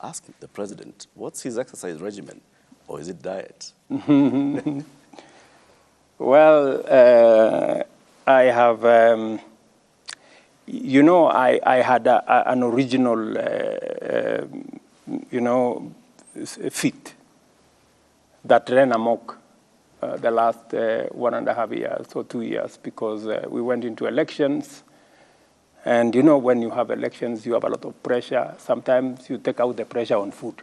ask the president, what's his exercise regimen, or is it diet? Well, I have, you know, I had an original, you know, fit that ran amok the last 1.5 years or 2 years, because we went into elections. And you know, when you have elections, you have a lot of pressure. Sometimes you take out the pressure on food.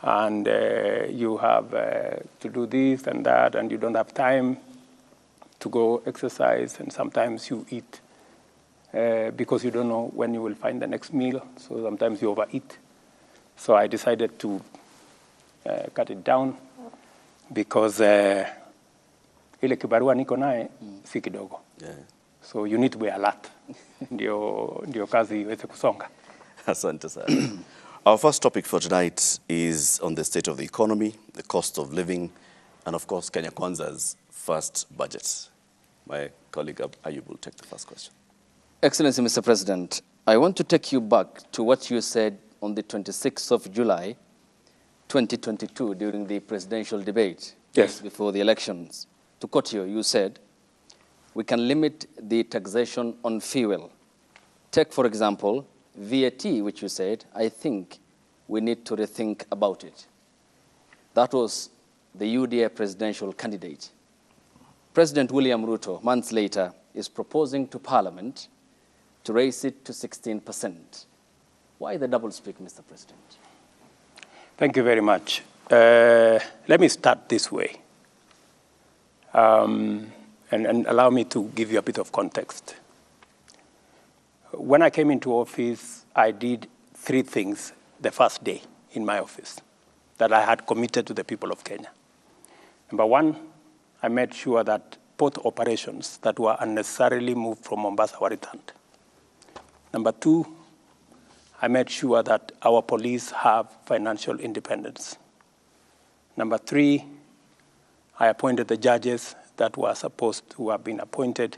And you have to do this and that, and you don't have time to go exercise. And sometimes you eat because you don't know when you will find the next meal. So sometimes you overeat. So I decided to cut it down because ile kibarua niko naye si kidogo. Yeah. So you need to be alert ndio kazi iweze kusonga. Asante sana. Our first topic for tonight is on the state of the economy, the cost of living, and of course, Kenya Kwanza's first budget. My colleague Ayub will take the first question. Excellency, Mr. President, I want to take you back to what you said on the 26th of July, 2022, during the presidential debate. Yes. Before the elections. To quote you, you said, we can limit the taxation on fuel. Take, for example, VAT, which you said, I think we need to rethink about it. That was the UDA presidential candidate. President William Ruto, months later, is proposing to Parliament to raise it to 16%. Why the double speak, Mr. President? Thank you very much. Let me start this way. And allow me to give you a bit of context. When I came into office, I did three things the first day in my office that I had committed to the people of Kenya. Number one, I made sure that port operations that were unnecessarily moved from Mombasa were returned. Number two, I made sure that our police have financial independence. Number three, I appointed the judges that were supposed to have been appointed,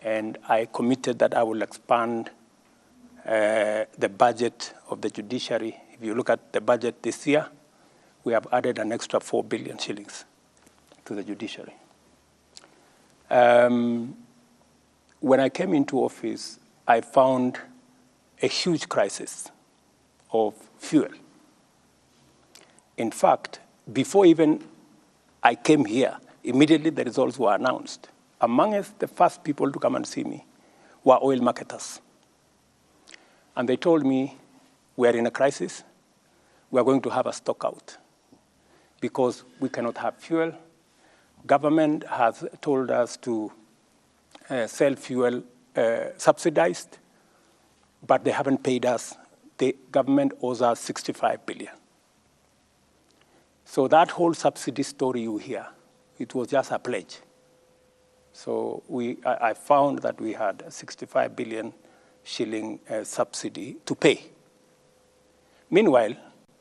and I committed that I will expand the budget of the judiciary. If you look at the budget this year, we have added an extra 4 billion shillings to the judiciary. When I came into office, I found a huge crisis of fuel. In fact, before even I came here, immediately the results were announced. Amongst the first people to come and see me were oil marketers. And they told me, we are in a crisis. We are going to have a stock out because we cannot have fuel. Government has told us to sell fuel subsidized, but they haven't paid us. The government owes us 65 billion. So that whole subsidy story you hear, it was just a pledge. So I found that we had a 65 billion shilling subsidy to pay. Meanwhile,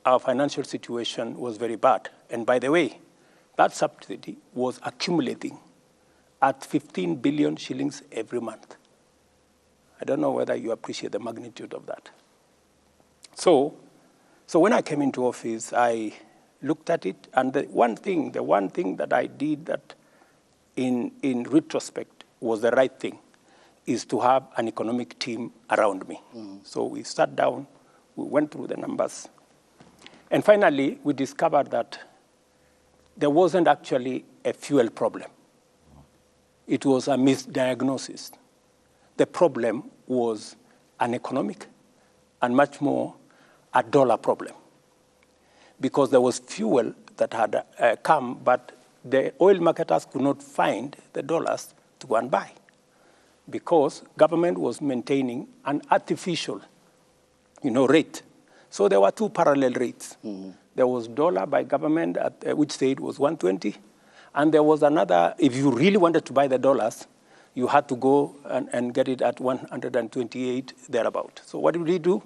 our financial situation was very bad. And by the way, that subsidy was accumulating at 15 billion shillings every month. I don't know whether you appreciate the magnitude of that. So when I came into office, I looked at it, and the one thing that I did that in retrospect was the right thing is to have an economic team around me. Mm. So we sat down, we went through the numbers, and finally we discovered that there wasn't actually a fuel problem. It was a misdiagnosis. The problem was an economic and much more a dollar problem, because there was fuel that had come, but the oil marketers could not find the dollars to go and buy because government was maintaining an artificial, rate. So there were two parallel rates. Mm-hmm. There was dollar by government, at which said was 120, and there was another, if you really wanted to buy the dollars, you had to go and get it at 128, thereabout. So what did we do?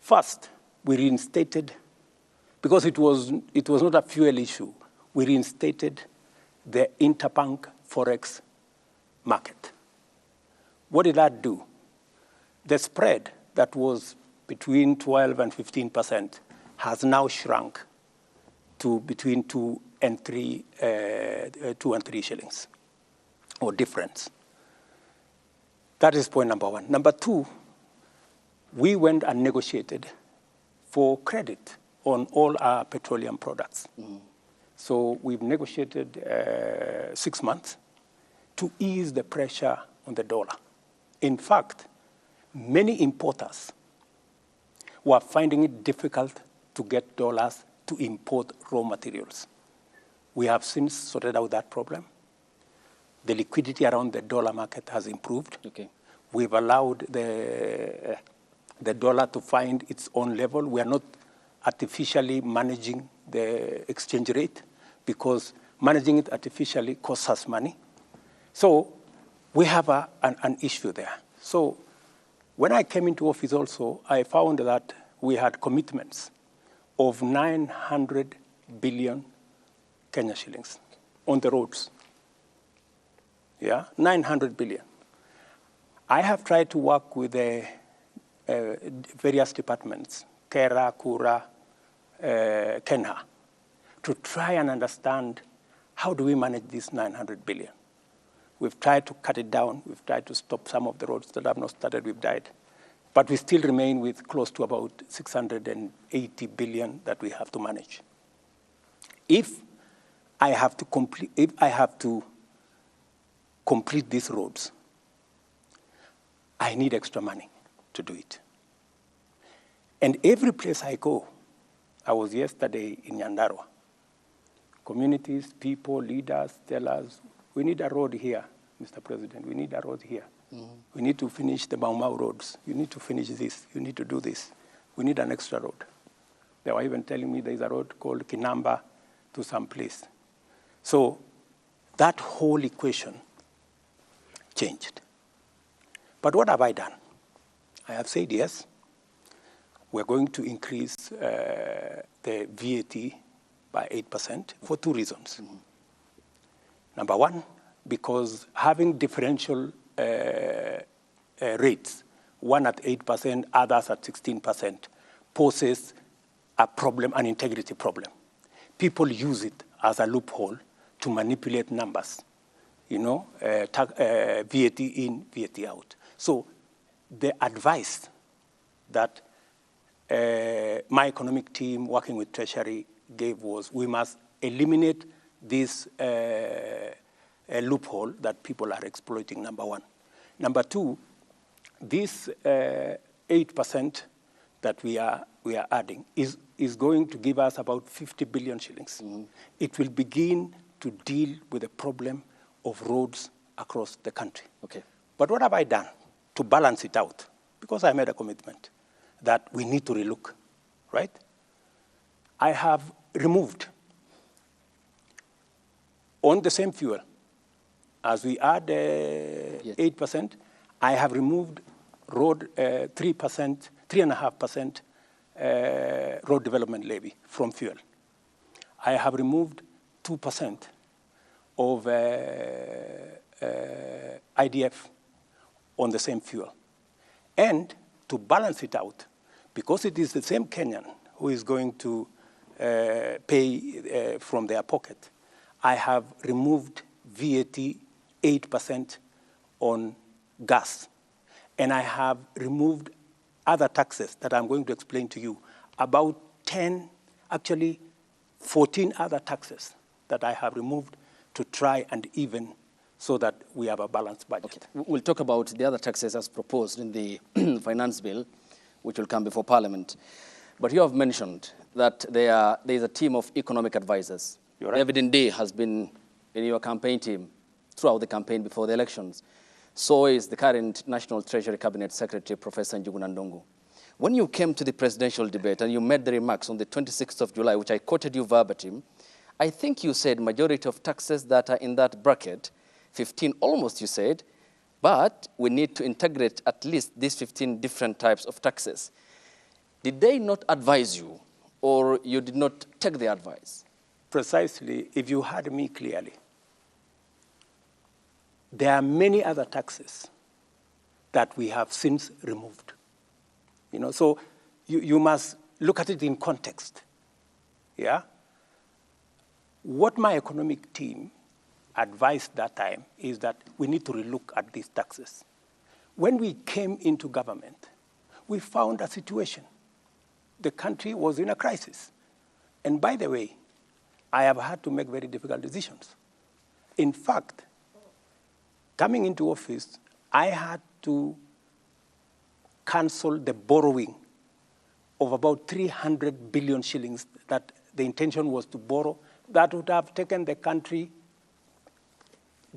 First, we reinstated, because it was not a fuel issue, we reinstated the interbank forex market. What did that do? The spread that was between 12 and 15% has now shrunk to between 2 and 3, 2 and 3 shillings or difference. That is point number one. Number two, we went and negotiated for credit on all our petroleum products. Mm. So we've negotiated 6 months to ease the pressure on the dollar. In fact, many importers were finding it difficult to get dollars to import raw materials. We have since sorted out that problem. The liquidity around the dollar market has improved. Okay. We've allowed the dollar to find its own level. We are not artificially managing the exchange rate because managing it artificially costs us money. So we have an issue there. So when I came into office also, I found that we had commitments of 900 billion Kenya shillings on the roads. Yeah, 900 billion. I have tried to work with the various departments, KERA, KURA, KeNHA, to try and understand how do we manage this 900 billion. We've tried to cut it down. We've tried to stop some of the roads that have not started. We've died. But we still remain with close to about 680 billion that we have to manage. If I have to complete, if I have to complete these roads, I need extra money to do it. And every place I go, I was yesterday in Nyandarua. Communities, people, leaders tell us, we need a road here, Mr. President. We need a road here. Mm-hmm. We need to finish the Mau Mau roads. You need to finish this. You need to do this. We need an extra road. They were even telling me there is a road called Kinamba to some place. So that whole equation changed. But what have I done? I have said yes, we're going to increase the VAT by 8% for two reasons. Mm-hmm. Number one, because having differential rates, one at 8%, others at 16%, poses a problem, an integrity problem. People use it as a loophole to manipulate numbers, you know, VAT in, VAT out. So the advice that my economic team working with Treasury gave was we must eliminate this loophole that people are exploiting, number one. Number two, this 8% that we are adding is going to give us about 50 billion shillings. Mm-hmm. It will begin to deal with the problem of roads across the country. Okay. But what have I done to balance it out? Because I made a commitment that we need to relook, right? I have removed on the same fuel, as we add 8%, I have removed road 3%, 3.5% road development levy from fuel. I have removed 2% of IDF on the same fuel. And to balance it out, because it is the same Kenyan who is going to pay from their pocket, I have removed VAT 8% on gas. And I have removed other taxes that I'm going to explain to you, about 10, actually 14 other taxes that I have removed to try and even so that we have a balanced budget. Okay. We'll talk about the other taxes as proposed in the finance bill, which will come before Parliament. But you have mentioned that there is a team of economic advisors. You're right. David Ndii has been in your campaign team throughout the campaign before the elections. So is the current National Treasury Cabinet Secretary, Professor Njuguna Ndung'u. When you came to the presidential debate and you made the remarks on the 26th of July, which I quoted you verbatim, I think you said majority of taxes that are in that bracket, 15 almost you said, but we need to integrate at least these 15 different types of taxes. Did they not advise you, or you did not take the advice? Precisely, if you heard me clearly, there are many other taxes that we have since removed. You know, so You must look at it in context. Yeah? What my economic team advised that time is that we need to relook at these taxes. When we came into government, we found a situation. The country was in a crisis. And by the way, I have had to make very difficult decisions. In fact, coming into office, I had to cancel the borrowing of about 300 billion shillings that the intention was to borrow that would have taken the country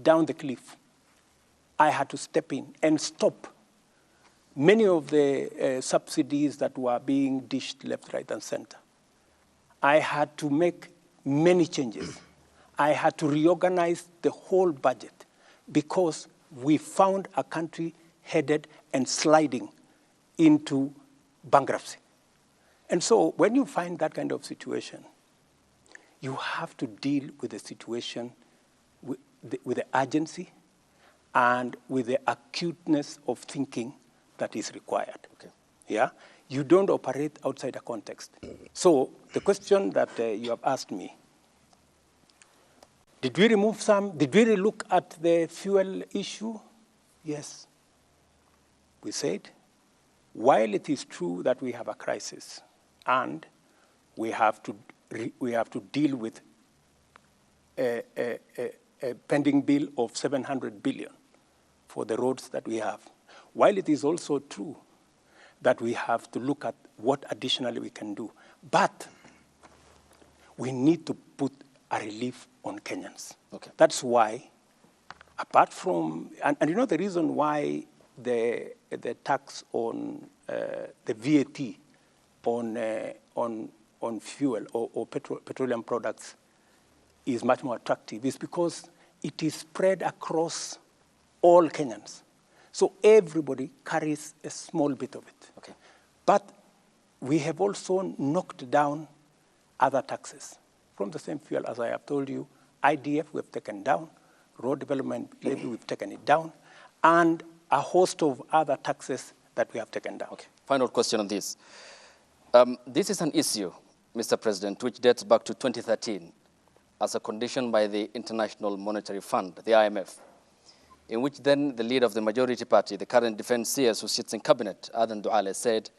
down the cliff. I had to step in and stop many of the subsidies that were being dished left, right, and center. I had to make many changes. I had to reorganize the whole budget because we found a country headed and sliding into bankruptcy. And so when you find that kind of situation, you have to deal with the situation with the urgency and with the acuteness of thinking that is required. Okay. Yeah? You don't operate outside a context. So the question that you have asked me, did we remove some? Did we relook at the fuel issue? Yes. We said, while it is true that we have a crisis and we have to deal with a pending bill of 700 billion for the roads that we have, while it is also true that we have to look at what additionally we can do, but we need to put a relief on Kenyans. Okay. That's why, apart from, and you know the reason why the tax on the VAT on fuel or petroleum products is much more attractive is because it is spread across all Kenyans. So everybody carries a small bit of it. Okay. But we have also knocked down other taxes from the same fuel, as I have told you. IDF we have taken down, road development levy we've taken it down, and a host of other taxes that we have taken down. Okay. Final question on this. This is an issue, Mr. President, which dates back to 2013 as a condition by the International Monetary Fund, the IMF, in which then the leader of the majority party, the current defense CS who sits in cabinet, Adan Duale, said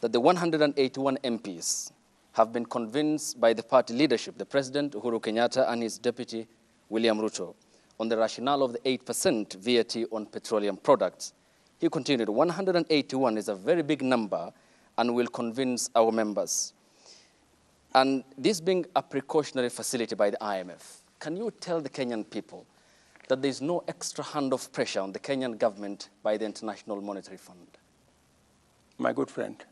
that the 181 MPs have been convinced by the party leadership, the President, Uhuru Kenyatta, and his deputy, William Ruto, on the rationale of the 8% VAT on petroleum products. He continued, 181 is a very big number and will convince our members. And this being a precautionary facility by the IMF, can you tell the Kenyan people that there is no extra hand of pressure on the Kenyan government by the International Monetary Fund? My good friend,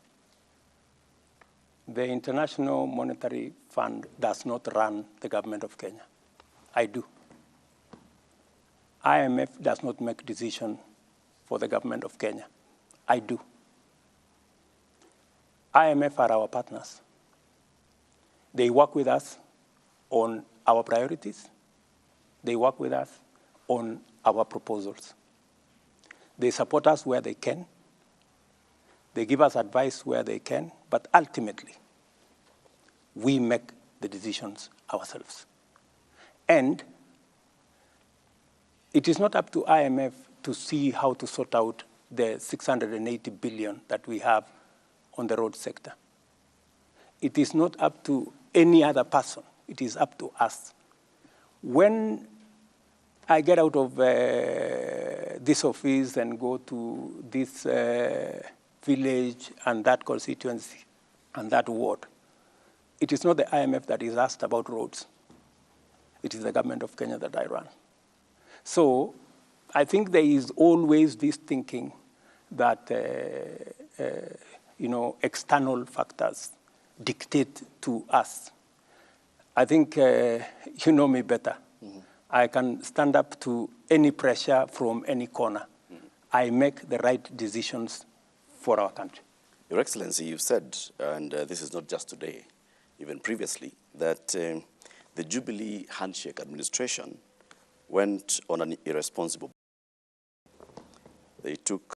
the International Monetary Fund does not run the government of Kenya. I do. IMF does not make decisions for the government of Kenya. I do. IMF are our partners. They work with us on our priorities. They work with us on our proposals. They support us where they can. They give us advice where they can, but ultimately, we make the decisions ourselves. And it is not up to IMF to see how to sort out the 680 billion that we have on the road sector. It is not up to any other person. It is up to us. When I get out of this office and go to this village and that constituency and that ward, it is not the IMF that is asked about roads. It is the government of Kenya that I run. So I think there is always this thinking that you know, external factors dictate to us. I think you know me better. Mm-hmm. I can stand up to any pressure from any corner. Mm-hmm. I make the right decisions for our country. Your Excellency, you've said, and this is not just today, even previously, that the Jubilee handshake administration went on an irresponsible. They took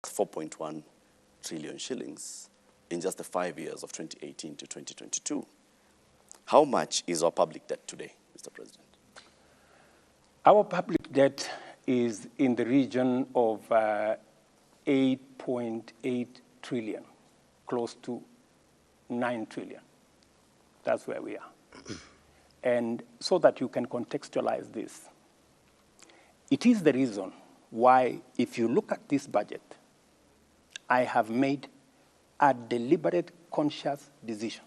4.1 trillion shillings in just the 5 years of 2018 to 2022. How much is our public debt today, Mr. President? Our public debt is in the region of 8.8 trillion, close to 9 trillion. That's where we are. And so that you can contextualize this, it is the reason why, if you look at this budget, I have made a deliberate, conscious decision.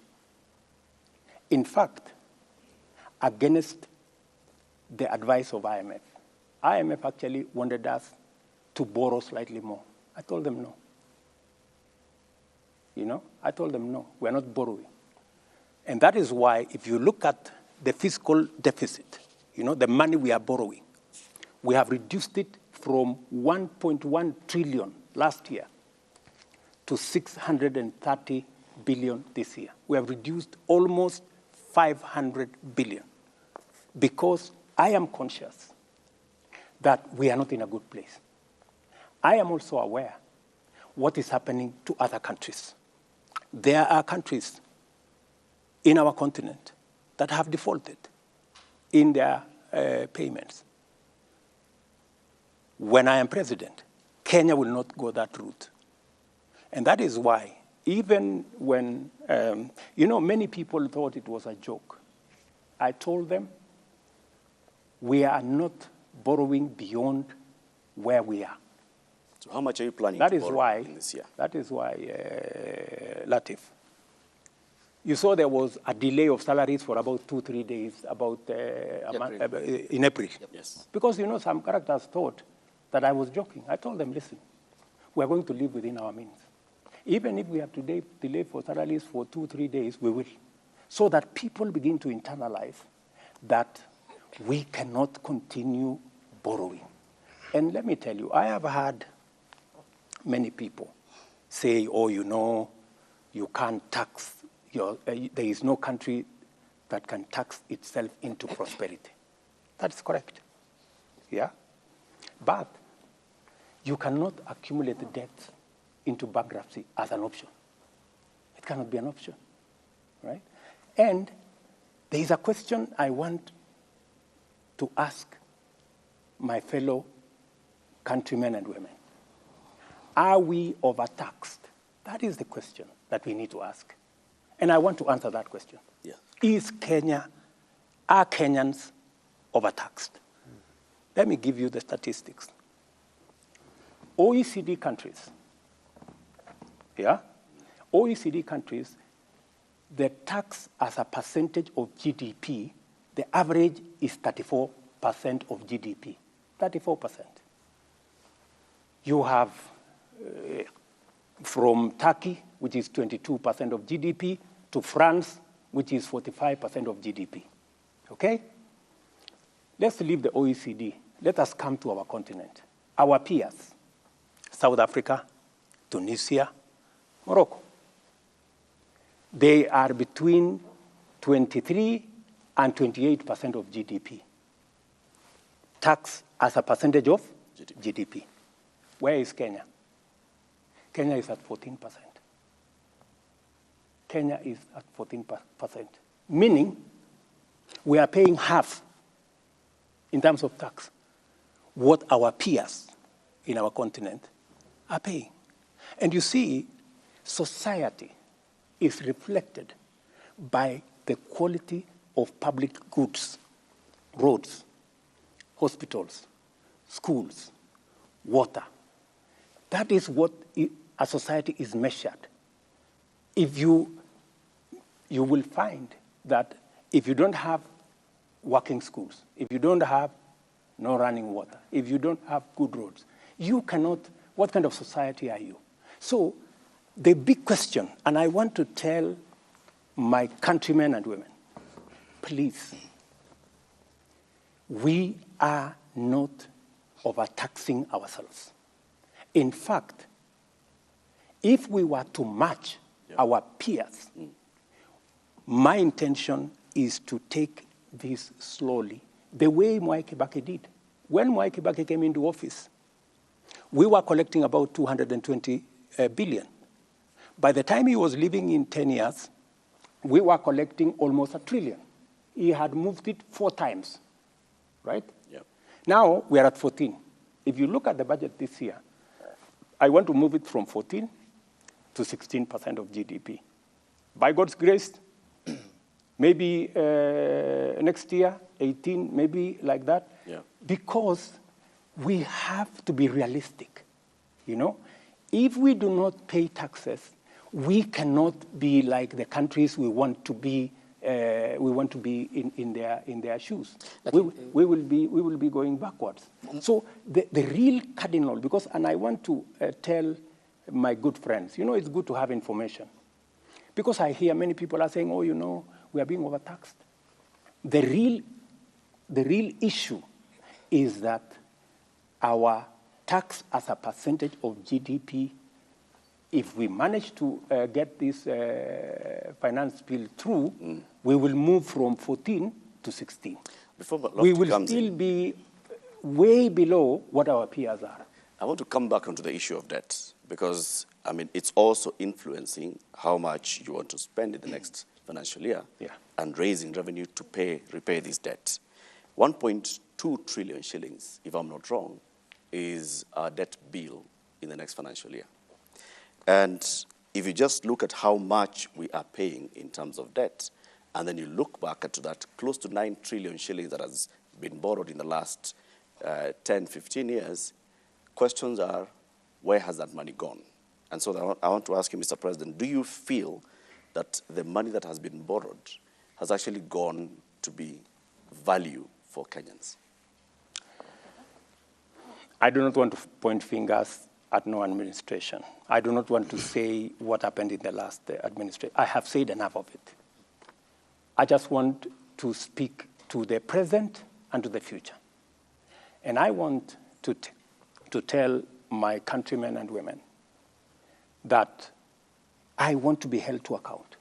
In fact, against the advice of IMF. IMF actually wanted us to borrow slightly more. I told them no. You know, I told them no, we're not borrowing. And that is why, if you look at the fiscal deficit, you know, the money we are borrowing, we have reduced it from 1.1 trillion last year to 630 billion this year. We have reduced almost 500 billion because I am conscious that we are not in a good place. I am also aware what is happening to other countries. There are countries in our continent that have defaulted in their payments. When I am president, Kenya will not go that route. And that is why, even when, you know, many people thought it was a joke. I told them, we are not borrowing beyond where we are. So how much are you planning to borrow in this year? That is why, Latif, you saw there was a delay of salaries for about 2-3 days about in April. Yep. Yes. Because, you know, some characters thought that I was joking. I told them, listen, we are going to live within our means. Even if we have to delay for salaries for 2-3 days, we will. So that people begin to internalize that we cannot continue borrowing. And let me tell you, I have had many people say, oh, you know, you can't tax your, there is no country that can tax itself into prosperity. That's correct, yeah? But you cannot accumulate debt into bankruptcy as an option. It cannot be an option, right? And there is a question I want to ask my fellow countrymen and women. Are we overtaxed? That is the question that we need to ask. And I want to answer that question. Yeah. Is Kenya, are Kenyans overtaxed? Let me give you the statistics. OECD countries, yeah? OECD countries, the tax as a percentage of GDP, the average is 34% of GDP, 34%. You have from Turkey, which is 22% of GDP, to France, which is 45% of GDP, okay? Let's leave the OECD. Let us come to our continent. Our peers, South Africa, Tunisia, Morocco. They are between 23 and 28% of GDP. Tax as a percentage of GDP. GDP. Where is Kenya? Kenya is at 14%. Kenya is at 14%, meaning we are paying half in terms of tax what our peers in our continent are paying. And you see, society is reflected by the quality of public goods, roads, hospitals, schools, water. That is what a society is measured. If you will find that if you don't have working schools, if you don't have no running water, if you don't have good roads, you cannot, what kind of society are you? So the big question, and I want to tell my countrymen and women, please, we are not overtaxing ourselves. In fact, if we were to match our peers, my intention is to take this slowly, the way Mwai Kibaki did. When Mwai Kibaki came into office, we were collecting about 220 billion. By the time he was leaving in 10 years, we were collecting almost $1 trillion. He had moved it 4 times, right? Yep. Now we are at 14. If you look at the budget this year, I want to move it from 14 to 16% of GDP. By God's grace, maybe next year, 18, maybe like that. Yeah. Because we have to be realistic, you know? If we do not pay taxes, we cannot be like the countries we want to be. We want to be in their shoes. We will be going backwards. So the real cardinal, because, and I want to tell my good friends, you know, it's good to have information, because I hear many people are saying, oh, you know, we are being overtaxed. The real issue is that our tax as a percentage of GDP, if we manage to get this finance bill through, we will move from 14 to 16. Before we will still be way below what our peers are. I want to come back onto the issue of debt, because, I mean, it's also influencing how much you want to spend in the next financial year, yeah, and raising revenue to repay this debt. 1.2 trillion shillings, if I'm not wrong, is our debt bill in the next financial year. And if you just look at how much we are paying in terms of debt, and then you look back at that close to 9 trillion shillings that has been borrowed in the last 10, 15 years, questions are, where has that money gone? And so I want to ask you, Mr. President, do you feel that the money that has been borrowed has actually gone to be value for Kenyans? I do not want to point fingers at no administration. I do not want to say what happened in the last administration. I have said enough of it. I just want to speak to the present and to the future. And I want to tell my countrymen and women that I want to be held to account.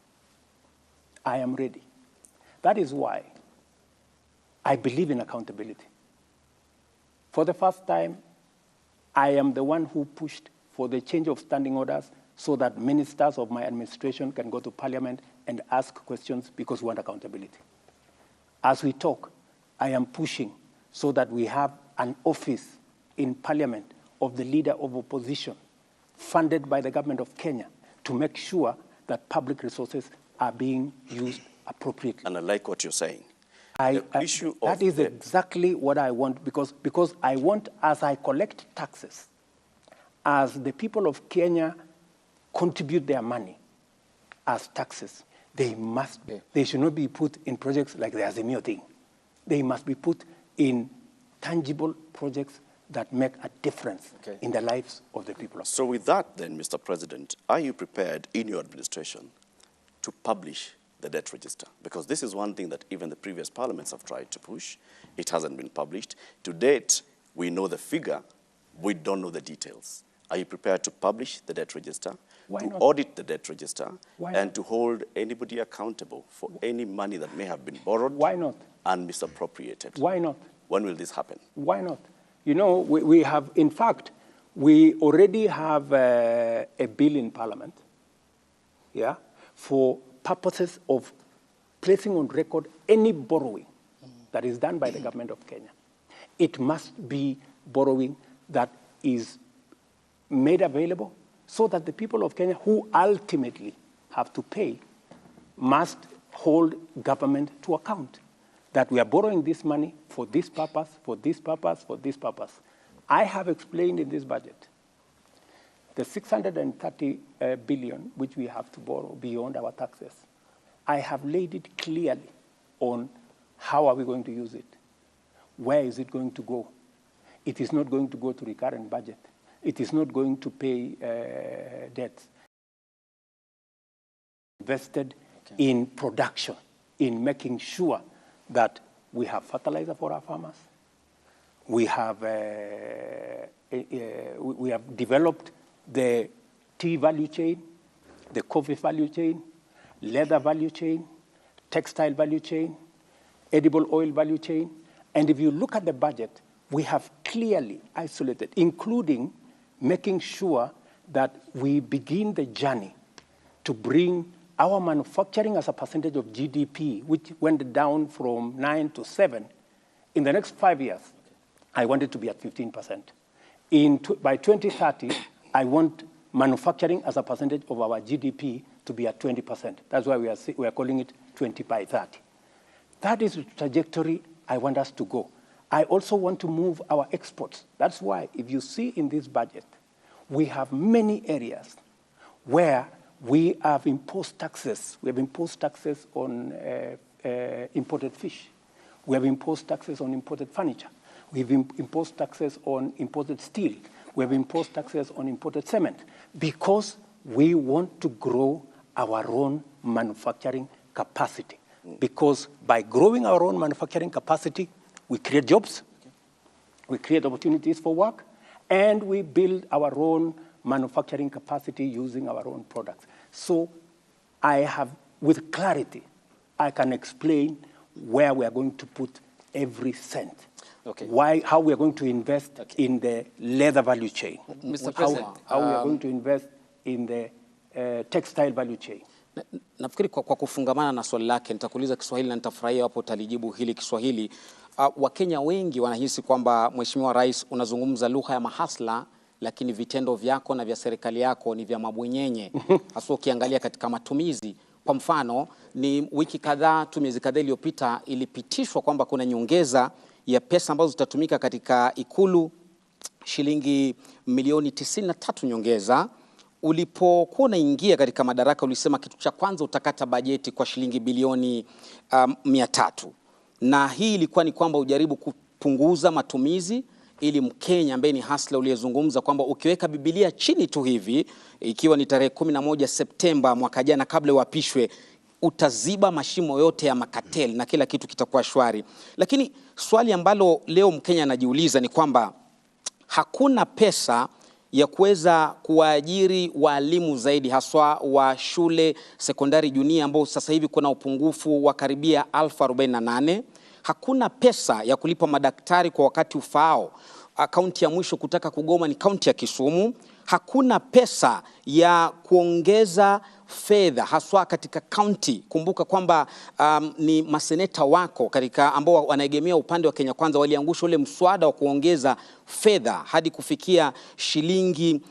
I am ready. That is why I believe in accountability. For the first time, I am the one who pushed for the change of standing orders so that ministers of my administration can go to parliament and ask questions, because we want accountability. As we talk, I am pushing so that we have an office in parliament of the leader of opposition funded by the government of Kenya to make sure that public resources are being used appropriately. And I like what you're saying. That is exactly what I want, because I want, as I collect taxes, as the people of Kenya contribute their money as taxes, they must be, they should not be put in projects like the Azimio thing. They must be put in tangible projects that make a difference in the lives of the people. So with that then, Mr. President, are you prepared in your administration to publish the debt register? Because this is one thing that even the previous parliaments have tried to push. It hasn't been published. To date, we know the figure. We don't know the details. Are you prepared to publish the debt register, Why to not? Audit the debt register, Why and not? To hold anybody accountable for any money that may have been borrowed Why not? And misappropriated? Why not? When will this happen? Why not? You know, we have, in fact, we already have a bill in parliament, yeah, for purposes of placing on record any borrowing that is done by the government of Kenya. It must be borrowing that is made available so that the people of Kenya, who ultimately have to pay, must hold government to account that we are borrowing this money for this purpose, for this purpose, for this purpose. I have explained in this budget the 630 billion which we have to borrow beyond our taxes. I have laid it clearly on how are we going to use it? Where is it going to go? It is not going to go to recurrent budget. It is not going to pay debts. Invested in production, in making sure that we have fertilizer for our farmers, we have developed the tea value chain, the coffee value chain, leather value chain, textile value chain, edible oil value chain. And if you look at the budget, we have clearly isolated, including making sure that we begin the journey to bring our manufacturing as a percentage of GDP, which went down from 9 to 7, in the next 5 years, I want it to be at 15%. By 2030, I want manufacturing as a percentage of our GDP to be at 20%. That's why we are calling it 20 by 30. That is the trajectory I want us to go. I also want to move our exports. That's why, if you see in this budget, we have many areas where we have imposed taxes. We have imposed taxes on imported fish. We have imposed taxes on imported furniture. We've imposed taxes on imported steel. We have imposed taxes on imported cement because we want to grow our own manufacturing capacity. Because by growing our own manufacturing capacity, we create jobs, we create opportunities for work, and we build our own manufacturing capacity using our own products. So I have, with clarity, I can explain where we are going to put every cent. Okay. Why, how we are going to invest in the leather value chain. Mr. President, how we are going to invest in the textile value chain. Nafikiri kwa kufungamana na swali lake nitakuuliza Kiswahili na nitafurahia hapo utalijibu hili Kiswahili. Wakenya wengi wanahisi kwamba Mheshimiwa Rais unazungumza lugha ya mahasla, lakini vitendo vyako na vya serikali yako ni vya mabwenyenye, hasa ukiangalia katika matumizi. Kwa mfano, ni wiki kadhaa tu, miezi kadhaa iliyopita, ilipitishwa kwamba kuna nyongeza ya pesa ambazo zitatumika katika Ikulu, shilingi milioni 93 nyongeza. Ulipokuwa unaingia katika madaraka ulisema kitu cha kwanza utakata bajeti kwa shilingi bilioni 300. Na hii ilikuwa ni kwamba ujaribu kupunguza matumizi ili Mkenya ambaye ni hasla uliyezungumza kwamba ukiweka Biblia chini tu hivi, ikiwa ni tarehe 11 Septemba mwaka jana kabla uapishwe, utaziba mashimo yote ya makateli na kila kitu kitakuwa shwari. Lakini swali ambalo leo Mkenya anajiuliza ni kwamba hakuna pesa ya kuweza kuwaajiri walimu zaidi haswa wa shule sekondari junia ambao sasa hivi kuna upungufu wa karibia 1048. Hakuna pesa ya kulipa madaktari kwa wakati ufaao. Kaunti ya mwisho kutaka kugoma ni kaunti ya Kisumu. Hakuna pesa ya kuongeza fedha haswa katika kaunti. Kumbuka kwamba ni maseneta wako katika ambao wanaegemea upande wa Kenya Kwanza waliangusha ule mswada wa kuongeza fedha hadi kufikia shilingi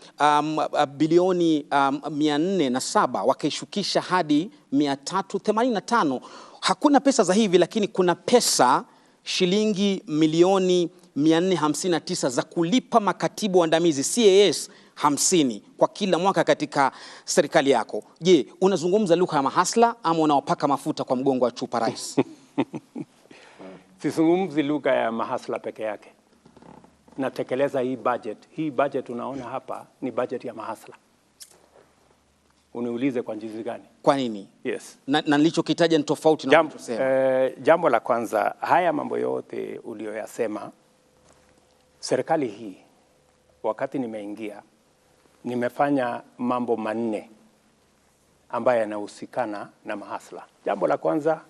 bilioni 407, wakaishukisha hadi 385. Hakuna pesa za hivi, lakini kuna pesa shilingi milioni 459 za kulipa makatibu waandamizi CAS 50 kwa kila mwaka katika serikali yako. Je, unazungumza lugha ya mahasla ama unawapaka mafuta kwa mgongo wa chupa, Rais? Sizungumzi lugha ya mahasla peke yake. Natekeleza hii budget. Hii budget unaona hapa ni budget ya mahasla. Uniulize kwa jinsi gani? Kwa nini? Yes. Na nilichokitaja ni tofauti na unachosema. Jambo la kwanza, haya mambo yote uliyoyasema, serikali hii wakati nimeingia nimefanya mambo manne ambayo yanahusikana na mahasla. Jambo la kwanza,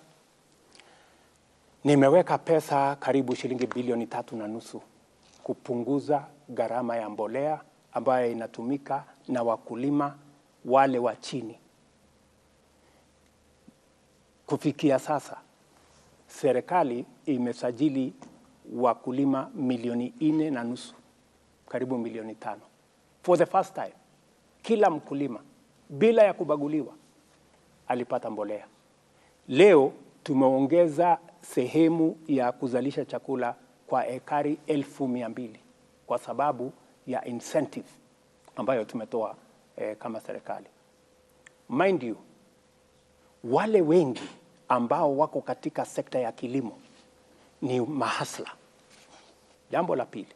nimeweka pesa karibu shilingi bilioni 3.5 kupunguza gharama ya mbolea ambayo inatumika na wakulima wale wa chini. Kufikia sasa serikali imesajili wakulima milioni 4.5, karibu milioni 5. For the first time, kila mkulima bila ya kubaguliwa alipata mbolea. Leo tumeongeza sehemu ya kuzalisha chakula kwa ekari 200,000 kwa sababu ya incentive ambayo tumetoa kama serikali. Mind you, wale wengi ambao wako katika sekta ya kilimo ni mahasla. Jambo la pili,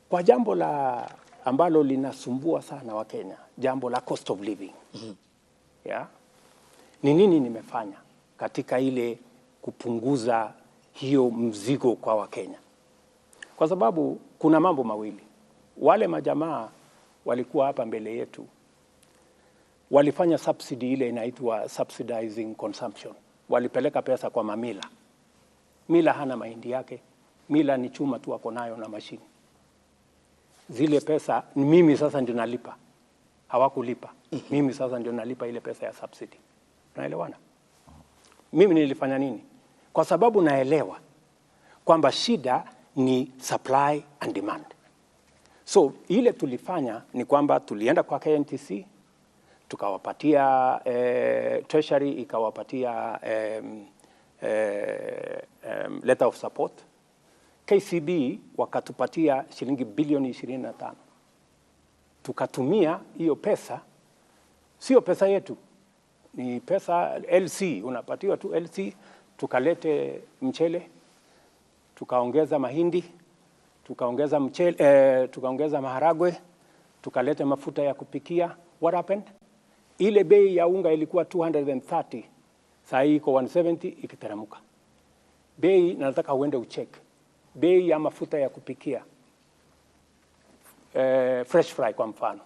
kwa jambo la ambalo linasumbua sana wa Kenya, jambo la cost of living. Yeah? Ni nini nimefanya katika ile kupunguza hiyo mzigo kwa Wakenya? Kwa sababu kuna mambo mawili. Wale majamaa walikuwa hapa mbele yetu, walifanya subsidy ile inaitwa subsidizing consumption. Walipeleka pesa kwa mamila. Mila hana mahindi yake, mila ni chuma tu ako nayo na mashini. Zile pesa mimi sasa ndio nalipa. Hawakulipa. Mimi sasa ndio nalipa ile pesa ya subsidy. Tunaelewana? Mimi nilifanya nini? Kwa sababu naelewa kwamba shida ni supply and demand. So ile tulifanya ni kwamba tulienda kwa KNTC tukawapatia, Treasury ikawapatia letter of support. KCB wakatupatia shilingi bilioni 25. Tukatumia hiyo pesa, sio pesa yetu, ni pesa LC, unapatiwa tu LC, tukalete mchele, tukaongeza mahindi, tukaongeza mchele, tukaongeza maharagwe, tukalete mafuta ya kupikia. What happened? Ile bei ya unga ilikuwa 230, saa hii iko 170 ikiteremka. Bei, nataka uende ucheck bei ya mafuta ya kupikia, fresh fry kwa mfano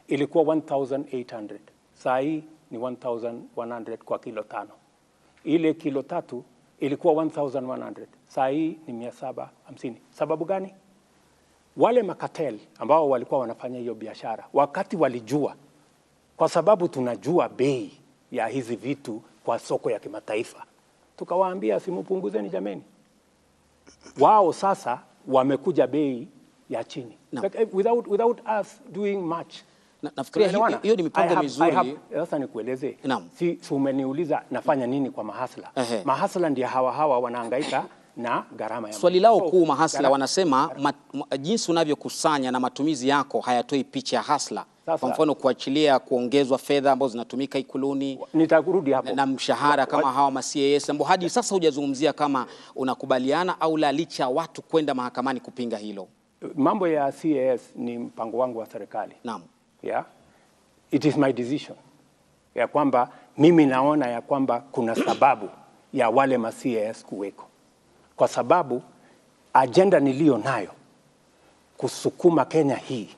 ilikuwa 1800, saa hii ni 1100 kwa kilo 5. Ile kilo 3 ilikuwa 1100, saa hii ni 750. Sababu gani? Wale makatel ambao walikuwa wanafanya hiyo biashara wakati walijua, kwa sababu tunajua bei ya hizi vitu kwa soko ya kimataifa, tukawaambia simupunguzeni jameni. Wao sasa wamekuja bei ya chini. No. Like, without us doing much. Nafikiria hiyo ni mipango mizuri. Sasa nikueleze. Si umeniuliza nafanya nini kwa mahasla. Mahasla ndio hawa wanahangaika na gharama ya. Swali lao kuu mahasla wanasema jinsi unavyokusanya na matumizi yako hayatoi picha ya hasla. Kwa mfano kuachilia kuongezwa fedha ambazo zinatumika Ikuluni. Nitakurudi hapo. Na mshahara kama hawa ma CAS ambao hadi sasa hujazungumzia kama unakubaliana au la, licha watu kwenda mahakamani kupinga hilo. Mambo ya CAS ni mpango wangu wa serikali. Naam. Yeah. It is my decision. Ya kwamba mimi naona ya kwamba kuna sababu ya wale ma CAS kuweko. Kwa sababu agenda niliyo nayo kusukuma Kenya hii.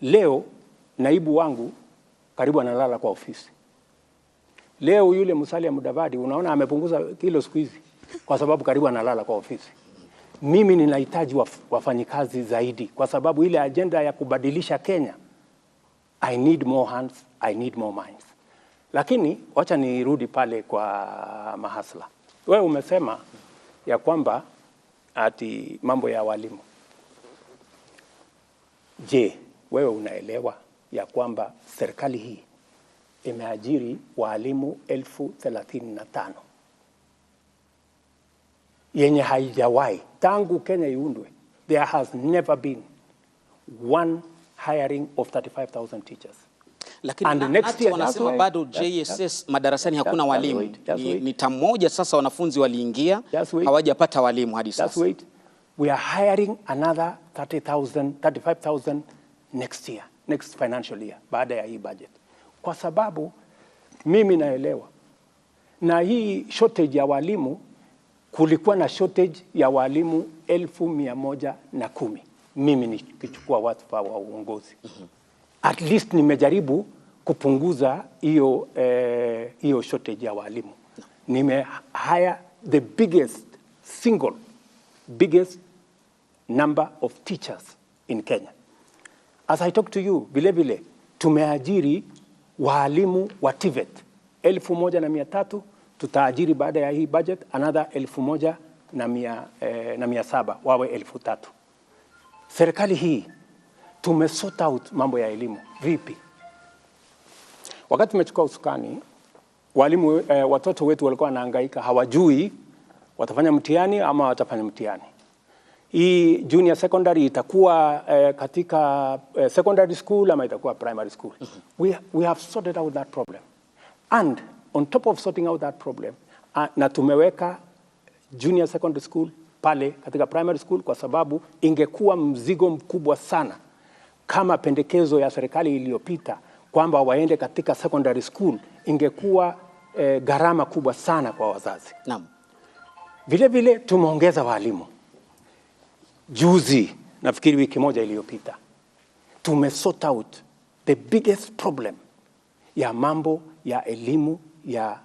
Leo naibu wangu karibu analala kwa ofisi. Leo yule Musalia Mudavadi unaona amepunguza kilo siku hizi kwa sababu karibu analala kwa ofisi. Mimi ninahitaji wafanyikazi zaidi kwa sababu ile agenda ya kubadilisha Kenya, I need more hands, I need more minds. Lakini wacha nirudi pale kwa mahasla. Wewe umesema ya kwamba ati mambo ya walimu. Je, wewe unaelewa ya kwamba serikali hii imeajiri walimu 35,000 yenye haijawahi tangu Kenya iundwe? There has never been one hiring of 35,000 teachers. Lakini and next year wanasema bado JSS madarasani hakuna walimu. Ni tamu moja sasa wanafunzi waliingia, hawajapata walimu hadi sasa. Wait. We are hiring another 30,000, 35,000 next year, next financial year, baada ya hii budget. Kwa sababu mimi naelewa na hii shortage ya walimu, kulikuwa na shortage ya walimu 110,000. Mimi nikichukua wadhifa wa uongozi. At least nimejaribu kupunguza hiyo hiyo shortage ya walimu. Nime hire the biggest single biggest number of teachers in Kenya. As I talk to you, vile vile tumeajiri walimu wa TVET 1,300, tutaajiri baada ya hii budget another 1,700 wawe 3,000. Serikali hii tumesort out mambo ya elimu. Vipi? Wakati tumechukua usukani, walimu watoto wetu walikuwa wanahangaika, hawajui watafanya mtihani ama watafanya mtihani. Hii junior secondary itakuwa katika secondary school ama itakuwa primary school. We have sorted out that problem. And on top of sorting out that problem, na tumeweka junior secondary school pale katika primary school kwa sababu ingekuwa mzigo mkubwa sana kama pendekezo ya serikali iliyopita kwamba waende katika secondary school, ingekuwa gharama kubwa sana kwa wazazi. Naam. Vile vile tumeongeza walimu. Juzi, nafikiri wiki moja iliyopita, tumesort out the biggest problem ya mambo ya elimu ya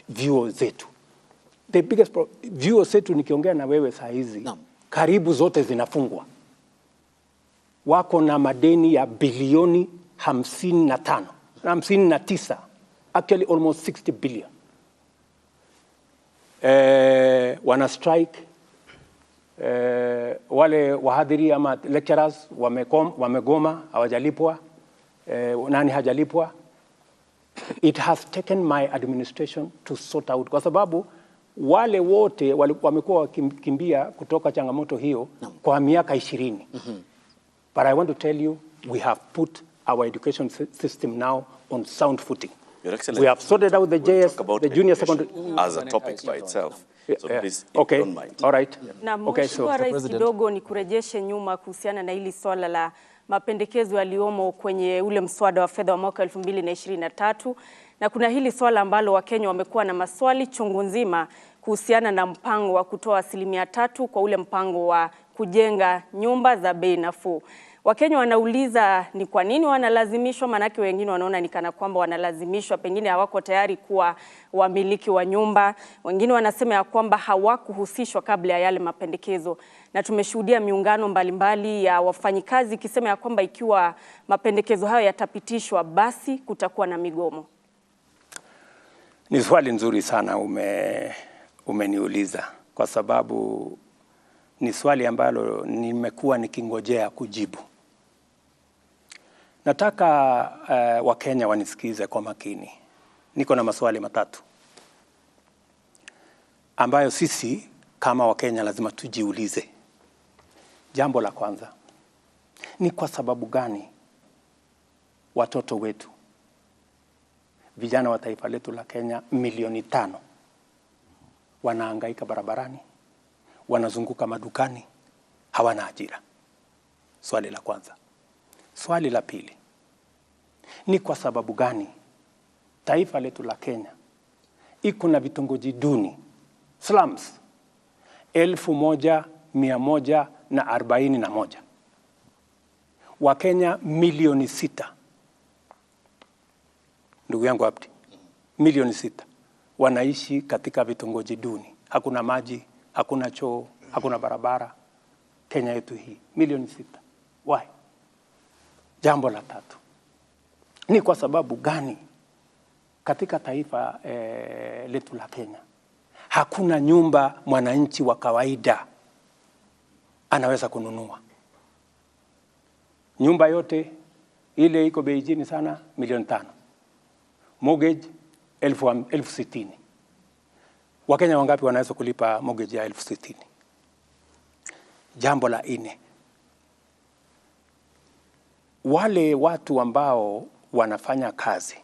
vyuo zetu. The biggest vyuo zetu, nikiongea na wewe saa hizi, karibu zote zinafungwa. Wako na madeni ya bilioni 55 na 59, actually almost 60 billion. Wana strike, wale wahadhiri ama lecturers wamegoma, hawajalipwa, nani hajalipwa. It has taken my administration to sort out, kwa sababu wale wote wamekuwa wakikimbia kutoka changamoto hiyo kwa miaka 20. But I want to tell you, we have put our education system now on sound footing. Your Excellency, we have sorted out the we'll JS, talk about the junior education secondary as a topic by itself. So please, if Okay. you don't mind. All right. Na Okay, so Mheshimiwa Rais, President. kidogo ni kurejeshe nyuma kuhusiana na hili swala la mapendekezo yaliyomo kwenye ule mswada wa fedha wa mwaka 2023, na kuna hili swala ambalo Wakenya wamekuwa na maswali chungu nzima kuhusiana na mpango wa kutoa 3% kwa ule mpango wa kujenga nyumba za bei nafuu. Wakenya wanauliza ni kwa nini wanalazimishwa, maanake wengine wanaona ni kana kwamba wanalazimishwa, pengine hawako tayari kuwa wamiliki wa nyumba. Wengine wanasema ya kwamba hawakuhusishwa kabla ya yale mapendekezo, na tumeshuhudia miungano mbalimbali ya wafanyikazi ikisema ya kwamba ikiwa mapendekezo hayo yatapitishwa, basi kutakuwa na migomo. Ni swali nzuri sana umeniuliza, kwa sababu ni swali ambalo nimekuwa nikingojea kujibu. Nataka Wakenya wanisikize kwa makini. Niko na maswali matatu ambayo sisi kama Wakenya lazima tujiulize. Jambo la kwanza, ni kwa sababu gani watoto wetu, vijana wa taifa letu la Kenya milioni 5 wanahangaika barabarani, wanazunguka madukani, hawana ajira? Swali la kwanza. Swali la pili, ni kwa sababu gani taifa letu la Kenya iko na vitongoji duni, slums, 1141? Wakenya milioni 6, ndugu yangu Abdi, milioni 6 wanaishi katika vitongoji duni. Hakuna maji, hakuna choo, hakuna barabara. Kenya yetu hii milioni 6. Why? Jambo la tatu, ni kwa sababu gani katika taifa letu la Kenya hakuna nyumba mwananchi wa kawaida anaweza kununua? Nyumba yote ile iko bei chini sana, milioni 5, mortgage 60,000. Wakenya wangapi wanaweza kulipa mortgage ya 60,000? Jambo la nne, wale watu ambao wanafanya kazi,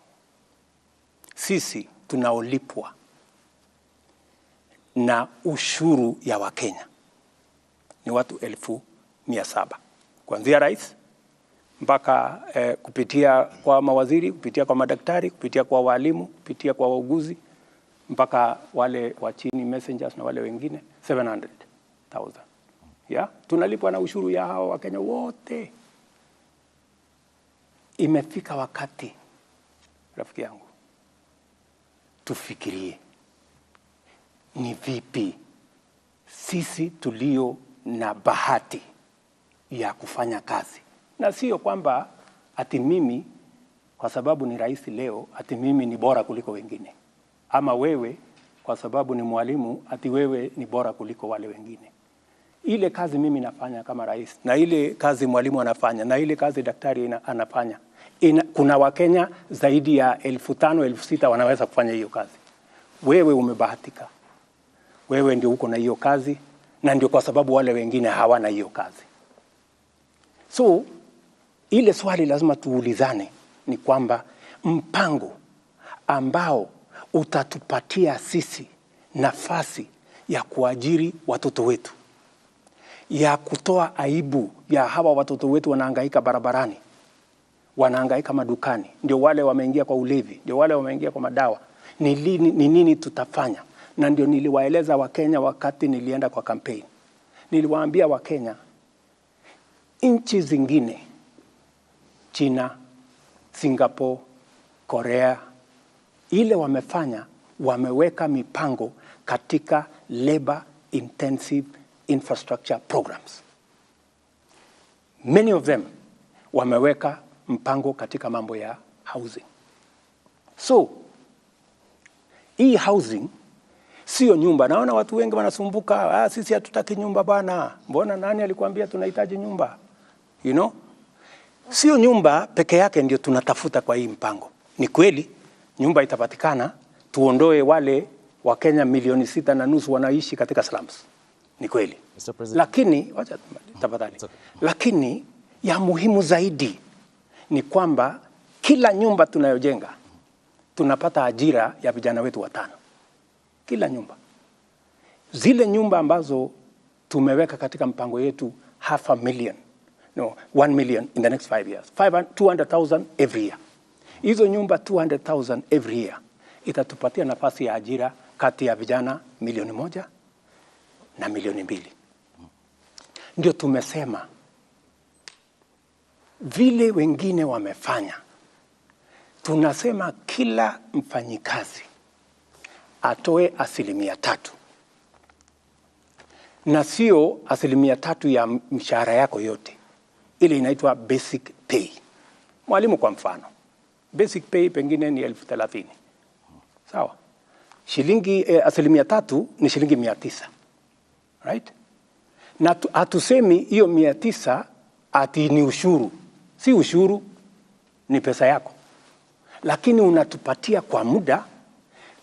sisi tunaolipwa na ushuru ya Wakenya ni watu 700,000, kuanzia rais mpaka kupitia kwa mawaziri, kupitia kwa madaktari, kupitia kwa walimu, kupitia kwa wauguzi, mpaka wale wa chini messengers na wale wengine 700,000. Yeah? Tunalipwa na ushuru ya hao Wakenya wote. Imefika wakati, rafiki yangu, tufikirie ni vipi sisi tulio na bahati ya kufanya kazi, na sio kwamba ati mimi kwa sababu ni rais leo ati mimi ni bora kuliko wengine, ama wewe kwa sababu ni mwalimu ati wewe ni bora kuliko wale wengine. Ile kazi mimi nafanya kama rais na ile kazi mwalimu anafanya na ile kazi daktari anafanya, kuna Wakenya zaidi ya 5,000, 6,000 wanaweza kufanya hiyo kazi. Wewe umebahatika, wewe ndio uko na hiyo kazi, na ndio kwa sababu wale wengine hawana hiyo kazi. So ile swali lazima tuulizane ni kwamba mpango ambao utatupatia sisi nafasi ya kuajiri watoto wetu, ya kutoa aibu ya hawa watoto wetu wanahangaika barabarani, wanahangaika madukani, ndio wale wameingia kwa ulevi, ndio wale wameingia kwa madawa. Ni nini tutafanya? Na ndio niliwaeleza Wakenya wakati nilienda kwa campaign. Niliwaambia Wakenya, nchi zingine, China, Singapore, Korea, ile wamefanya, wameweka mipango katika labor intensive infrastructure programs. Many of them wameweka mpango katika mambo ya housing. So hii housing sio nyumba. Naona watu wengi wanasumbuka, ah, sisi hatutaki nyumba bwana. Mbona nani alikwambia tunahitaji nyumba? You know? Sio nyumba peke yake ndio tunatafuta kwa hii mpango. Ni kweli nyumba itapatikana, tuondoe wale Wakenya 6.5 milioni wanaishi katika slums. Ni kweli. Mr. President. Lakini wacha tafadhali. It's okay. Lakini ya muhimu zaidi ni kwamba kila nyumba tunayojenga tunapata ajira ya vijana wetu 5. Kila nyumba. Zile nyumba ambazo tumeweka katika mpango yetu 500,000, no, 1 million in the next 5 years. 200,000 every year. Hizo nyumba 200,000 every year itatupatia nafasi ya ajira kati ya vijana 1 milioni na 2 milioni. Ndio tumesema vile wengine wamefanya, tunasema kila mfanyikazi atoe 3% na sio 3% ya mshahara yako yote, ile inaitwa basic pay. Mwalimu kwa mfano, basic pay pengine ni 30,000, sawa? Shilingi 3% ni shilingi 900, right? Na hatusemi hiyo 900 ati ni ushuru. Si ushuru, ni pesa yako, lakini unatupatia kwa muda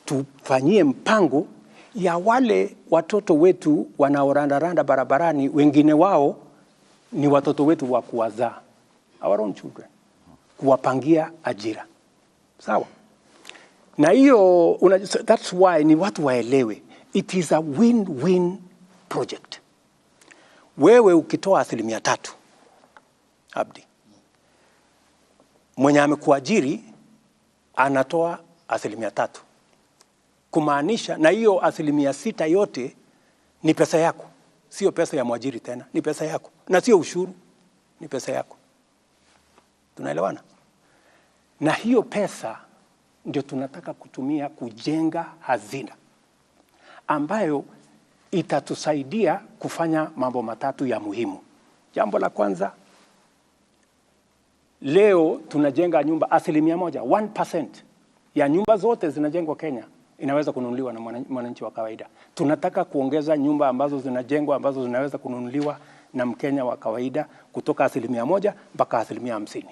tufanyie mpango ya wale watoto wetu wanaorandaranda barabarani, wengine wao ni watoto wetu wa kuwazaa, our own children, kuwapangia ajira, sawa? Na hiyo that's why ni watu waelewe, it is a win-win project. Wewe ukitoa 3%, Abdi, mwenye amekuajiri anatoa 3%, kumaanisha na hiyo 6% yote ni pesa yako, sio pesa ya mwajiri tena, ni pesa yako, na sio ushuru, ni pesa yako. Tunaelewana? Na hiyo pesa ndio tunataka kutumia kujenga hazina ambayo itatusaidia kufanya mambo matatu ya muhimu. Jambo la kwanza, leo tunajenga nyumba 1%, 1% ya nyumba zote zinajengwa Kenya inaweza kununuliwa na mwananchi wa kawaida. Tunataka kuongeza nyumba ambazo zinajengwa ambazo zinaweza kununuliwa na Mkenya wa kawaida kutoka 1% mpaka 50%.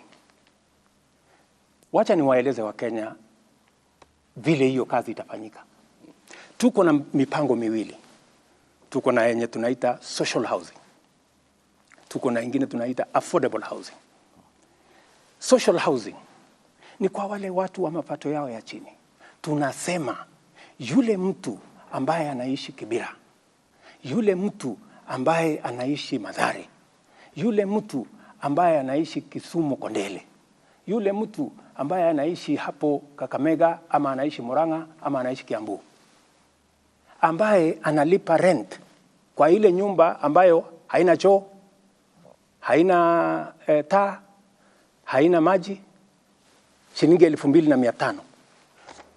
Wacha niwaeleze Wakenya vile hiyo kazi itafanyika. Tuko na mipango miwili. Tuko na yenye tunaita social housing. Tuko na ingine tunaita affordable housing. Social housing ni kwa wale watu wa mapato yao ya chini. Tunasema yule mtu ambaye anaishi Kibera, yule mtu ambaye anaishi Mathare, yule mtu ambaye anaishi Kisumu Kondele, yule mtu ambaye anaishi hapo Kakamega ama anaishi Murang'a ama anaishi Kiambu, ambaye analipa rent kwa ile nyumba ambayo haina choo, haina taa, haina maji, shilingi 2,500.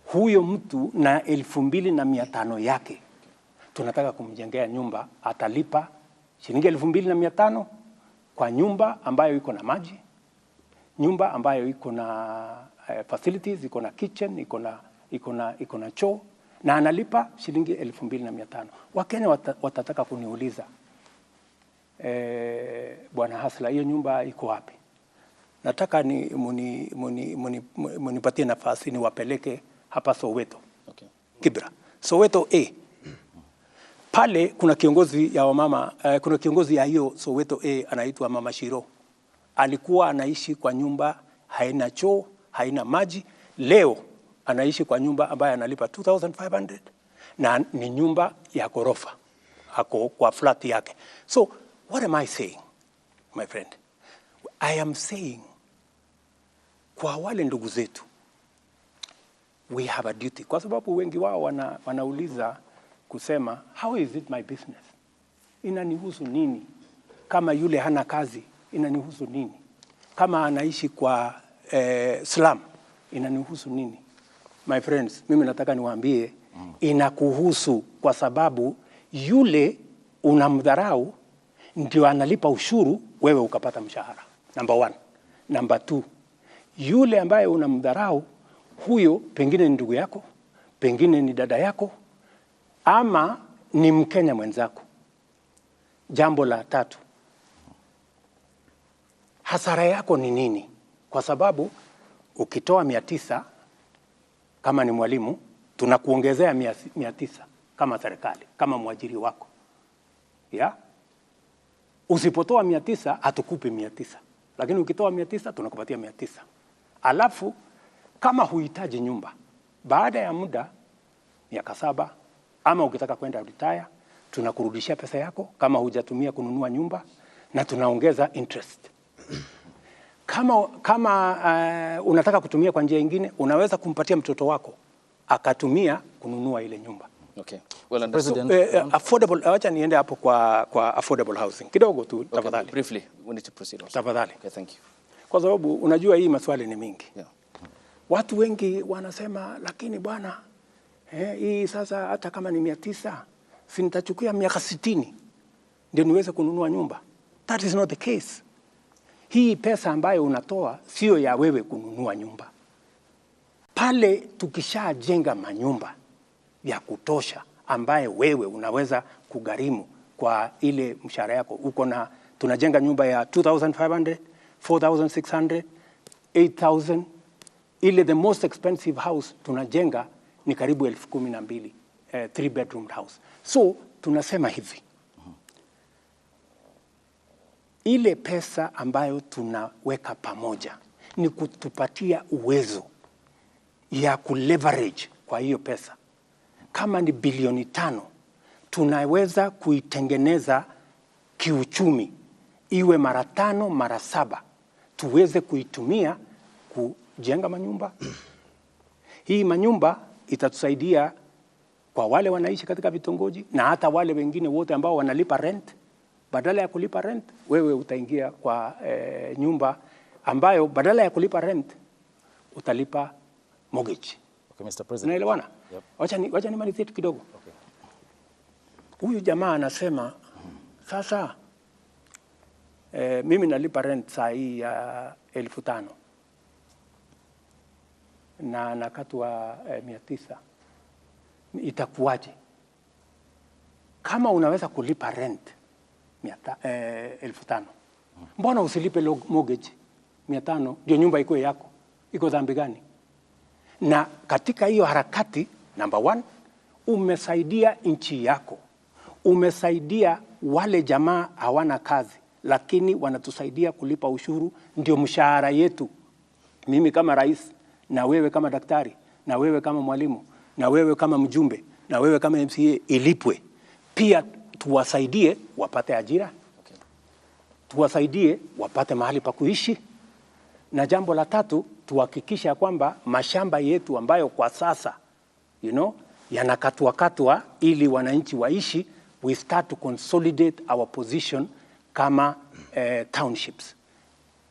Huyo mtu na 2,500 yake tunataka kumjengea nyumba, atalipa shilingi 2,500 kwa nyumba ambayo iko na maji, nyumba ambayo iko na facilities, iko na kitchen, iko na choo na analipa shilingi 2,500. Wakenya watataka kuniuliza, Bwana Hustler, hiyo nyumba iko wapi? Nataka ni munipatie nafasi niwapeleke hapa Soweto. Kibra. Soweto A. Pale kuna kiongozi ya wamama, kuna kiongozi ya hiyo Soweto A anaitwa Mama Shiro. Alikuwa anaishi kwa nyumba haina choo, haina maji. Leo anaishi kwa nyumba ambayo analipa 2500 na ni nyumba ya ghorofa. Ako kwa flat yake. So what am I saying, my friend? I am saying kwa wale ndugu zetu we have a duty, kwa sababu wengi wao wanauliza kusema, how is it my business? Inanihusu nini? Kama yule hana kazi, inanihusu nini? Kama anaishi kwa slum, inanihusu nini? My friends, mimi nataka niwaambie inakuhusu kwa sababu yule unamdharau ndio analipa ushuru, wewe ukapata mshahara. Number one. Number two, Yule ambaye unamdharau huyo pengine ni ndugu yako, pengine ni dada yako, ama ni Mkenya mwenzako. Jambo la tatu, hasara yako ni nini? Kwa sababu ukitoa 900 kama ni mwalimu, tunakuongezea 900 kama serikali, kama mwajiri wako. Ya? Usipotoa 900 hatukupi 900. Lakini ukitoa 900 tunakupatia 900. Alafu kama huhitaji nyumba, baada ya muda miaka 7 ama ukitaka kwenda retire, tunakurudishia pesa yako kama hujatumia kununua nyumba, na tunaongeza interest. Kama unataka kutumia kwa njia nyingine, unaweza kumpatia mtoto wako akatumia kununua ile nyumba. Okay. Well, President, so, affordable, acha niende hapo kwa affordable housing kidogo tu, okay, tafadhali. Briefly, we need to proceed also. Tafadhali. Okay, thank you. Kwa sababu unajua hii maswali ni mingi. Yeah. Watu wengi wanasema lakini bwana, hii sasa hata kama ni 900, si nitachukua miaka 60 ndio niweze kununua nyumba. That is not the case. Hii pesa ambayo unatoa sio ya wewe kununua nyumba. Pale tukishajenga manyumba ya kutosha ambaye wewe unaweza kugharimu kwa ile mshahara yako, uko na, tunajenga nyumba ya 2500, 4600, 8000. Ile the most expensive house tunajenga ni karibu 12,000, 3 bedroom house. So tunasema hivi, ile pesa ambayo tunaweka pamoja ni kutupatia uwezo ya kuleverage kwa hiyo pesa. Kama ni bilioni 5, tunaweza kuitengeneza kiuchumi iwe mara 5 mara 7, tuweze kuitumia kujenga manyumba. Hii manyumba itatusaidia kwa wale wanaishi katika vitongoji na hata wale wengine wote ambao wanalipa rent. Badala ya kulipa rent, wewe utaingia kwa nyumba ambayo badala ya kulipa rent utalipa mortgage. Okay, Mr. President. Unaelewana? Yep. Wacha nimalizie tu kidogo. Okay. Huyu jamaa anasema sasa mimi nalipa rent saa hii ya 5,000 na nakatwa 900. Itakuwaje? Kama unaweza kulipa rent 5,000, mbona usilipe mortgage 500 ndio nyumba iko yako? Iko dhambi gani? Na katika hiyo harakati, number 1, umesaidia nchi yako, umesaidia wale jamaa hawana kazi, lakini wanatusaidia kulipa ushuru, ndio mshahara yetu. Mimi kama rais, na wewe kama daktari, na wewe kama mwalimu, na wewe kama mjumbe, na wewe kama MCA, ilipwe. Pia tuwasaidie wapate ajira, okay, tuwasaidie wapate mahali pa kuishi. Na jambo la tatu, tuhakikisha kwamba mashamba yetu ambayo kwa sasa yanakatwa katwa ili wananchi waishi, we start to consolidate our position kama townships.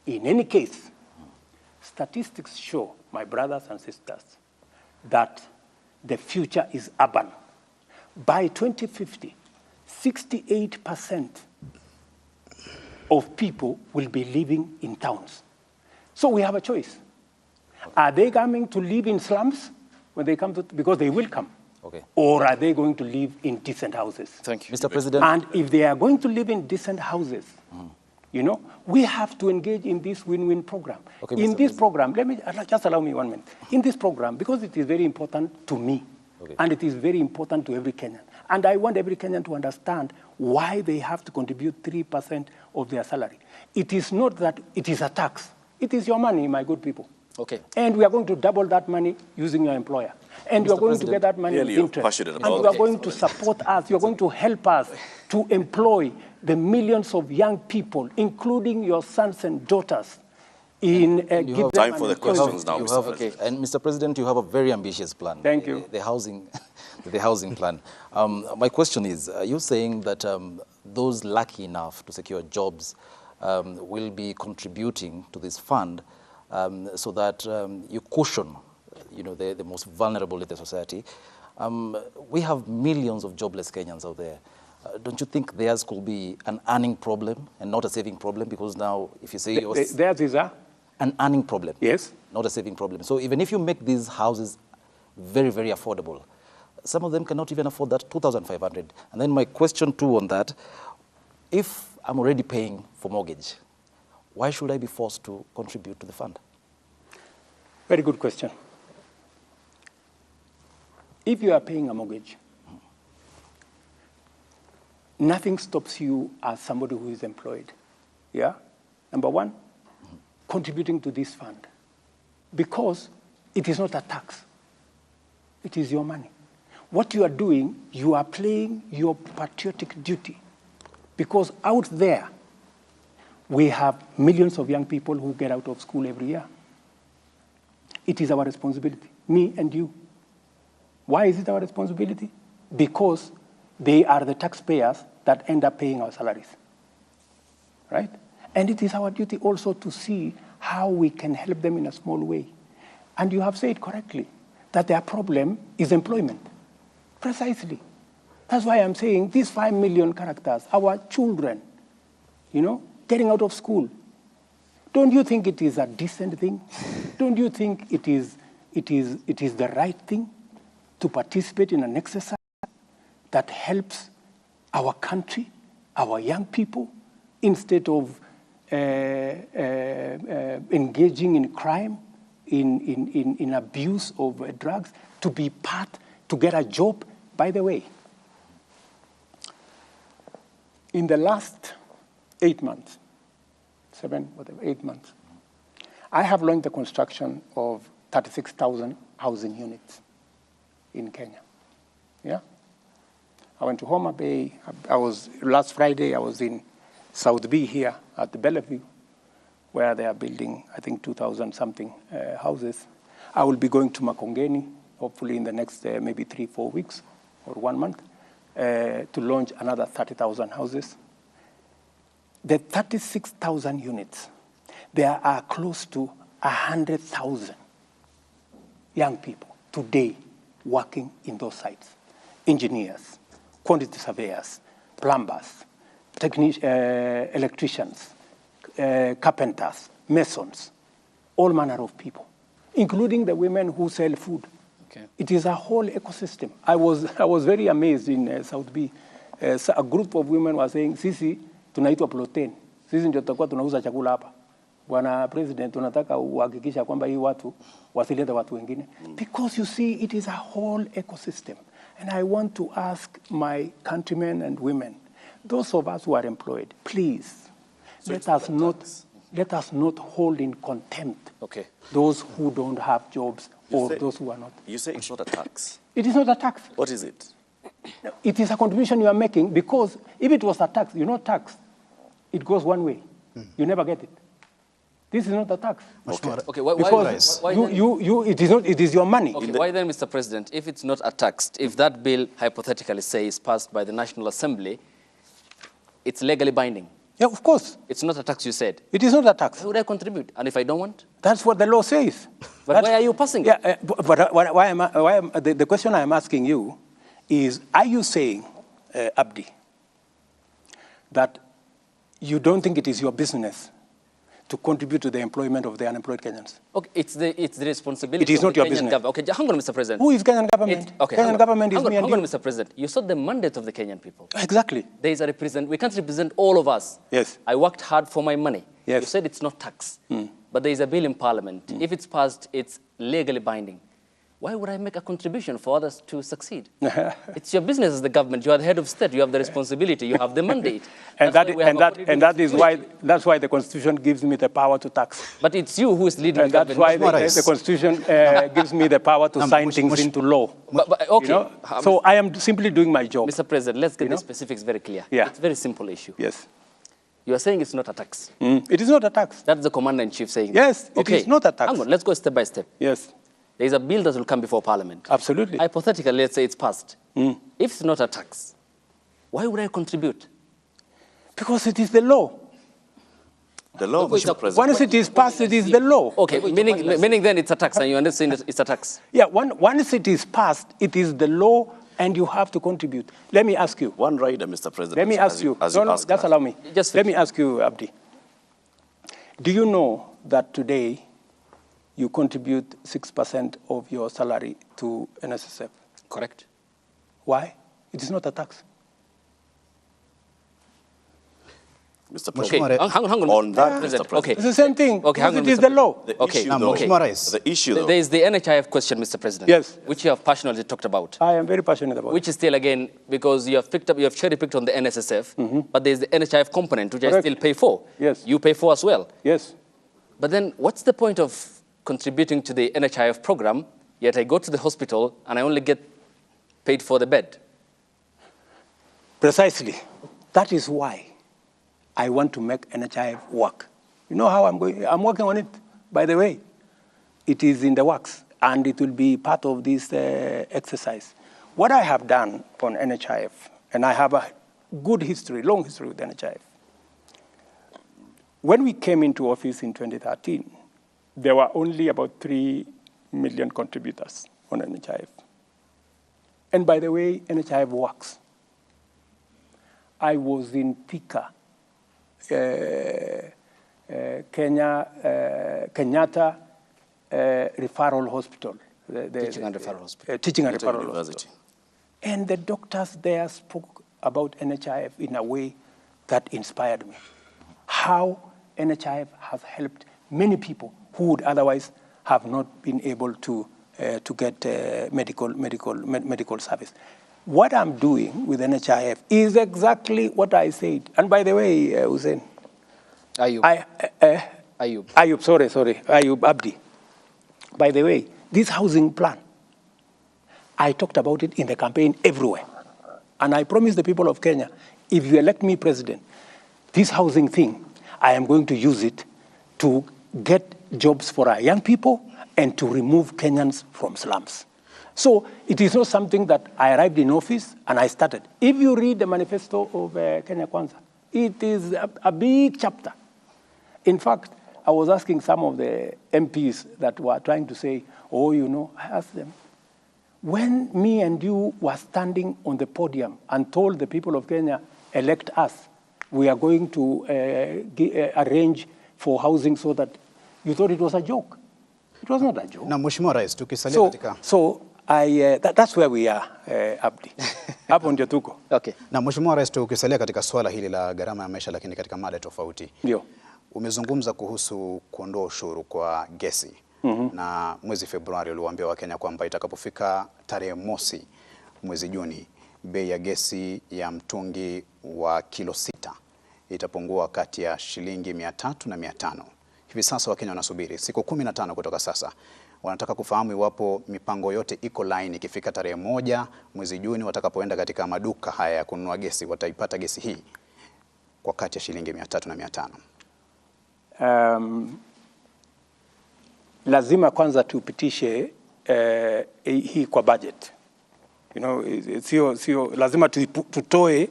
In any case, statistics show, my brothers and sisters, that the future is urban. By 2050, 68% of people will be living in towns. So we have a choice. Are they coming to live in slums when they come to, because they will come? Okay. Or are they going to live in decent houses? Thank you, Mr. President. And if they are going to live in decent houses, we have to engage in this win-win program. Okay, in Mr. this President. program, let me just allow me 1 minute. In this program, because it is very important to me, okay, and it is very important to every Kenyan, and I want every Kenyan to understand why they have to contribute 3% of their salary. It is not that it is a tax. It is your money, my good people. Okay. And we are going to double that money using your employer. And you are going to get that money Really with interest. passionate And about you are it. going to support us. You are going to help us to employ the millions of young people, including your sons and daughters, in give them Time for the an questions now, You Mr. have, President. And Mr. President, you have a very ambitious plan. Thank you. The housing, the housing plan. My question is, are you saying that those lucky enough to secure jobs will be contributing to this fund so that you cushion, the most vulnerable in the society? We have millions of jobless Kenyans out there. Don't you think theirs could be an earning problem and not a saving problem? Because now, if you say Theirs is a? an earning problem. Yes. Not a saving problem. So even if you make these houses very, very affordable, some of them cannot even afford that 2,500. And then my question too on that, if I'm already paying for mortgage, why should I be forced to contribute to the fund? Very good question. If you are paying a mortgage, nothing stops you as somebody who is employed. Yeah? Number one, contributing to this fund. Because it is not a tax. It is your money. What you are doing, you are playing your patriotic duty. Because out there, we have millions of young people who get out of school every year. It is our responsibility, me and you. Why is it our responsibility? Because they are the taxpayers that end up paying our salaries, right? And it is our duty also to see how we can help them in a small way. And you have said correctly that their problem is employment. Precisely. That's why I'm saying these 5 million characters, our children, you know, getting out of school. Don't you think it is a decent thing? Don't you think it is the right thing to participate in an exercise that helps our country, our young people, instead of engaging in crime, in abuse of drugs, to be part, to get a job? By the way, in the last 8 months, 8 months, I have launched the construction of 36,000 housing units in Kenya. Yeah? I went to Homa Bay. Last Friday, I was in South B here at the Bellevue, where they are building, I think, 2,000 something houses. I will be going to Makongeni, hopefully in the next maybe 3-4 weeks or 1 month, to launch another 30,000 houses. The 36,000 units, there are close to 100,000 young people today working in those sites. Engineers, quantity surveyors, plumbers, electricians, carpenters, masons, all manner of people, including the women who sell food. Okay. It is a whole ecosystem. I was very amazed in South B. A group of women were saying, sisi tunaitwa protein. Sisi ndio tutakuwa tunauza chakula hapa. Bwana President, tunataka uhakikisha kwamba hii watu wasilete watu wengine. Because you see, it is a whole ecosystem. And I want to ask my countrymen and women, those of us who are employed, please, so let us not hold in contempt those who don't have jobs or those who are not. You say it's not a tax. It is not a tax. What is it? It is a contribution you are making, because if it was a tax, you know tax, it goes one way. You never get it. This is not a tax. Okay. Okay. Why, because why it is not. It is your money. Okay. Why then, Mr. President, if it's not a tax, if that bill hypothetically say is passed by the National Assembly, it's legally binding. Yeah, of course. It's not a tax, you said. It is not a tax. Why would I contribute? And if I don't want? That's what the law says. But why are you passing it? Yeah, but why am I, the question I am asking you is, are you saying, Abdi, that you don't think it is your business to contribute to the employment of the unemployed Kenyans? Okay, it's the responsibility. It is not of the your Kenyan business. Government. Okay, hang on, Mr. President. Who is Kenyan government? Okay, Kenyan government is me and hang you. on, Mr. President. You saw the mandate of the Kenyan people. Exactly. There is a represent. We can't represent all of us. Yes. I worked hard for my money. Yes. You said it's not tax, but there is a bill in Parliament. If it's passed, it's legally binding. Why would I make a contribution for others to succeed? It's your business as the government. You are the head of state. You have the responsibility. You have the mandate. And that's why the Constitution gives me the power to tax. But it's you who is leading and the government. That's why the Constitution gives me the power to sign things into law. But, okay. You know? So I am simply doing my job. Mr. President, let's get the specifics very clear. Yeah. It's a very simple issue. Yes. You are saying it's not a tax. It is not a tax. That's the Commander-in-Chief saying. Yes, it is not a tax. Hang on, let's go step by step. Yes. There is a bill that will come before Parliament. Absolutely. Hypothetically, let's say it's passed. If it's not a tax, why would I contribute? Because it is the law. The law, Mr. President. Once it is passed, it is the law. Okay, meaning then it's a tax, and you understand it's a tax. Yeah, once it is passed, it is the law, and you have to contribute. Let me ask you. One rider, Mr. President. Let me ask you. No, no, just allow me. Just let me ask you, Abdi. Do you know that today you contribute 6% of your salary to NSSF? Correct. Why? It is not a tax. Mr. Okay, President. hang on, on that, President. Mr. President. Okay. It's the same thing. Okay, hang on, it is Mr. the law. The Okay. issue, No, though, okay. The issue, though. There is the NHIF question, Mr. President. Yes. Which you have passionately talked about. I am very passionate about Which is still, again, because you have picked up, you have cherry picked on the NSSF, but there's the NHIF component, which Correct. I still pay for. Yes. You pay for as well. Yes. But then what's the point of contributing to the NHIF program, yet I go to the hospital and I only get paid for the bed? Precisely. That is why I want to make NHIF work. You know how I'm going? I'm working on it, by the way. It is in the works, and it will be part of this exercise. What I have done on NHIF, and I have a good history, long history with NHIF. When we came into office in 2013, there were only about 3 million contributors on NHIF. And by the way, NHIF works. I was in Thika, Kenyatta Referral Hospital. Teaching and Referral Hospital. Teaching and Referral University. Hospital. And the doctors there spoke about NHIF in a way that inspired me. How NHIF has helped many people who would otherwise have not been able to get medical service. What I'm doing with NHIF is exactly what I said. And by the way, Hussein. Ayub. Ayub. Ayub, sorry. Ayub Abdi. By the way, this housing plan, I talked about it in the campaign everywhere. And I promised the people of Kenya, if you elect me president, this housing thing, I am going to use it to get jobs for our young people and to remove Kenyans from slums. So it is not something that I arrived in office and I started. If you read the manifesto of Kenya Kwanza, it is a big chapter. In fact, I was asking some of the MPs that were trying to say, oh, you know, I asked them, when me and you were standing on the podium and told the people of Kenya, elect us, we are going to arrange for housing so that you thought it was a joke. It was not a joke. Na Mheshimiwa Rais, tukisalia katika... So that's where we are, Abdi. Hapo ndio tuko. Okay. Na Mheshimiwa Rais, tukisalia katika swala hili la gharama ya maisha, lakini katika mada tofauti. Ndio. Umezungumza kuhusu kuondoa ushuru kwa gesi. Na mwezi Februari uliwaambia Wakenya kwamba itakapofika tarehe 1 mwezi Juni, bei ya gesi ya mtungi wa kilo 6 itapungua kati ya shilingi 300 na 500. Hivi sasa Wakenya wanasubiri siku 15 kutoka sasa. Wanataka kufahamu iwapo mipango yote iko line, ikifika tarehe 1 mwezi Juni watakapoenda katika maduka haya ya kununua gesi wataipata gesi hii kwa kati ya shilingi 300 na 500. Lazima kwanza tupitishe hii kwa budget. You know, sio lazima tutoe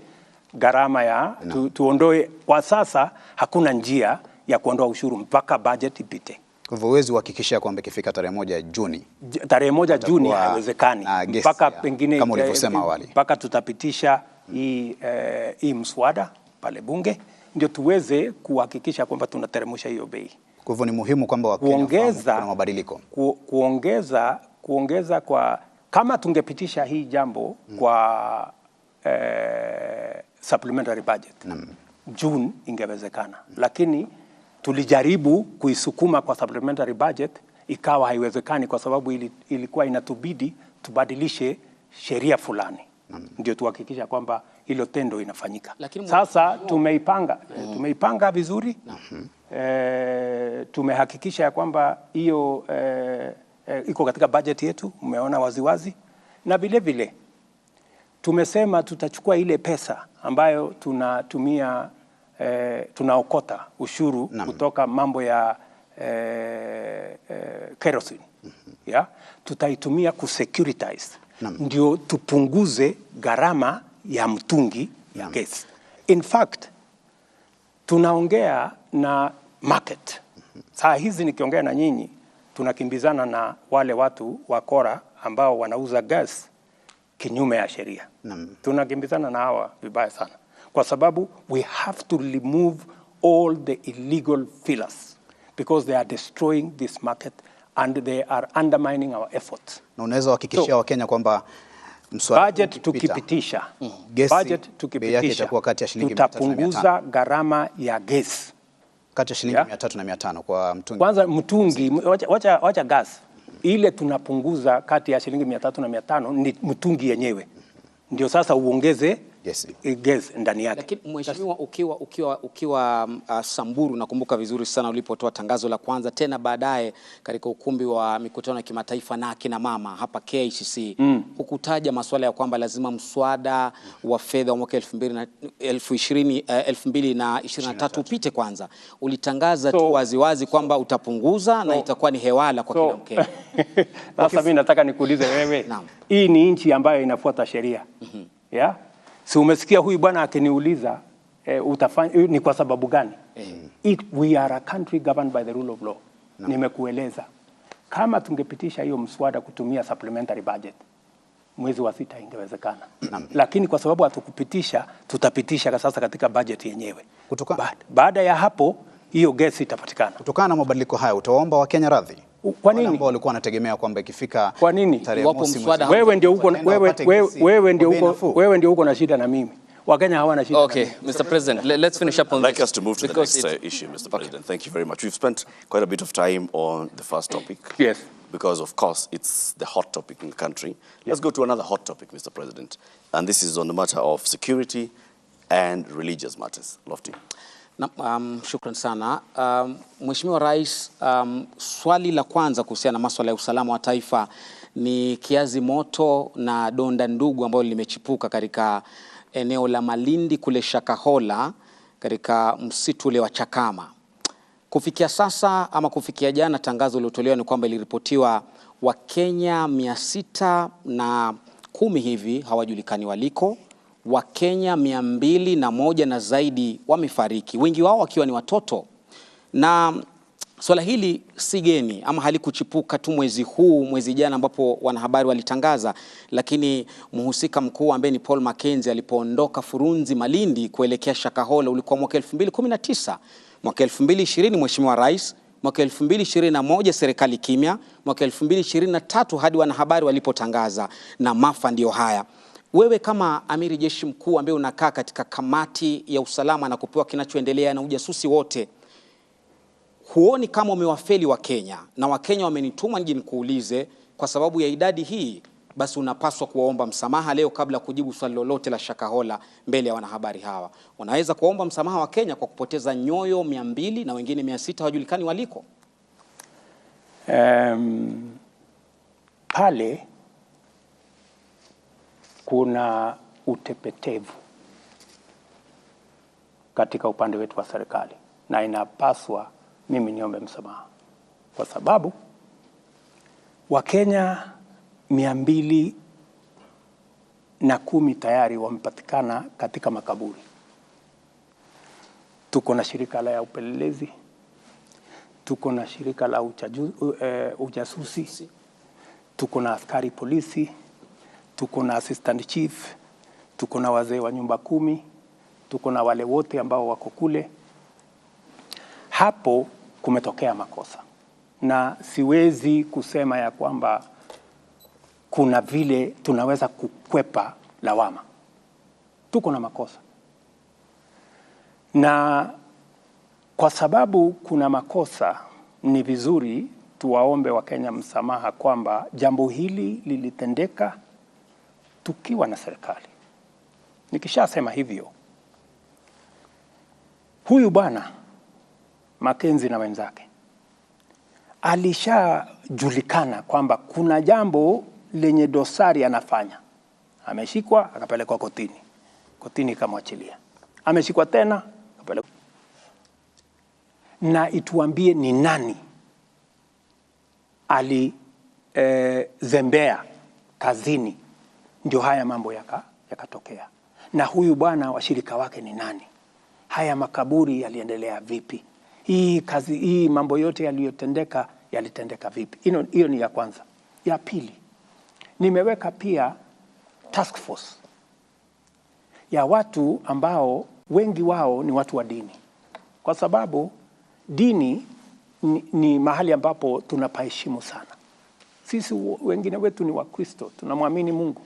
gharama ya tuondoe. Kwa sasa hakuna njia ya kuondoa ushuru mpaka budget ipite. Kwa hivyo huwezi kuhakikisha kwamba ikifika tarehe 1 Juni. Tarehe 1 Juni haiwezekani. Mpaka pengine kama ulivyosema awali. Mpaka tutapitisha hii mswada pale bunge ndio tuweze kuhakikisha kwamba tunateremsha hiyo bei. Kwa hivyo ni muhimu kwamba Wakenya kuna mabadiliko. Kuongeza kwa kama tungepitisha hii jambo kwa supplementary budget. June ingewezekana. Lakini tulijaribu kuisukuma kwa supplementary budget ikawa haiwezekani kwa sababu ilikuwa inatubidi tubadilishe sheria fulani. Ndio tuhakikisha kwamba hilo tendo inafanyika. Lakini sasa tumeipanga vizuri. Tumehakikisha ya kwamba hiyo iko katika budget yetu, umeona waziwazi. Na vile vile tumesema tutachukua ile pesa ambayo tunatumia tunaokota ushuru kutoka mambo ya kerosene. Yeah? Tutaitumia kusecuritize. Ndio tupunguze gharama ya mtungi ya gesi. In fact, tunaongea na market. Saa hizi nikiongea na nyinyi, tunakimbizana na wale watu wakora ambao wanauza gas kinyume ya sheria. Tunakimbizana na hawa vibaya sana. Kwa sababu we have to remove all the illegal fillers. because they are destroying this market and they are undermining our efforts. Na unaweza kuhakikishia So, Wakenya kwamba mswada budget ukipita, tukipitisha, gesi, budget bei yake tukipitisha, itakuwa kati ya shilingi 300 na tutapunguza gharama ya gesi. Kati ya shilingi 300 na 500 kwa mtungi. Kwanza mtungi, wacha gas ile tunapunguza kati ya shilingi 300 na 500 ni mtungi yenyewe, ndio sasa uongeze gesi ndani yake. Lakini mheshimiwa, ukiwa Samburu, nakumbuka vizuri sana ulipotoa tangazo la kwanza, tena baadaye katika ukumbi wa mikutano ya kimataifa na akina mama hapa KICC, hukutaja masuala ya kwamba lazima mswada wa fedha wa mwaka 2023 upite kwanza. Ulitangaza tu waziwazi kwamba utapunguza na itakuwa ni hewala kwa kila Mkenya. Sasa mimi nataka nikuulize wewe, hii ni nchi ambayo inafuata sheria. Yeah? Si umesikia huyu bwana akiniuliza utafanya ni kwa sababu gani? We are a country governed by the rule of law. No. Nimekueleza kama tungepitisha hiyo mswada kutumia supplementary budget mwezi wa 6 ingewezekana. No. Lakini kwa sababu hatukupitisha, tutapitisha sasa katika budget yenyewe. Baada ya hapo hiyo gesi itapatikana. Kutokana na mabadiliko haya utawaomba Wakenya radhi? Kwa nini? Ambao walikuwa wanategemea kwamba ikifika kwa nini? Tarehe mosi wewe ndio uko wewe ndio uko na shida na mimi. Wakenya hawana shida. Okay, Mr. President, let's finish up on I'd like us to move to the next issue, Mr. President. Thank you very much. We've spent quite a bit of time on the first topic. Yes. Because of course it's the hot topic in the country. Let's go to another hot topic, Mr. President. And this is on the matter of security and religious matters. Lofty. Na, shukran sana. Mheshimiwa Rais, swali la kwanza kuhusiana na masuala ya usalama wa taifa ni kiazi moto na donda ndugu ambalo limechipuka katika eneo la Malindi kule Shakahola katika msitu ule wa Chakama. Kufikia sasa ama kufikia jana, tangazo lililotolewa ni kwamba iliripotiwa Wakenya 610 hivi hawajulikani waliko, Wakenya 201 na zaidi wamefariki, wengi wao wakiwa ni watoto. Na swala hili si geni ama halikuchipuka tu mwezi huu, mwezi jana ambapo wanahabari walitangaza, lakini mhusika mkuu ambaye ni Paul Mackenzie alipoondoka Furunzi Malindi kuelekea Shakahola ulikuwa mwaka 2019. Mwaka 2020 Mheshimiwa Rais, mwaka 2021 serikali kimya, mwaka 2023 hadi wanahabari walipotangaza, na maafa ndio haya. Wewe kama amiri jeshi mkuu ambaye unakaa katika kamati ya usalama na kupewa kinachoendelea na ujasusi wote, huoni kama umewafeli wa Kenya? Na Wakenya wamenituma nije nikuulize, kwa sababu ya idadi hii, basi unapaswa kuwaomba msamaha leo kabla kujibu swali lolote la Shakahola mbele ya wanahabari hawa. Unaweza kuwaomba msamaha wa Kenya kwa kupoteza nyoyo 200 na wengine 600 hawajulikani waliko? Pale kuna utepetevu katika upande wetu wa serikali, na inapaswa mimi niombe msamaha kwa sababu Wakenya 210 tayari wamepatikana katika makaburi. Tuko na shirika la upelelezi, tuko na shirika la ujasusi, tuko na askari polisi, tuko na assistant chief, tuko na wazee wa nyumba 10, tuko na wale wote ambao wako kule. Hapo kumetokea makosa, na siwezi kusema ya kwamba kuna vile tunaweza kukwepa lawama. Tuko na makosa, na kwa sababu kuna makosa ni vizuri tuwaombe Wakenya msamaha kwamba jambo hili lilitendeka tukiwa na serikali. Nikishasema hivyo, huyu bwana Mackenzie na wenzake alishajulikana kwamba kuna jambo lenye dosari anafanya. Ameshikwa akapelekwa kotini, kotini ikamwachilia. Ameshikwa tena akapelekwa. Na ituambie ni nani alizembea kazini ndio haya mambo yakatokea. Na huyu bwana washirika wake ni nani? Haya makaburi yaliendelea vipi? Hii kazi, hii mambo yote yaliyotendeka yalitendeka vipi? Hiyo ni ya kwanza. Ya pili, nimeweka pia task force ya watu ambao wengi wao ni watu wa dini, kwa sababu dini ni mahali ambapo tunapaheshimu sana. Sisi wengine wetu ni Wakristo, tunamwamini Mungu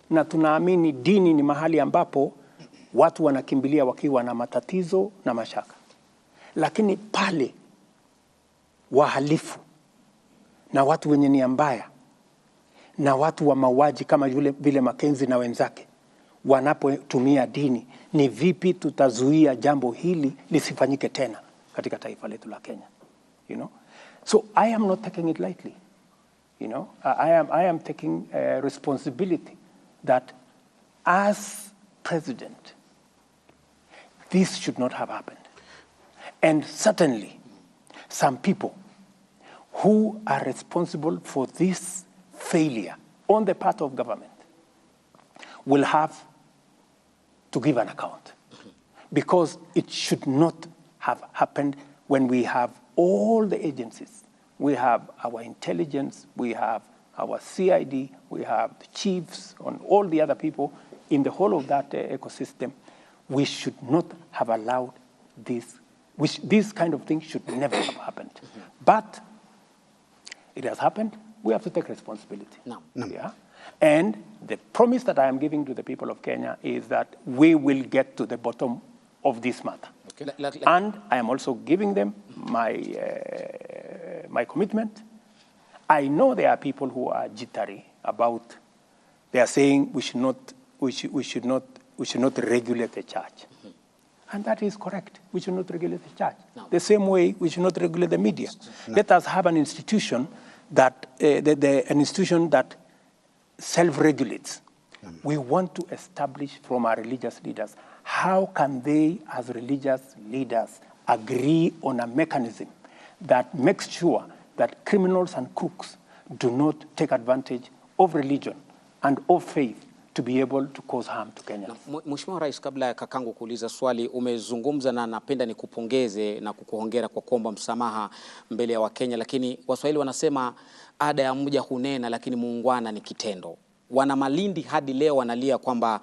na tunaamini dini ni mahali ambapo watu wanakimbilia wakiwa na matatizo na mashaka. Lakini pale wahalifu na watu wenye nia mbaya na watu wa mauaji kama yule vile Mackenzie na wenzake wanapotumia dini, ni vipi tutazuia jambo hili lisifanyike tena katika taifa letu la Kenya? You know? So I am not taking it lightly. You know, I am taking responsibility that as president, this should not have happened. And certainly, some people who are responsible for this failure on the part of government will have to give an account, because it should not have happened when we have all the agencies. We have our intelligence, we have our CID, we have the chiefs and all the other people in the whole of that ecosystem. We should not have allowed this, this kind of thing should never have happened. But it has happened. We have to take responsibility. No. No. Yeah? And the promise that I am giving to the people of Kenya is that we will get to the bottom of this matter. Okay. And I am also giving them my, my commitment. I know there are people who are jittery about, they are saying we should not, we should not regulate the church. And that is correct. We should not regulate the church. No. The same way we should not regulate the media. No. Let us have an institution that, an institution that self-regulates. Mm. We want to establish from our religious leaders, how can they, as religious leaders, agree on a mechanism that makes sure that criminals and crooks do not take advantage of religion and of faith to be able to cause harm to Kenyans. Mheshimiwa Rais, kabla ya kakangu kuuliza swali, umezungumza na napenda nikupongeze na kukuhongera kwa kuomba msamaha mbele ya Wakenya, lakini Waswahili wanasema ada ya mja hunena, lakini muungwana ni kitendo. Wana Malindi hadi leo wanalia kwamba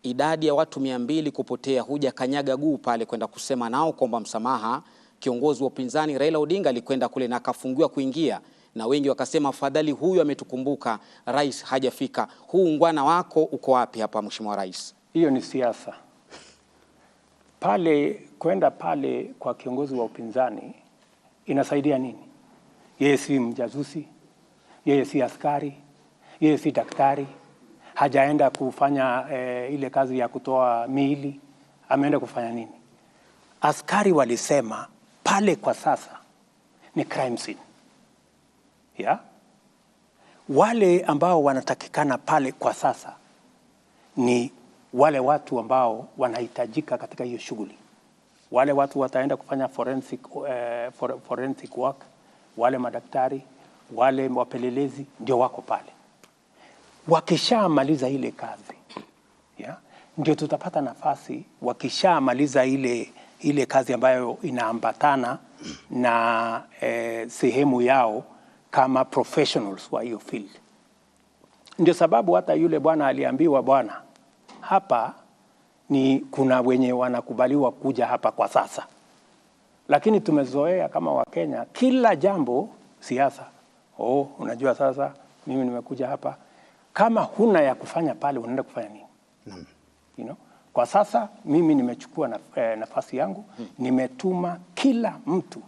idadi ya watu 200 kupotea, huja kanyaga guu pale kwenda kusema nao kuomba msamaha. Kiongozi wa upinzani Raila Odinga alikwenda kule na akafungiwa kuingia, na wengi wakasema afadhali huyu ametukumbuka, rais hajafika. Huu ungwana wako uko wapi hapa Mheshimiwa Rais? Hiyo ni siasa. Pale kwenda pale kwa kiongozi wa upinzani inasaidia nini? Yeye si mjasusi, yeye si askari, yeye si daktari, hajaenda kufanya ile kazi ya kutoa miili, ameenda kufanya nini? Askari walisema pale kwa sasa ni crime scene. Yeah? Wale ambao wanatakikana pale kwa sasa ni wale watu ambao wanahitajika katika hiyo shughuli. Wale watu wataenda kufanya forensic work, wale madaktari, wale wapelelezi ndio wako pale. Wakishamaliza ile kazi, yeah, ndio tutapata nafasi. Wakishamaliza ile kazi ambayo inaambatana na sehemu yao kama professionals wa hiyo field. Ndio sababu hata yule bwana aliambiwa, bwana, hapa ni kuna wenye wanakubaliwa kuja hapa kwa sasa. Lakini tumezoea kama Wakenya kila jambo siasa. Oh, unajua sasa mimi nimekuja hapa. Kama huna ya kufanya pale unaenda kufanya nini? You know? Kwa sasa mimi nimechukua nafasi yangu, nimetuma kila mtu.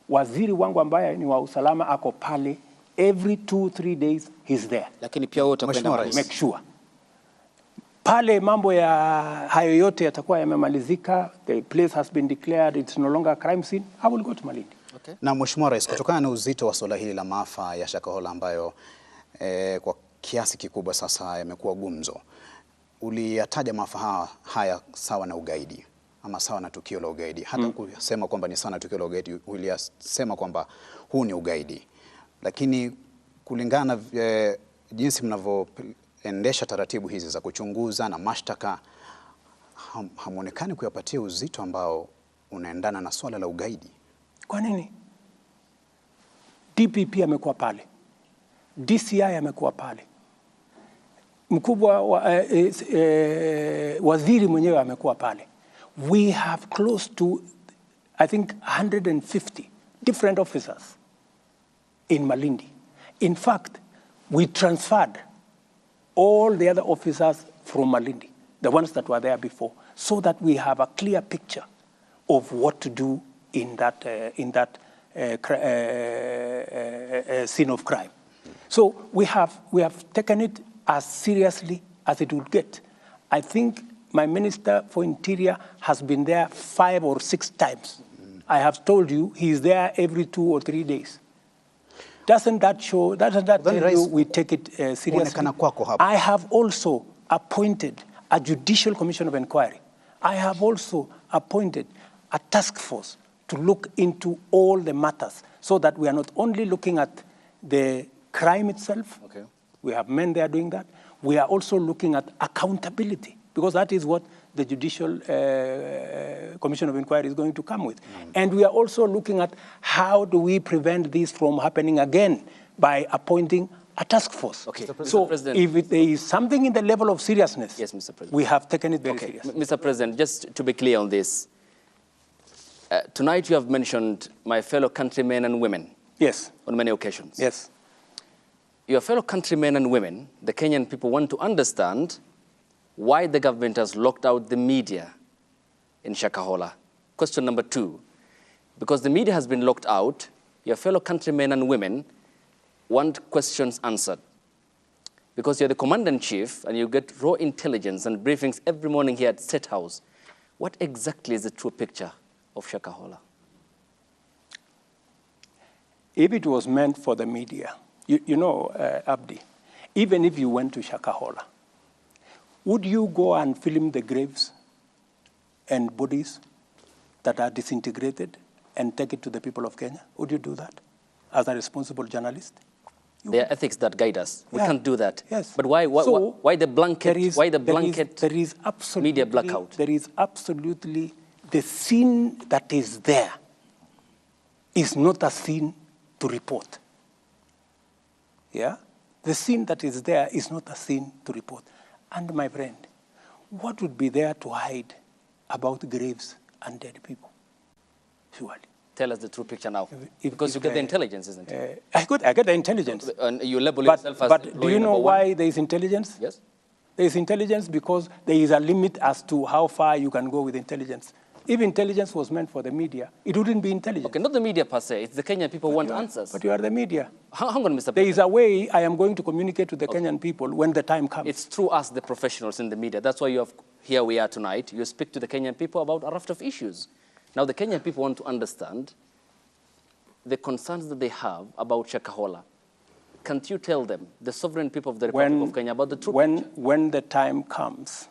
Waziri wangu ambaye ni wa usalama ako pale every 2-3 days he's there. Lakini pia wewe utakwenda make sure. Pale mambo ya hayo yote yatakuwa yamemalizika, the place has been declared, it's no longer a crime scene, I will go to Malindi. Okay. Na Mheshimiwa Rais, kutokana na uzito wa suala hili la maafa ya Shakahola ambayo kwa kiasi kikubwa sasa yamekuwa gumzo, uliyataja maafa haya sawa na ugaidi ama sawa na tukio la ugaidi. Hata kusema kwamba ni sana tukio la ugaidi, uliyasema kwamba huu ni ugaidi. Lakini kulingana jinsi mnavyoendesha taratibu hizi za kuchunguza na mashtaka, hamuonekani kuyapatia uzito ambao unaendana na swala la ugaidi. Kwa nini? DPP amekuwa pale, DCI amekuwa pale, mkubwa wa, waziri mwenyewe amekuwa pale. We have close to, I think, 150 different officers in Malindi. In fact, we transferred all the other officers from Malindi, the ones that were there before, so that we have a clear picture of what to do in that scene of crime. So we have taken it as seriously as it would get. I think my Minister for Interior has been there 5 or 6 times. I have told you he is there every 2 or 3 days. Doesn't that show, doesn't that tell you we take it seriously? I have also appointed a judicial commission of inquiry. I have also appointed a task force to look into all the matters so that we are not only looking at the crime itself. Okay. We have men there doing that. We are also looking at accountability, because that is what the Judicial Commission of Inquiry is going to come with. And we are also looking at how do we prevent this from happening again by appointing a task force. Okay. So President, if there is something in the level of seriousness, yes, Mr. President, we have taken it very seriously. Mr. President, just to be clear on this, tonight you have mentioned my fellow countrymen and women. Yes. On many occasions. Yes. Your fellow countrymen and women, the Kenyan people, want to understand why the government has locked out the media in Shakahola. Question number 2, because the media has been locked out, your fellow countrymen and women want questions answered. Because you're the commander-in-chief and you get raw intelligence and briefings every morning here at State House, what exactly is the true picture of Shakahola? If it was meant for the media, you know, Abdi, even if you went to Shakahola, would you go and film the graves and bodies that are disintegrated and take it to the people of Kenya? Would you do that as a responsible journalist? There are ethics that guide us. We can't do that. Yes. But why the blanket? Why the blanket? There is absolutely media blackout. There is absolutely the scene that is there is not a scene to report. Yeah, the scene that is there is not a scene to report. And my friend, what would be there to hide about graves and dead people? Surely. Tell us the true picture now, because you get the intelligence, isn't it? I get the intelligence. And you label yourself as But do you know why there is intelligence? Yes. There is intelligence because there is a limit as to how far you can go with intelligence. If intelligence was meant for the media, it wouldn't be intelligence. Okay, not the media per se. It's the Kenyan people who want answers. But you are the media. Hang on, Mr. President. There is a way I am going to communicate to the Kenyan people when the time comes. It's through us, the professionals in the media. That's why you have, here we are tonight. You speak to the Kenyan people about a raft of issues. Now, the Kenyan people want to understand the concerns that they have about Shakahola. Can't you tell them, the sovereign people of the Republic of Kenya, about the truth? When the time comes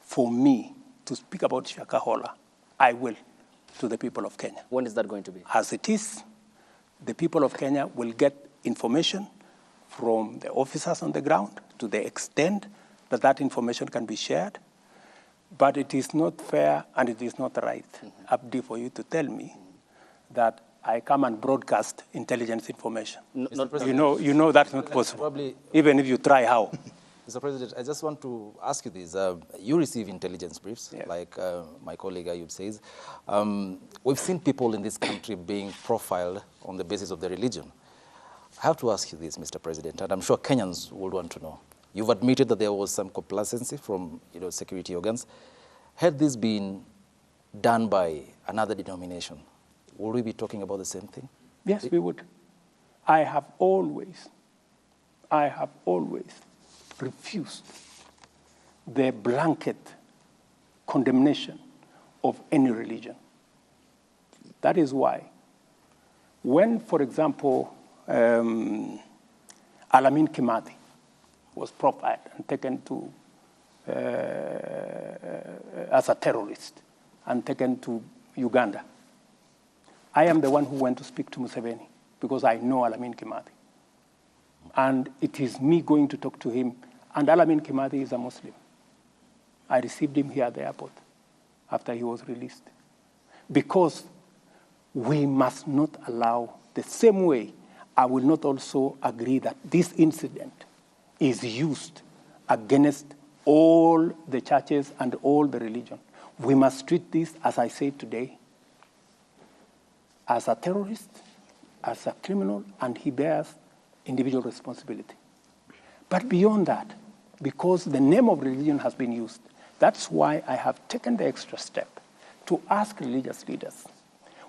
for me to speak about Shakahola, I will, to the people of Kenya. When is that going to be? As it is, the people of Kenya will get information from the officers on the ground to the extent that that information can be shared. But it is not fair and it is not right, Abdi, for you to tell me that I come and broadcast intelligence information. No, you know that's not possible, probably, even if you try how. Mr. President, I just want to ask you this. You receive intelligence briefs, yes, like my colleague Ayub says. We've seen people in this country being profiled on the basis of their religion. I have to ask you this, Mr. President, and I'm sure Kenyans would want to know. You've admitted that there was some complacency from security organs. Had this been done by another denomination, would we be talking about the same thing? Yes, we would. I have always refused the blanket condemnation of any religion. That is why when, for example, Alamin Kimathi was profiled and taken to as a terrorist and taken to Uganda, I am the one who went to speak to Museveni because I know Alamin Kimathi. And it is me going to talk to him. And Alamin Kimathi is a Muslim. I received him here at the airport after he was released. Because we must not allow, the same way I will not also agree that this incident is used against all the churches and all the religion. We must treat this, as I say today, as a terrorist, as a criminal, and he bears individual responsibility. But beyond that, because the name of religion has been used, that's why I have taken the extra step to ask religious leaders,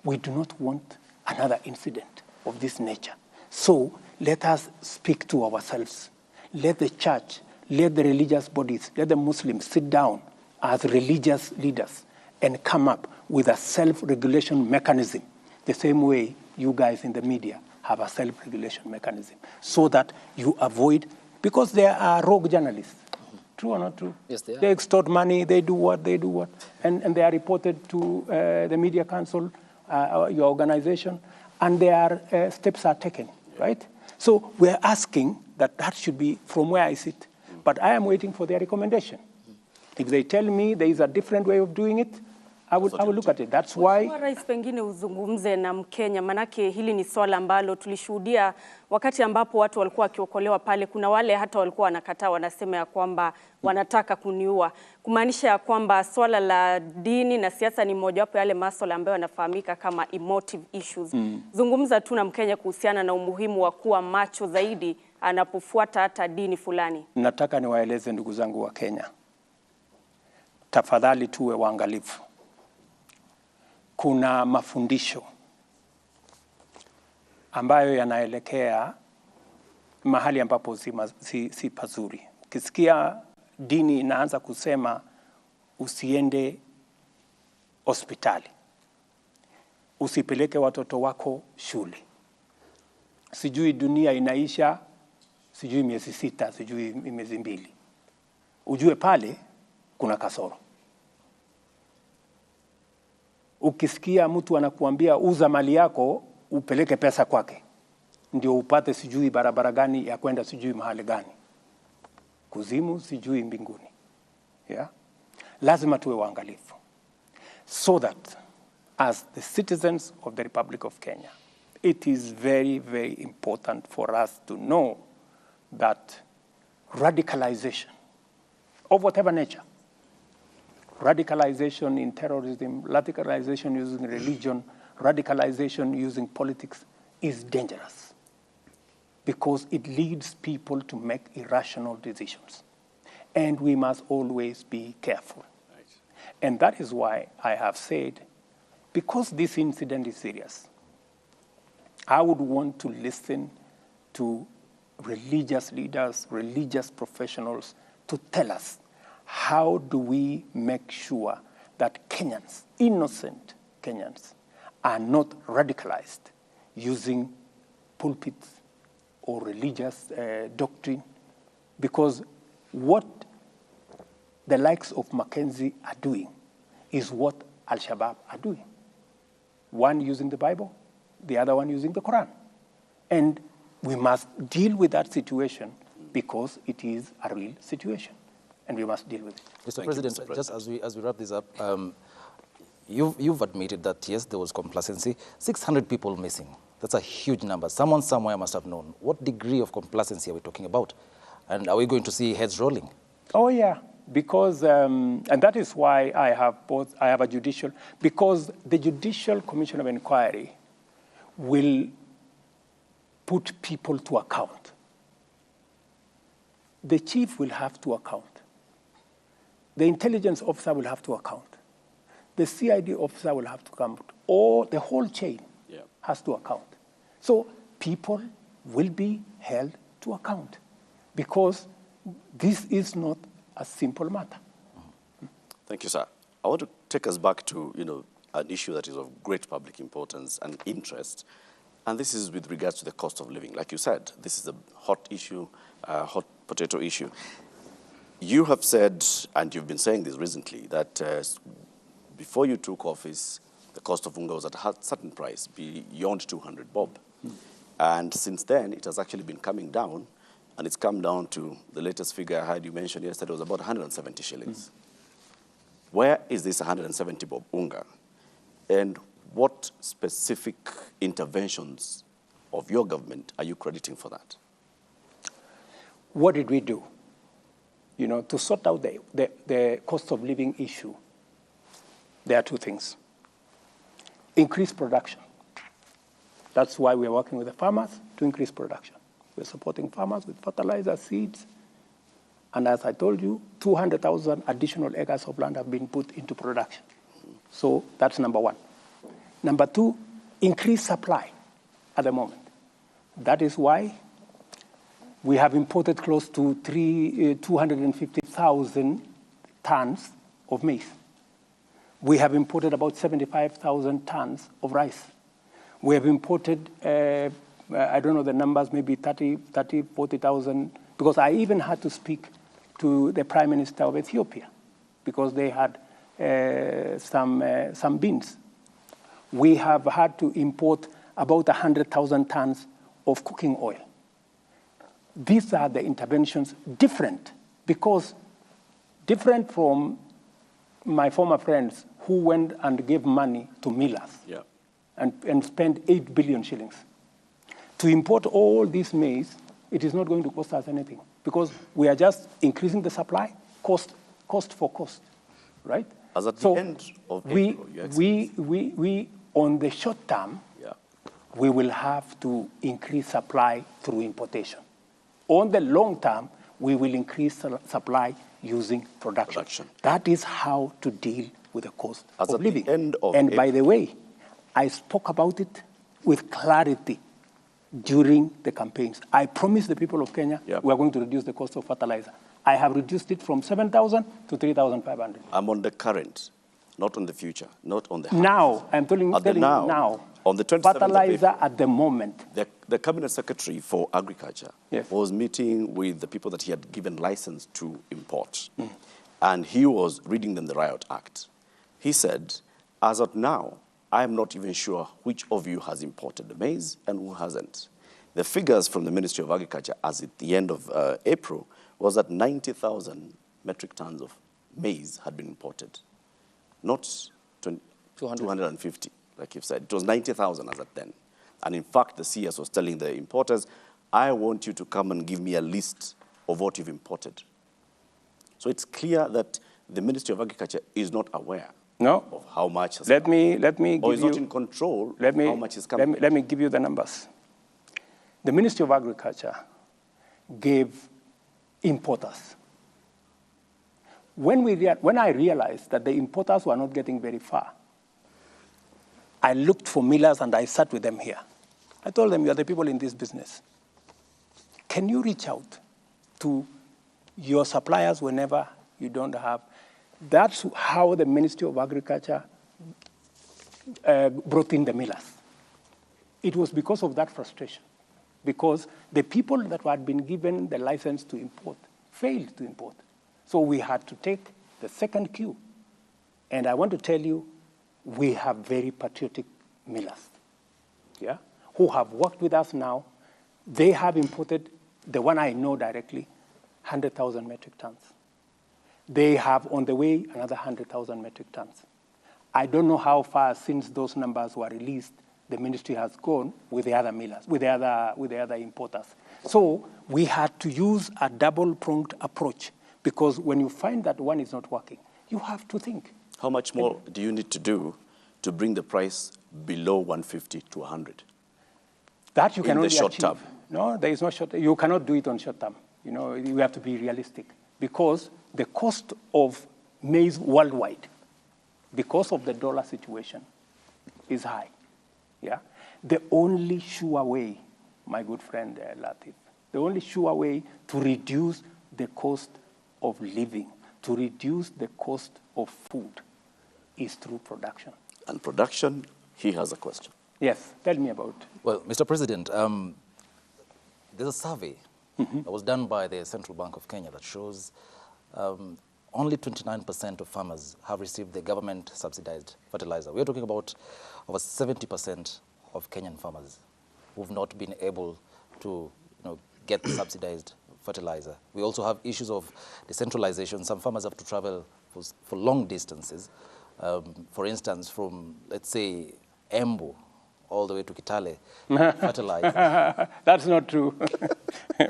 we do not want another incident of this nature. So let us speak to ourselves. Let the church, let the religious bodies, let the Muslims sit down as religious leaders and come up with a self-regulation mechanism, the same way you guys in the media have a self-regulation mechanism, so that you avoid, because there are rogue journalists. True or not true? Yes, they are. They extort money, they do what, and they are reported to the media council, your organization, and their steps are taken, right? So we're asking that that should be from where I sit, but I am waiting for their recommendation. If they tell me there is a different way of doing it, I will look at it. That's why. Rais, pengine uzungumze na Mkenya, manake hili ni swala ambalo tulishuhudia wakati ambapo watu walikuwa wakiokolewa pale. Kuna wale hata walikuwa wanakataa, wanasema ya kwamba wanataka kuniua, kumaanisha ya kwamba swala la dini na siasa ni mojawapo yale masuala ambayo yanafahamika kama emotive issues. Zungumza tu na Mkenya kuhusiana na umuhimu wa kuwa macho zaidi anapofuata hata dini fulani. Nataka niwaeleze ndugu zangu wa Kenya, tafadhali tuwe waangalifu. Kuna mafundisho ambayo yanaelekea mahali ambapo si pazuri. Ukisikia dini inaanza kusema usiende hospitali, usipeleke watoto wako shule, sijui dunia inaisha, sijui miezi 6, sijui miezi 2, ujue pale kuna kasoro. Ukisikia mtu anakuambia uza mali yako upeleke pesa kwake ndio upate sijui barabara gani ya kwenda sijui mahali gani, kuzimu sijui mbinguni, yeah? Lazima tuwe waangalifu, so that as the citizens of the Republic of Kenya, it is very, very important for us to know that radicalization of whatever nature, radicalization in terrorism, radicalization using religion, radicalization using politics is dangerous, because it leads people to make irrational decisions. And we must always be careful. Right. And that is why I have said, because this incident is serious, I would want to listen to religious leaders, religious professionals to tell us, how do we make sure that Kenyans, innocent Kenyans, are not radicalized using pulpits or religious doctrine? Because what the likes of Mackenzie are doing is what Al-Shabaab are doing. One using the Bible, the other one using the Quran. And we must deal with that situation because it is a real situation, and we must deal with it. Mr. President, Mr. President, just as we wrap this up, you've admitted that, yes, there was complacency. 600 people missing. That's a huge number. Someone somewhere must have known. What degree of complacency are we talking about? And are we going to see heads rolling? Oh, yeah, because, and that is why I have both, I have a judicial, because the Judicial Commission of Inquiry will put people to account. The chief will have to account. The intelligence officer will have to account. The CID officer will have to come. Or the whole chain has to account. So people will be held to account because this is not a simple matter. Thank you, sir. I want to take us back to, you know, an issue that is of great public importance and interest, and this is with regards to the cost of living. Like you said, this is a hot issue, hot potato issue. You have said, and you've been saying this recently, that before you took office, the cost of unga was at a certain price, beyond 200 bob. Mm. And since then, it has actually been coming down, and it's come down to the latest figure I had you mentioned yesterday was about 170 shillings. Mm. Where is this 170 bob unga? And what specific interventions of your government are you crediting for that? What did we do? You know, to sort out the cost of living issue, there are two things. Increase production. That's why we are working with the farmers to increase production. We're supporting farmers with fertilizer, seeds, and as I told you, 200,000 additional acres of land have been put into production. So that's number one. Number two, increase supply at the moment. That is why we have imported close to 250,000 tons of maize. We have imported about 75,000 tons of rice. We have imported, I don't know the numbers, maybe 30, 40,000, because I even had to speak to the Prime Minister of Ethiopia because they had some beans. We have had to import about 100,000 tons of cooking oil. These are the interventions different, because different from my former friends who went and gave money to millers and spent 8 billion shillings. To import all this maize, it is not going to cost us anything because we are just increasing the supply, cost for cost, right? As at so the end of April, we on the short term, we will have to increase supply through importation. On the long term, we will increase supply using production. That is how to deal with the cost of living. End of and April. By the way, I spoke about it with clarity during the campaigns. I promised the people of Kenya we are going to reduce the cost of fertilizer. I have reduced it from 7,000 to 3,500. I'm on the current, not on the future, not on the now. I'm telling you now. On the 27th fertilizer of April, at the moment. The Cabinet Secretary for Agriculture was meeting with the people that he had given license to import. And he was reading them the Riot Act. He said, as of now, I am not even sure which of you has imported the maize and who hasn't. The figures from the Ministry of Agriculture as at the end of April was that 90,000 metric tons of maize had been imported, not 250, like you've said. It was 90,000 as at then. And in fact, the CS was telling the importers, I want you to come and give me a list of what you've imported. So it's clear that the Ministry of Agriculture is not aware of how much has come. Let me or give is not you, in control of how much is coming. Let me give you the numbers. The Ministry of Agriculture gave importers. When I realized that the importers were not getting very far, I looked for millers and I sat with them here. I told them, you are the people in this business. Can you reach out to your suppliers whenever you don't have? That's how the Ministry of Agriculture brought in the millers. It was because of that frustration, because the people that had been given the license to import failed to import. So we had to take the second queue. And I want to tell you, we have very patriotic millers, who have worked with us now. They have imported, the one I know directly, 100,000 metric tons. They have on the way another 100,000 metric tons. I don't know how far since those numbers were released, the ministry has gone with the other millers, with the other importers. So we had to use a double-pronged approach, because when you find that one is not working, you have to think. How much more do you need to do to bring the price below 150 to 100? That you can only in the short achieve. term. No, there is no short. You cannot do it on short term. You know, you have to be realistic, because the cost of maize worldwide, because of the dollar situation, is high. Yeah? The only sure way, my good friend Latif, the only sure way to reduce the cost of living, to reduce the cost of food, is through production. And production, he has a question. Yes, tell me about. Well, Mr. President, there's a survey that was done by the Central Bank of Kenya that shows only 29% of farmers have received the government-subsidized fertilizer. We are talking about over 70% of Kenyan farmers who've not been able to, get subsidized fertilizer. We also have issues of decentralization. Some farmers have to travel for long distances. For instance, from, let's say, Embu all the way to Kitale, fertilizer. That's not true.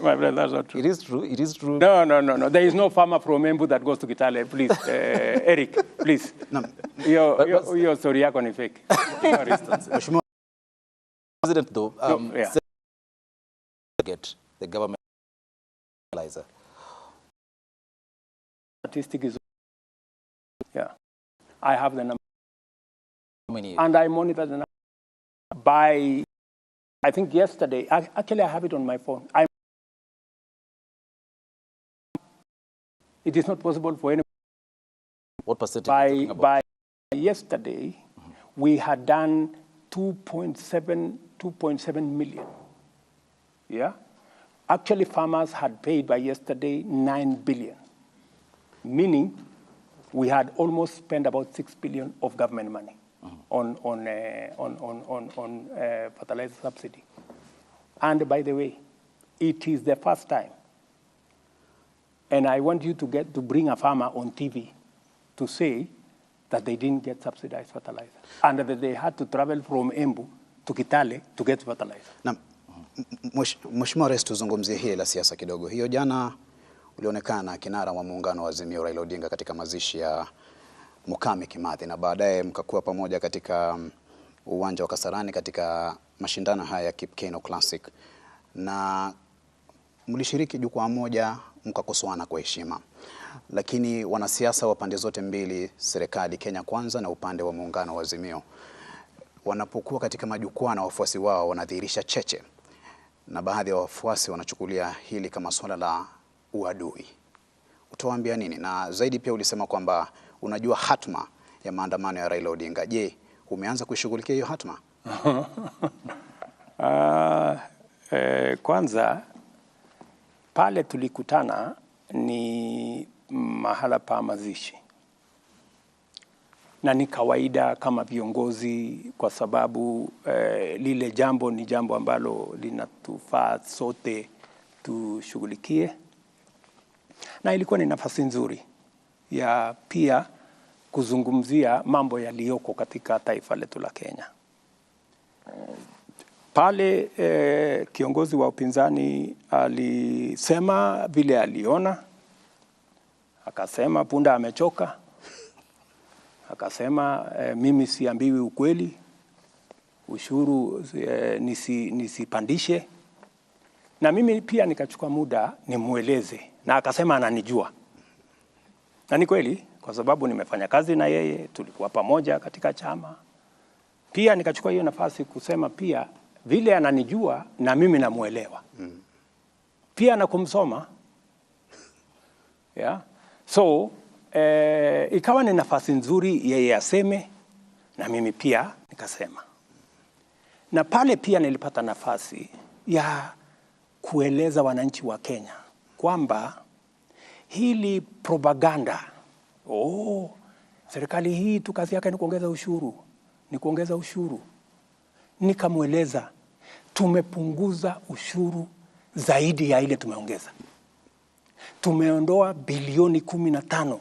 My friend, that's not true. It is true. It is true. No, no, no, no. There is no farmer from Embu that goes to Kitale. Please, Eric, please. No. Your story yako ni fake. Sorry. President, though, No, yeah. Get the government fertilizer. Statistic is, yeah. I have the number. How many? And I monitor the number by, I think yesterday, actually I have it on my phone. It is not possible for anyone. What percentage are you talking about? By yesterday, we had done 2.7 million. Yeah? Actually, farmers had paid by yesterday 9 billion, meaning we had almost spent about 6 billion of government money on fertilizer subsidy. And by the way, it is the first time, and I want you to get to bring a farmer on TV to say that they didn't get subsidized fertilizer and that they had to travel from Embu to Kitale to get fertilizer. Na Mheshimiwa Rais, tuzungumzie hili la siasa kidogo. Hiyo jana ulionekana kinara wa muungano wa Azimio Raila Odinga katika mazishi ya Mukami Kimathi, na baadaye mkakuwa pamoja katika uwanja wa Kasarani katika mashindano haya ya Kipkeino Classic, na mlishiriki jukwaa moja mkakosoana kwa heshima. Lakini wanasiasa wa pande zote mbili, serikali Kenya Kwanza na upande wa muungano wa Azimio, wanapokuwa katika majukwaa na wafuasi wao wanadhihirisha cheche, na baadhi ya wafuasi wanachukulia hili kama swala la uadui. Utawaambia nini? Na zaidi pia ulisema kwamba unajua hatma ya maandamano ya Raila Odinga. Je, umeanza kuishughulikia hiyo hatma? Kwanza pale tulikutana ni mahala pa mazishi, na ni kawaida kama viongozi, kwa sababu lile jambo ni jambo ambalo linatufaa sote tushughulikie, na ilikuwa ni nafasi nzuri ya pia kuzungumzia mambo yaliyoko katika taifa letu la Kenya. Pale kiongozi wa upinzani alisema vile aliona, akasema punda amechoka, akasema mimi siambiwi ukweli, ushuru nisipandishe. Na mimi pia nikachukua muda nimueleze, na akasema ananijua. Na ni kweli, kwa sababu nimefanya kazi na yeye, tulikuwa pamoja katika chama. Pia nikachukua hiyo nafasi kusema pia vile ananijua na mimi namuelewa. Pia na kumsoma. Yeah. So, ikawa ni nafasi nzuri yeye aseme na mimi pia nikasema. Na pale pia nilipata nafasi ya kueleza wananchi wa Kenya kwamba hili propaganda, serikali hii tu kazi yake ni kuongeza ushuru, ni kuongeza ushuru. Nikamweleza tumepunguza ushuru zaidi ya ile tumeongeza. Tumeondoa bilioni 15,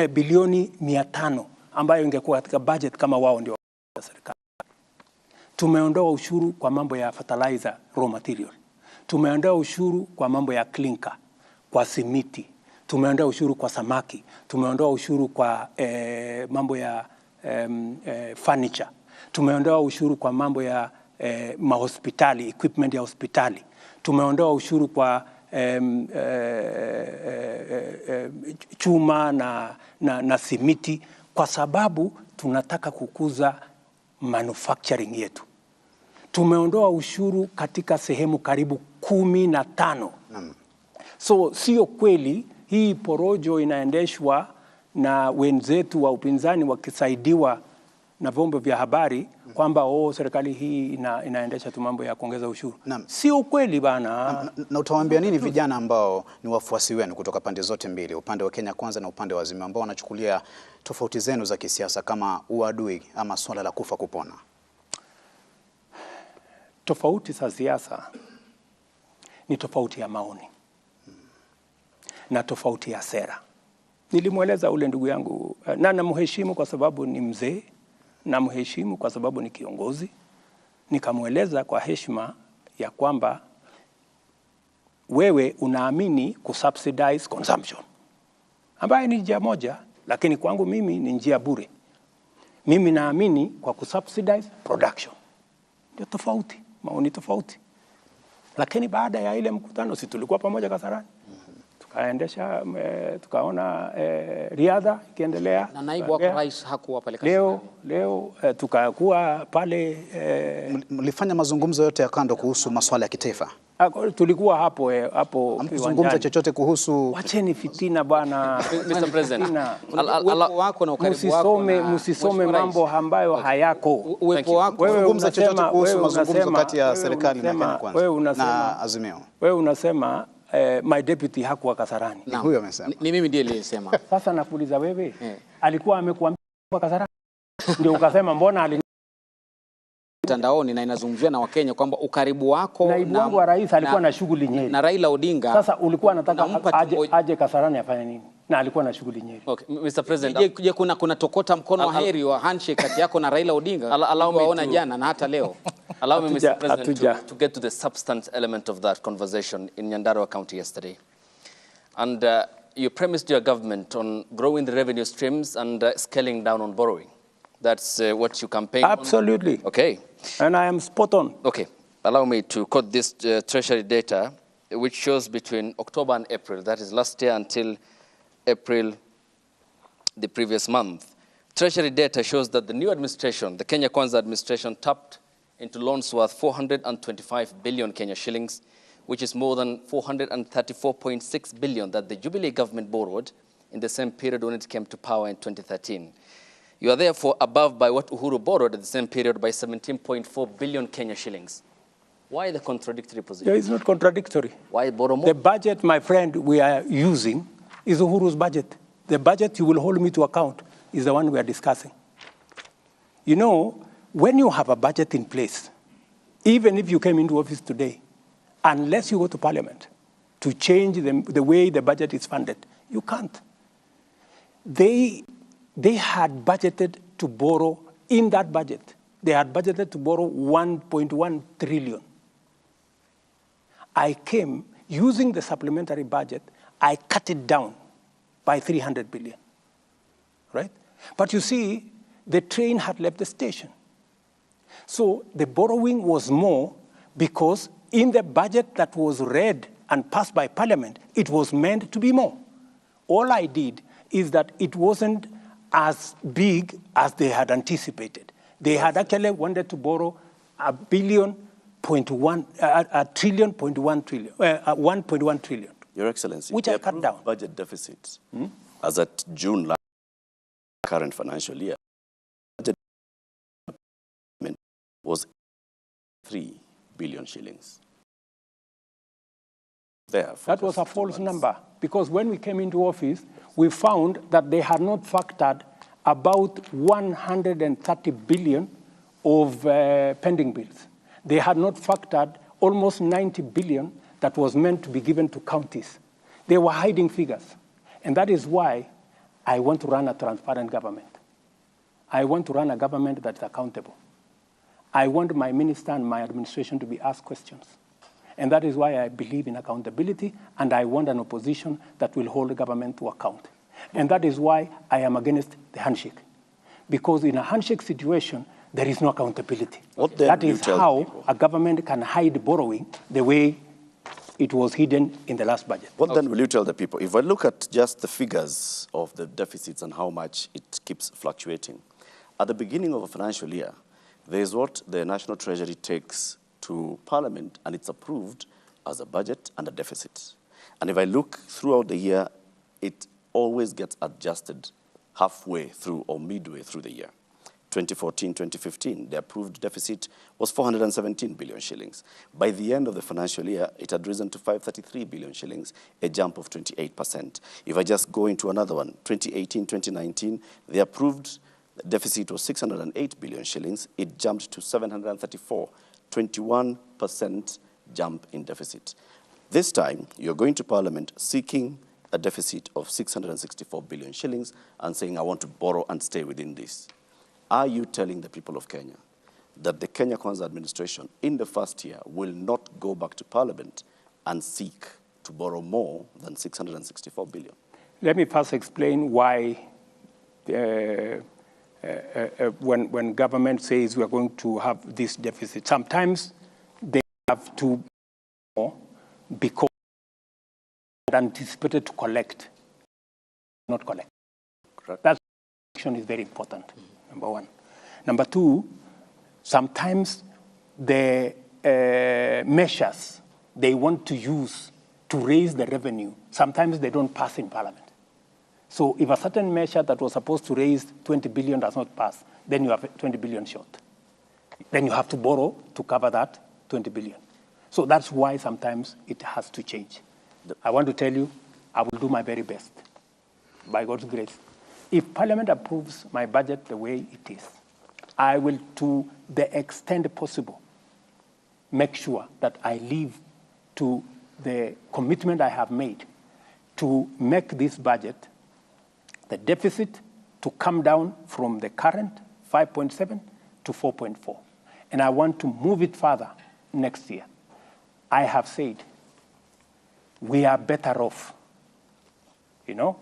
bilioni 500 ambayo ingekuwa katika budget kama wao ndio serikali. Tumeondoa ushuru kwa mambo ya fertilizer raw material. Tumeondoa ushuru kwa mambo ya clinker, kwa simiti. Tumeondoa ushuru kwa samaki. Tumeondoa ushuru kwa mambo ya furniture. Tumeondoa ushuru kwa mambo ya mahospitali, equipment ya hospitali. Tumeondoa ushuru kwa chuma na simiti, kwa sababu tunataka kukuza manufacturing yetu. Tumeondoa ushuru katika sehemu karibu 15. So sio kweli hii porojo inaendeshwa na wenzetu wa upinzani wakisaidiwa na vyombo vya habari kwamba serikali hii inaendesha tu mambo ya kuongeza ushuru. Sio kweli bana. Na utawaambia nini vijana ambao ni wafuasi wenu kutoka pande zote mbili, upande wa Kenya Kwanza na upande wa Azimio, ambao wanachukulia tofauti zenu za kisiasa kama uadui ama swala la kufa kupona? Tofauti za siasa ni tofauti ya maoni na tofauti ya sera. Nilimweleza ule ndugu yangu, na namheshimu kwa sababu ni mzee, namheshimu kwa sababu ni kiongozi. Nikamweleza kwa heshima ya kwamba wewe unaamini kusubsidize consumption, ambayo ni njia moja, lakini kwangu mimi ni njia bure. Mimi naamini kwa kusubsidize production. Ndio tofauti. maoni tofauti. Lakini baada ya ile mkutano, si tulikuwa pamoja Kasarani? Tukaendesha, tukaona riadha ikiendelea. Na naibu wako rais hakuwa pale Kasarani. Leo tukakuwa pale. Mlifanya mazungumzo yote ya kando kuhusu masuala ya kitaifa? Tulikuwa hapo hapo. Hamkuzungumza chochote kuhusu? Wacheni fitina bwana. Mr. President, uwepo wako na ukaribu wako, msisome mambo ambayo hayako. Uwepo wako, kuzungumza chochote kuhusu mazungumzo kati ya serikali na Kenya Kwanza na Azimio. Wewe unasema my deputy hakuwa Kasarani. Ni huyo amesema. Ni mimi ndiye niliyesema. Sasa nakuuliza wewe, alikuwa amekuambia Kasarani? Ndio ukasema mbona ali mtandaoni na inazungumziwa na Wakenya kwamba ukaribu wako naibu wangu wa rais alikuwa na shughuli Nyeri na Raila Odinga. Sasa ulikuwa unataka aje Kasarani afanye nini? Na alikuwa na shughuli Nyeri. Okay, Mr. President, je, kuna tokota mkono wa heri wa handshake kati yako na Raila Odinga? Waona jana na hata leo. Allow me, Mr. President, to get to the substance element of that conversation in Nyandarua County yesterday. And you premised your government on growing the revenue streams and scaling down on borrowing. That's what you campaigned on. Absolutely. Okay. And I am spot on. Okay. Allow me to quote this Treasury data, which shows between October and April, that is last year until April the previous month. Treasury data shows that the new administration, the Kenya Kwanza administration, tapped into loans worth 425 billion Kenya shillings, which is more than 434.6 billion that the Jubilee government borrowed in the same period when it came to power in 2013. You are therefore above by what Uhuru borrowed at the same period by 17.4 billion Kenya shillings. Why the contradictory position? Yeah, it's not contradictory. Why borrow more? The budget, my friend, we are using is Uhuru's budget. The budget you will hold me to account is the one we are discussing. You know, when you have a budget in place, even if you came into office today, unless you go to parliament to change the way the budget is funded, you can't. They had budgeted to borrow, in that budget, they had budgeted to borrow 1.1 trillion. I came, using the supplementary budget, I cut it down by 300 billion, right? But you see, the train had left the station. So the borrowing was more because in the budget that was read and passed by parliament, it was meant to be more. All I did is that it wasn't as big as they had anticipated. They had actually wanted to borrow 1.1 trillion. Your Excellency, which I cut down. Budget deficit as at June last current financial year, budget was 3 billion shillings. There, that was a false number, because when we came into office, we found that they had not factored about 130 billion of pending bills. They had not factored almost 90 billion that was meant to be given to counties. They were hiding figures. And that is why I want to run a transparent government. I want to run a government that's accountable. I want my minister and my administration to be asked questions. And that is why I believe in accountability, and I want an opposition that will hold the government to account. And that is why I am against the handshake. Because in a handshake situation, there is no accountability. What then that is how a government can hide borrowing the way it was hidden in the last budget. What then will you tell the people? If I look at just the figures of the deficits and how much it keeps fluctuating, at the beginning of a financial year, there is what the National Treasury takes to Parliament, and it's approved as a budget and a deficit. And if I look throughout the year, it always gets adjusted halfway through or midway through the year. 2014, 2015, the approved deficit was 417 billion shillings. By the end of the financial year, it had risen to 533 billion shillings, a jump of 28%. If I just go into another one, 2018, 2019, the approved deficit was 608 billion shillings. It jumped to 734, 21% jump in deficit. This time, you're going to Parliament seeking a deficit of 664 billion shillings and saying, I want to borrow and stay within this. Are you telling the people of Kenya that the Kenya Kwanza administration in the first year will not go back to Parliament and seek to borrow more than 664 billion? Let me first explain why when government says we are going to have this deficit, sometimes Have to more because anticipated to collect, not collect. Correct. That action is very important, number one. Number two, sometimes the measures they want to use to raise the revenue, sometimes they don't pass in parliament. So if a certain measure that was supposed to raise 20 billion does not pass, then you have 20 billion short. Then you have to borrow to cover that 20 billion. So that's why sometimes it has to change. I want to tell you, I will do my very best, by God's grace. If Parliament approves my budget the way it is, I will, to the extent possible, make sure that I live to the commitment I have made to make this budget, the deficit, to come down from the current 5.7 to 4.4. And I want to move it further next year. I have said we are better off, you know,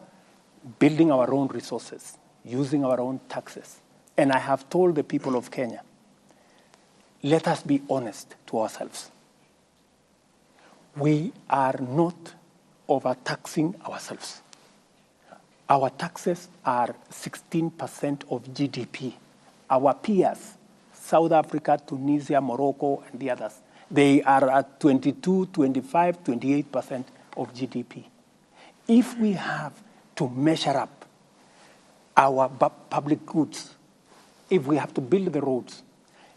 building our own resources, using our own taxes. And I have told the people of Kenya, let us be honest to ourselves. We are not overtaxing ourselves. Our taxes are 16% of GDP. Our peers, South Africa, Tunisia, Morocco, and the others, they are at 22, 25, 28% of GDP. If we have to measure up our public goods, if we have to build the roads,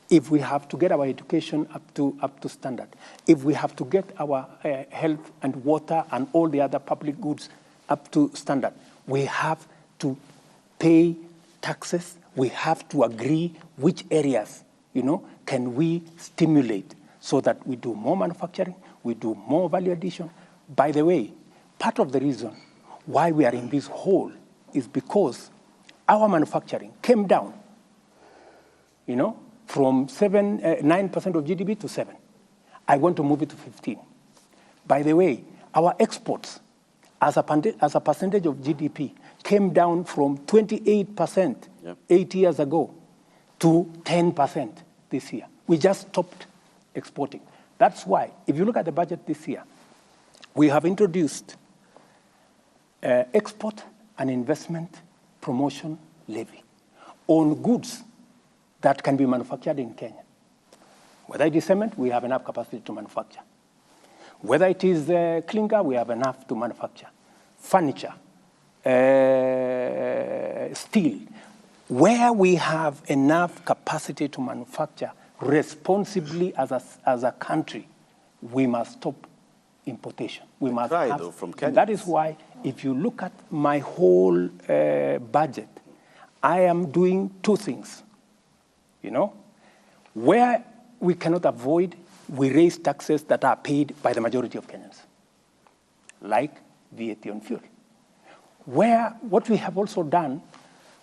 if we have to get our education up to standard, if we have to get our health and water and all the other public goods up to standard, we have to pay taxes. We have to agree which areas, you know, can we stimulate so that we do more manufacturing, we do more value addition. By the way, part of the reason why we are in this hole is because our manufacturing came down, you know, from 9% of GDP to 7. I want to move it to 15. By the way, our exports as a percentage of GDP came down from 28% 8 years ago to 10% this year. We just stopped exporting. That's why, if you look at the budget this year, we have introduced export and investment promotion levy on goods that can be manufactured in Kenya. Whether it is cement, we have enough capacity to manufacture. Whether it is clinker, we have enough to manufacture. Furniture, steel. Where we have enough capacity to manufacture responsibly as a country, we must stop importation. We must have, though, from Kenya. That is why, if you look at my whole budget, I am doing two things. You know, where we cannot avoid, we raise taxes that are paid by the majority of Kenyans, like VAT on fuel. Where what we have also done,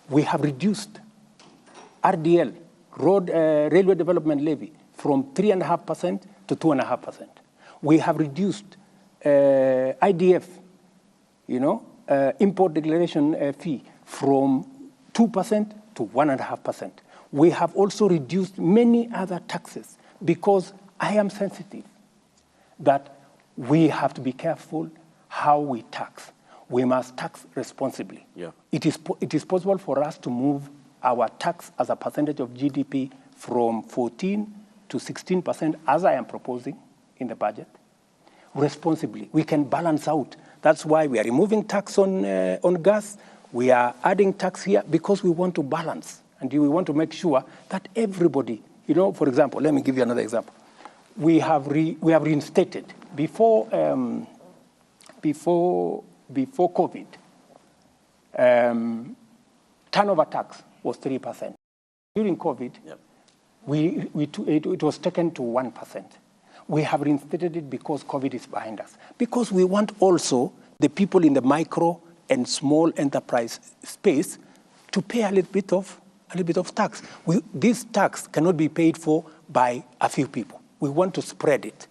we have reduced RDL, Railway Development Levy, from 3.5% to 2.5%. We have reduced IDF, you know, import declaration fee, from 2% to 1.5%. We have also reduced many other taxes because I am sensitive that we have to be careful how we tax. We must tax responsibly. Yeah. It is possible for us to move our tax as a percentage of GDP from 14 to 16%, as I am proposing in the budget, responsibly. We can balance out. That's why we are removing tax on gas. We are adding tax here because we want to balance. And we want to make sure that everybody, you know, for example, let me give you another example. We have reinstated, before COVID, turnover tax was 3%. During COVID, it was taken to 1%. We have reinstated it because COVID is behind us. Because we want also the people in the micro and small enterprise space to pay a little bit of tax. This tax cannot be paid for by a few people. We want to spread it.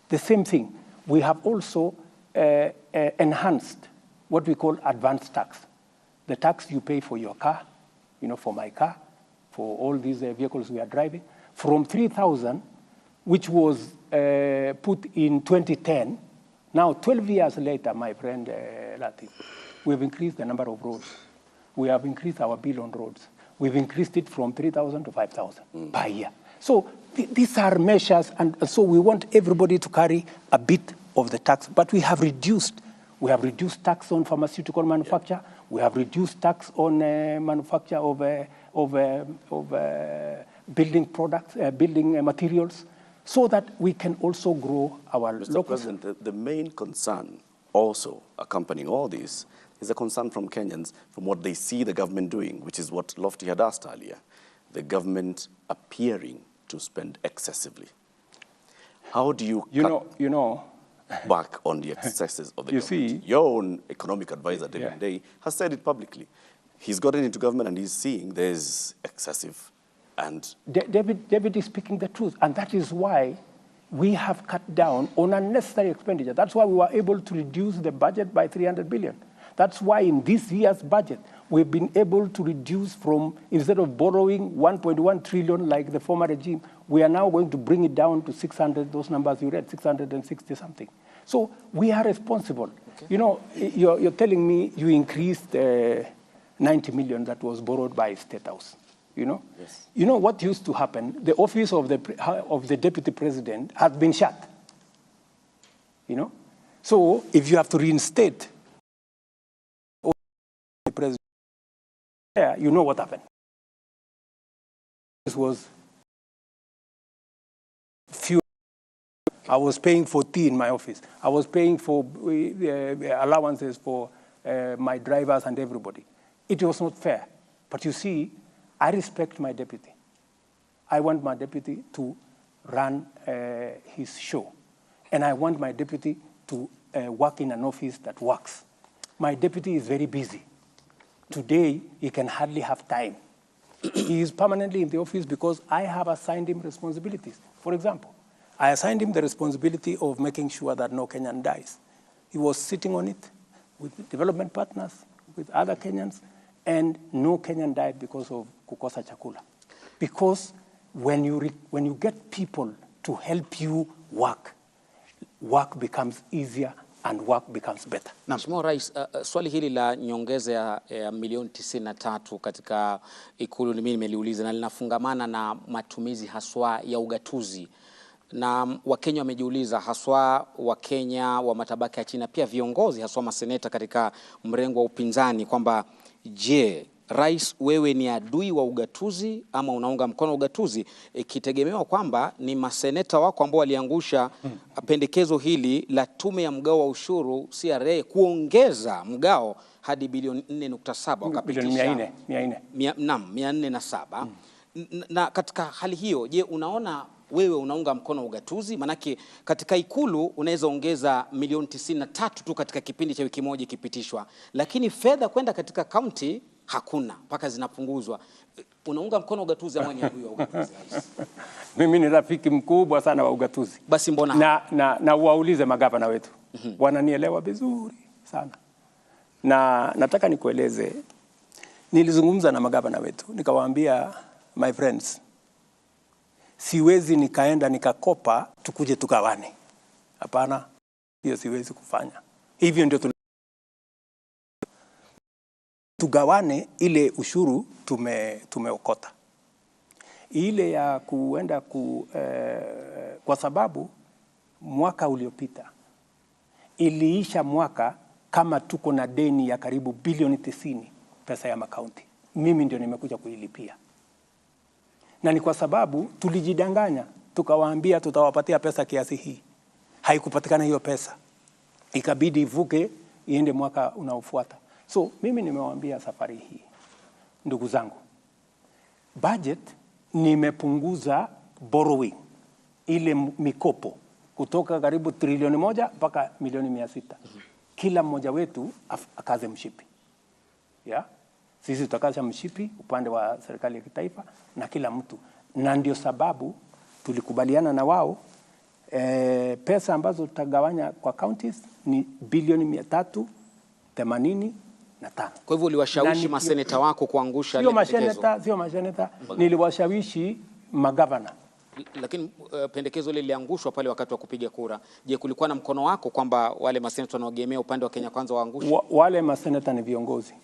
The same thing, we have also enhanced what we call advance tax. The tax you pay for your car, you know, for my car, for all these vehicles we are driving, from 3,000, which was put in 2010, now 12 years later, my friend Latif, we've increased the number of roads. We have increased our bill on roads. We've increased it from 3,000 to 5,000 per year. So these are measures, and so we want everybody to carry a bit of the tax, but we have reduced. We have reduced tax on pharmaceutical manufacture. We have reduced tax on manufacture of building products, building materials, so that we can also grow our Mr. local. President, the main concern also accompanying all this is a concern from Kenyans from what they see the government doing, which is what Lofty had asked earlier, the government appearing to spend excessively. How do you cut back on the excesses of the government? See, your own economic advisor, David Day, has said it publicly. He's gotten into government and he's seeing there's excessive and... David is speaking the truth, and that is why we have cut down on unnecessary expenditure. That's why we were able to reduce the budget by 300 billion. That's why in this year's budget, we've been able to reduce from, instead of borrowing 1.1 trillion like the former regime, we are now going to bring it down to 600, those numbers you read, 660 something. So we are responsible. Okay. You know, you're telling me you increased 90 million that was borrowed by State House, you know? Yes. You know what used to happen? The office of the deputy president has been shut, you know? So if you have to reinstate the president, you know what happened. This was few. I was paying for tea in my office. I was paying for allowances for my drivers and everybody. It was not fair. But you see, I respect my deputy. I want my deputy to run his show. And I want my deputy to work in an office that works. My deputy is very busy. Today, he can hardly have time. He is permanently in the office because I have assigned him responsibilities. For example, I assigned him the responsibility of making sure that no Kenyan dies. He was sitting on it with development partners, with other Kenyans, and no Kenyan died because of kukosa chakula. Because when you get people to help you work, work becomes easier and work becomes better. Mheshimiwa Rais, swali hili la nyongeza ya milioni 93 katika Ikulu ni mimi nimeliuliza na linafungamana na matumizi haswa ya ugatuzi. Na Wakenya wamejiuliza, haswa Wakenya wa matabaka ya chini, pia viongozi haswa maseneta katika mrengo wa upinzani, kwamba je, Rais, wewe ni adui wa ugatuzi ama unaunga mkono ugatuzi? Ikitegemewa kwamba ni maseneta wako ambao waliangusha pendekezo hili la tume ya mgao wa ushuru CRA kuongeza mgao hadi bilioni 4.7, wakapitisha 407. Na katika hali hiyo, je, unaona wewe unaunga mkono ugatuzi? Manake katika Ikulu unaweza ongeza milioni 93 tu katika kipindi cha wiki moja ikipitishwa, lakini fedha kwenda katika kaunti hakuna, mpaka zinapunguzwa. Unaunga mkono ugatuzi ama ni adui wa ugatuzi? Mimi ni rafiki mkubwa sana wa ugatuzi. Basi mbona na waulize magavana wetu. Wananielewa vizuri sana. Na nataka nikueleze, nilizungumza na magavana wetu nikawaambia, my friends, siwezi nikaenda nikakopa tukuje tugawane. Hapana, hiyo siwezi kufanya. Hivyo ndio tugawane ile ushuru tumeokota. Ile ya kuenda kwa sababu mwaka uliopita iliisha mwaka kama tuko na deni ya karibu bilioni 90 pesa ya makaunti. Mimi ndio nimekuja kuilipia. Na ni kwa sababu tulijidanganya, tukawaambia tutawapatia pesa kiasi hii. Haikupatikana hiyo pesa. Ikabidi ivuke iende mwaka unaofuata. So mimi nimewaambia safari hii, ndugu zangu, budget nimepunguza borrowing, ile mikopo kutoka karibu trilioni 1 mpaka milioni 600. Kila mmoja wetu akaze mshipi. Yeah? Sisi tutakaza mshipi upande wa serikali ya kitaifa na kila mtu. Na ndio sababu tulikubaliana na wao pesa ambazo tutagawanya kwa counties ni bilioni 385. Kwa hivyo uliwashawishi maseneta wako kuangusha ile pendekezo? Sio maseneta, niliwashawishi magavana. Lakini pendekezo lile liliangushwa pale wakati wa kupiga kura. Je, kulikuwa na mkono wako kwamba wale maseneta wanaoegemea upande wa Kenya Kwanza waangushwe? Wale maseneta ni viongozi.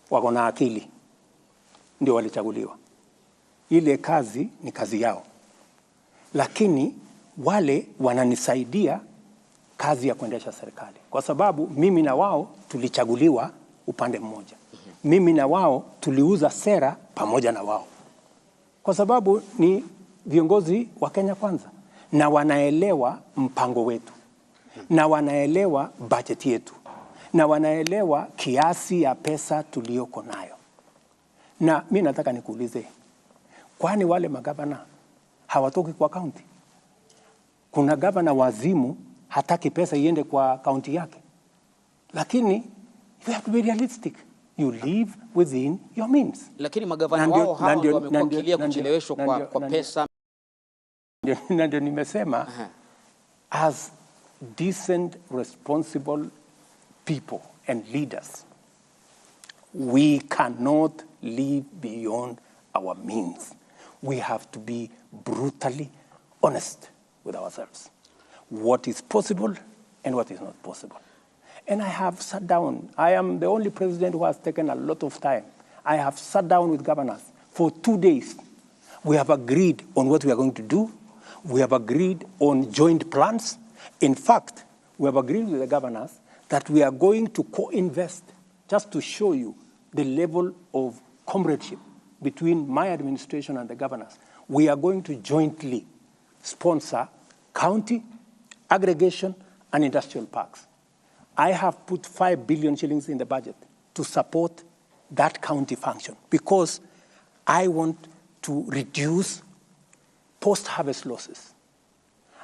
Wako na akili, ndio walichaguliwa. Ile kazi ni kazi yao, lakini wale wananisaidia kazi ya kuendesha serikali, kwa sababu mimi na wao tulichaguliwa upande mmoja. Mimi na wao tuliuza sera pamoja na wao, kwa sababu ni viongozi wa Kenya Kwanza na wanaelewa mpango wetu na wanaelewa bajeti yetu na wanaelewa kiasi ya pesa tuliyoko nayo. Na mi nataka nikuulize, kwani wale magavana hawatoki kwa kaunti? Kuna gavana wazimu hataki pesa iende kwa kaunti yake, lakini you have to be realistic. You live within your means. Lakini magavana wao hao ndio wamekuwa wakilia kucheleweshwa kwa pesa. Na ndio nimesema, as decent, responsible people and leaders, we cannot live beyond our means. We have to be brutally honest with ourselves. What is possible and what is not possible. And I have sat down. I am the only president who has taken a lot of time. I have sat down with governors for 2 days. We have agreed on what we are going to do. We have agreed on joint plans. In fact, we have agreed with the governors that we are going to co-invest, just to show you the level of comradeship between my administration and the governors. We are going to jointly sponsor county, aggregation, and industrial parks. I have put 5 billion shillings in the budget to support that county function, because I want to reduce post-harvest losses.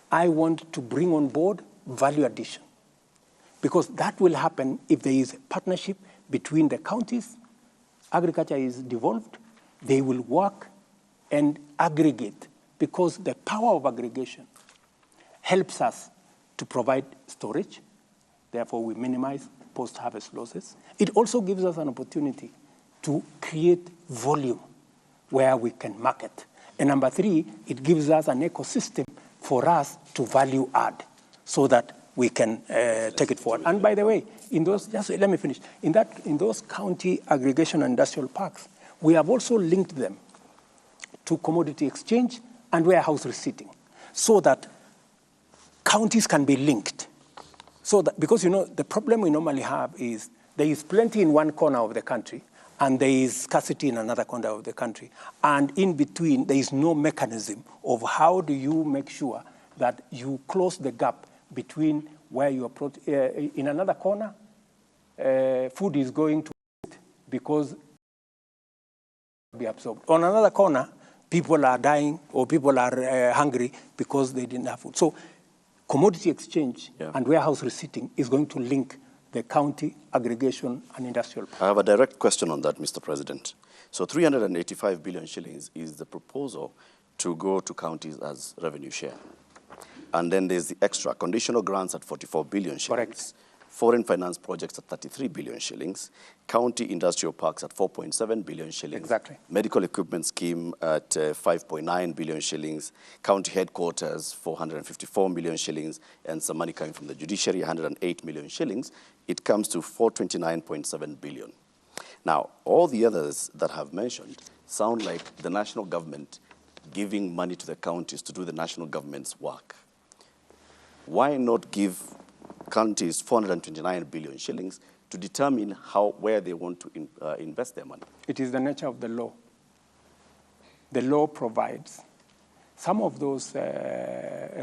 I want to bring on board value addition, because that will happen if there is a partnership between the counties. Agriculture is devolved. They will work and aggregate, because the power of aggregation helps us to provide storage. Therefore, we minimize post-harvest losses. It also gives us an opportunity to create volume where we can market. And number three, it gives us an ecosystem for us to value add so that we can take it forward. And by the way, in those, just let me finish. In those county aggregation and industrial parks, we have also linked them to commodity exchange and warehouse receipting, so that counties can be linked. So that, because you know, the problem we normally have is there is plenty in one corner of the country and there is scarcity in another corner of the country. And in between, there is no mechanism of how do you make sure that you close the gap between where you are, in another corner, food is going to because be absorbed. On another corner, people are dying or people are hungry because they didn't have food. So commodity exchange and warehouse receipting is going to link the county, aggregation, and industrial. I have a direct question on that, Mr. President. So 385 billion shillings is the proposal to go to counties as revenue share. And then there's the extra conditional grants at 44 billion shillings. Correct. Foreign finance projects at 33 billion shillings, county industrial parks at 4.7 billion shillings, exactly. Medical equipment scheme at 5.9 billion shillings, county headquarters 454 million shillings, and some money coming from the judiciary, 108 million shillings. It comes to 429.7 billion. Now, all the others that I've mentioned sound like the national government giving money to the counties to do the national government's work. Why not give counties 429 billion shillings to determine how, where they want to invest their money? It is the nature of the law. The law provides. Some of those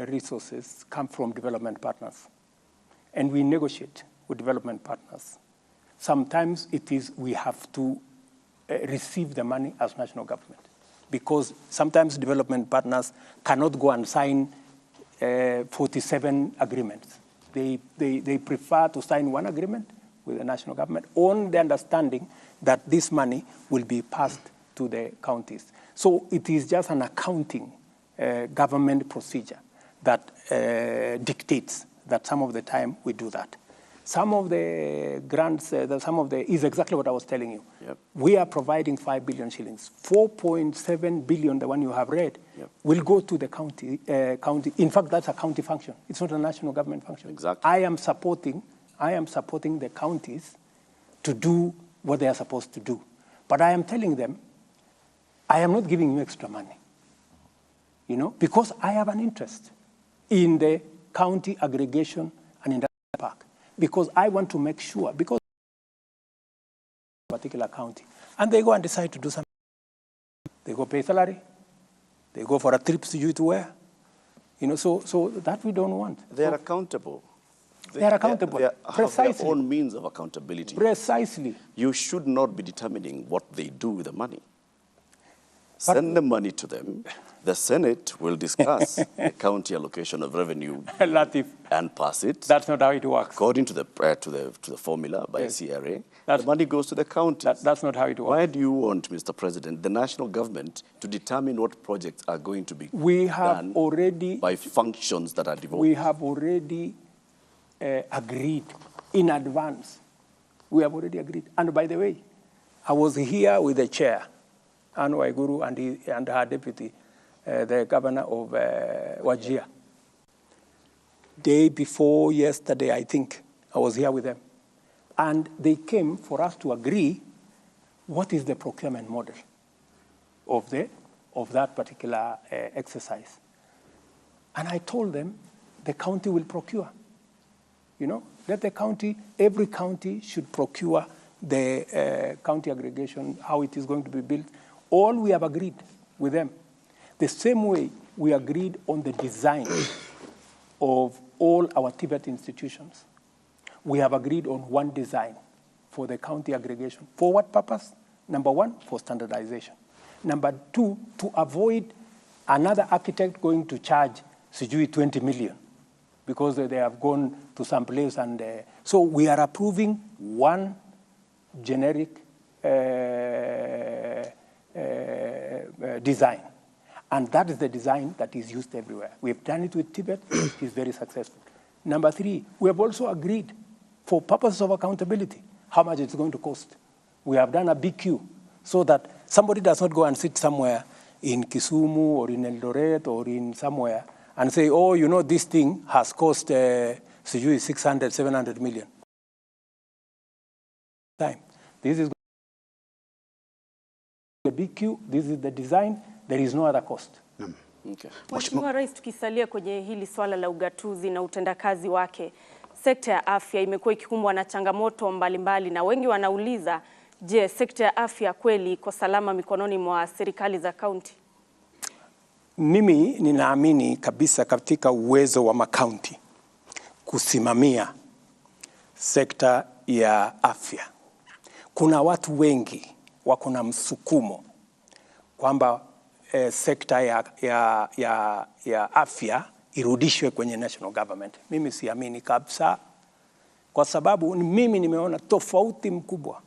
resources come from development partners, and we negotiate with development partners. Sometimes it is we have to receive the money as national government, because sometimes development partners cannot go and sign 47 agreements. They prefer to sign one agreement with the national government on the understanding that this money will be passed to the counties. So it is just an accounting government procedure that dictates that some of the time we do that. Some of the grants, some of the, is exactly what I was telling you. Yep. We are providing 5 billion shillings. 4.7 billion, the one you have read, Yep. will go to the county, county. In fact, that's a county function. It's not a national government function. Exactly. I am supporting the counties to do what they are supposed to do. But I am telling them, I am not giving you extra money, you know, because I have an interest in the county aggregation and industrial park, because I want to make sure, because particular county, and they go and decide to do something. They go pay salary, they go for a trip to you to where, you know, so that we don't want. They are accountable. They are accountable. They have Precisely. Their own means of accountability. Precisely. You should not be determining what they do with the money. Send the money to them. The Senate will discuss the county allocation of revenue Latif, and pass it. That's not how it works. According to the formula by Yes. CRA, the money goes to the counties. That's not how it works. Why do you want, Mr. President, the national government to determine what projects are going to be done already by functions that are devolved? We have already agreed in advance. We have already agreed. And by the way, I was here with the chair, Anne Waiguru, and her deputy, the governor of Wajir. Day before yesterday, I think, I was here with them. And they came for us to agree what is the procurement model of that particular exercise. And I told them the county will procure. You know, let the county, every county should procure the county aggregation, how it is going to be built. All we have agreed with them. The same way we agreed on the design of all our TVET institutions. We have agreed on one design for the county aggregation. For what purpose? Number one, for standardization. Number two, to avoid another architect going to charge sijui 20 million because they have gone to some place. And so we are approving one generic design. And that is the design that is used everywhere. We've done it with Tibet. It's very successful. Number three, we have also agreed for purposes of accountability, how much it's going to cost. We have done a BQ so that somebody does not go and sit somewhere in Kisumu or in Eldoret or in somewhere and say, oh, you know, this thing has cost 600, 700 million. Time. This is the BQ, this is the design, there is no other cost. Okay. Mheshimiwa Rais, tukisalia kwenye hili swala la ugatuzi na utendakazi wake, sekta ya afya imekuwa ikikumbwa na changamoto mbalimbali na wengi wanauliza, je, sekta ya afya kweli iko salama mikononi mwa serikali za kaunti? Mimi ninaamini kabisa katika uwezo wa makaunti kusimamia sekta ya afya. Kuna watu wengi wako na msukumo kwamba sekta ya afya irudishwe kwenye national government. Mimi siamini kabisa, kwa sababu mimi nimeona tofauti mkubwa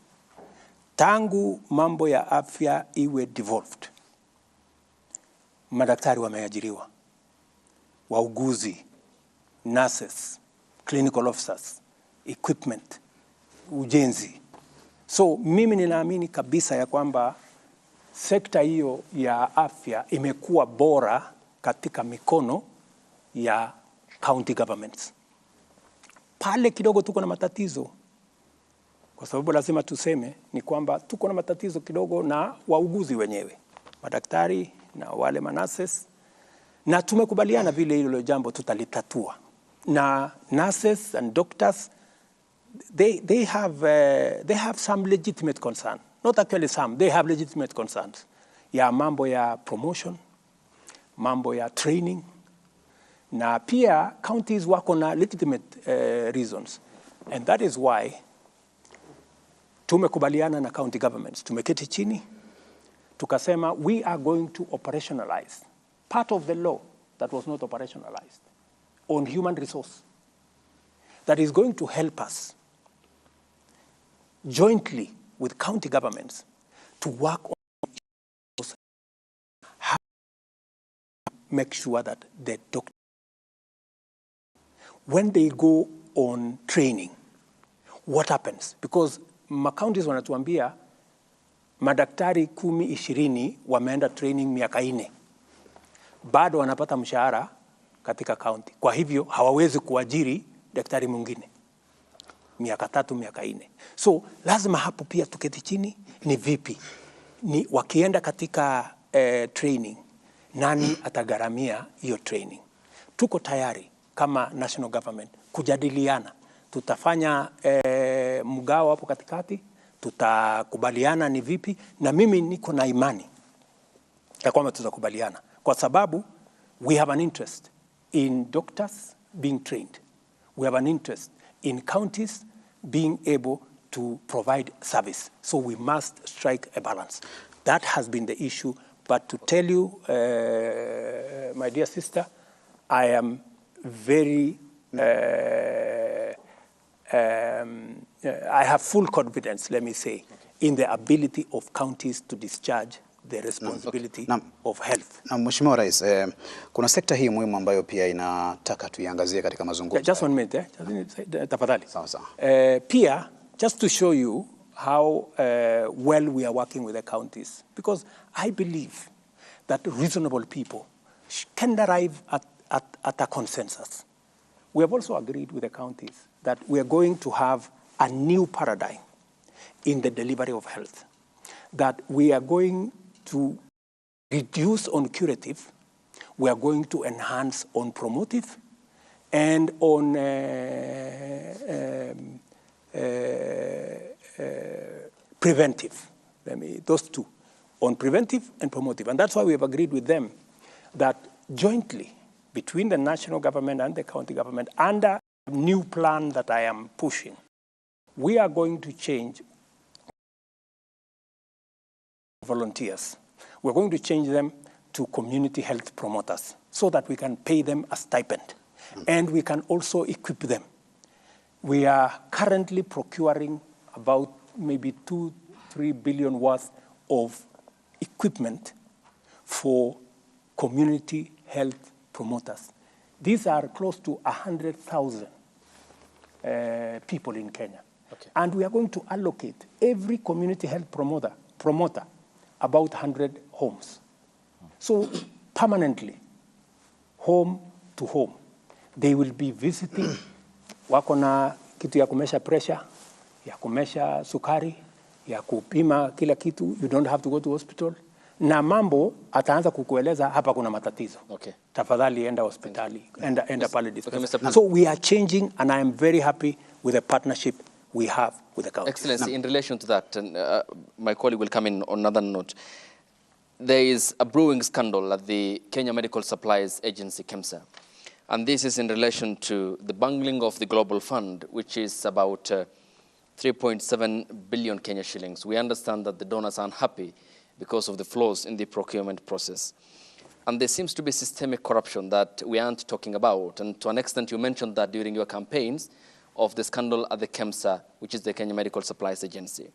tangu mambo ya afya iwe devolved. Madaktari wameajiriwa, wauguzi, nurses, clinical officers, equipment, ujenzi. So mimi ninaamini kabisa ya kwamba sekta hiyo ya afya imekuwa bora katika mikono ya county governments. Pale kidogo tuko na matatizo, kwa sababu lazima tuseme ni kwamba tuko na matatizo kidogo na wauguzi wenyewe, madaktari na wale nurses, na tumekubaliana vile hilo jambo tutalitatua. Na nurses and doctors, they have some legitimate concern. Not actually some, they have legitimate concerns. Ya mambo ya promotion, mambo ya training, na pia counties wako na legitimate reasons. And that is why tumekubaliana na county governments. Tumeketi chini, tukasema we are going to operationalize part of the law that was not operationalized on human resource that is going to help us jointly with county governments to work on how to make sure that the doctors, when they go on training, What happens? Because macounties wanatuambia madaktari 10, 20 wameenda training miaka 4. Bado wanapata mshahara katika county. Kwa hivyo hawawezi kuajiri daktari mwingine miaka 3, miaka 4. So lazima hapo pia tuketi chini, ni vipi? Ni wakienda katika training, nani atagharamia hiyo training? Tuko tayari kama national government kujadiliana. Tutafanya mgao hapo katikati, tutakubaliana ni vipi, na mimi niko na imani ya kwamba tutakubaliana, kwa sababu we have an interest in doctors being trained. We have an interest in counties being able to provide service. So we must strike a balance. That has been the issue. But to tell you, my dear sister, I am very, I have full confidence, let me say, in the ability of counties to discharge the responsibility of health. Na Mheshimiwa Rais, kuna sekta hii muhimu ambayo pia inataka tuiangazie katika mazungumzo. Just one minute, tafadhali. Sawa sawa. Pia, just to show you how well we are working with the counties, because I believe that reasonable people can arrive at a consensus. We have also agreed with the counties that we are going to have a new paradigm in the delivery of health, that we are going to reduce on curative, we are going to enhance on promotive, and on preventive. Those two, on preventive and promotive. And that's why we have agreed with them that jointly, between the national government and the county government, under a new plan that I am pushing, we are going to change volunteers. We're going to change them to community health promoters so that we can pay them a stipend. And we can also equip them. We are currently procuring about maybe 2-3 billion worth of equipment for community health promoters. These are close to 100,000 people in Kenya. Okay. And we are going to allocate every community health promoter about 100 homes. So permanently, home to home, they will be visiting. Wako na kitu ya kumesha pressure, ya kumesha sukari, ya kupima kila kitu. You don't have to go to hospital. Na mambo ataanza kukueleza hapa kuna matatizo. Okay. Tafadhali enda hospitali, enda pale dispensary. Okay, so we are changing, and I am very happy with the partnership we have with the county. Excellency, in relation to that, and my colleague will come in on another note. There is a brewing scandal at the Kenya Medical Supplies Agency, KEMSA. And this is in relation to the bungling of the Global Fund, which is about 3.7 billion Kenya shillings. We understand that the donors are unhappy because of the flaws in the procurement process. And there seems to be systemic corruption that we aren't talking about. And to an extent, you mentioned that during your campaigns of the scandal at the KEMSA, which is the Kenya Medical Supplies Agency.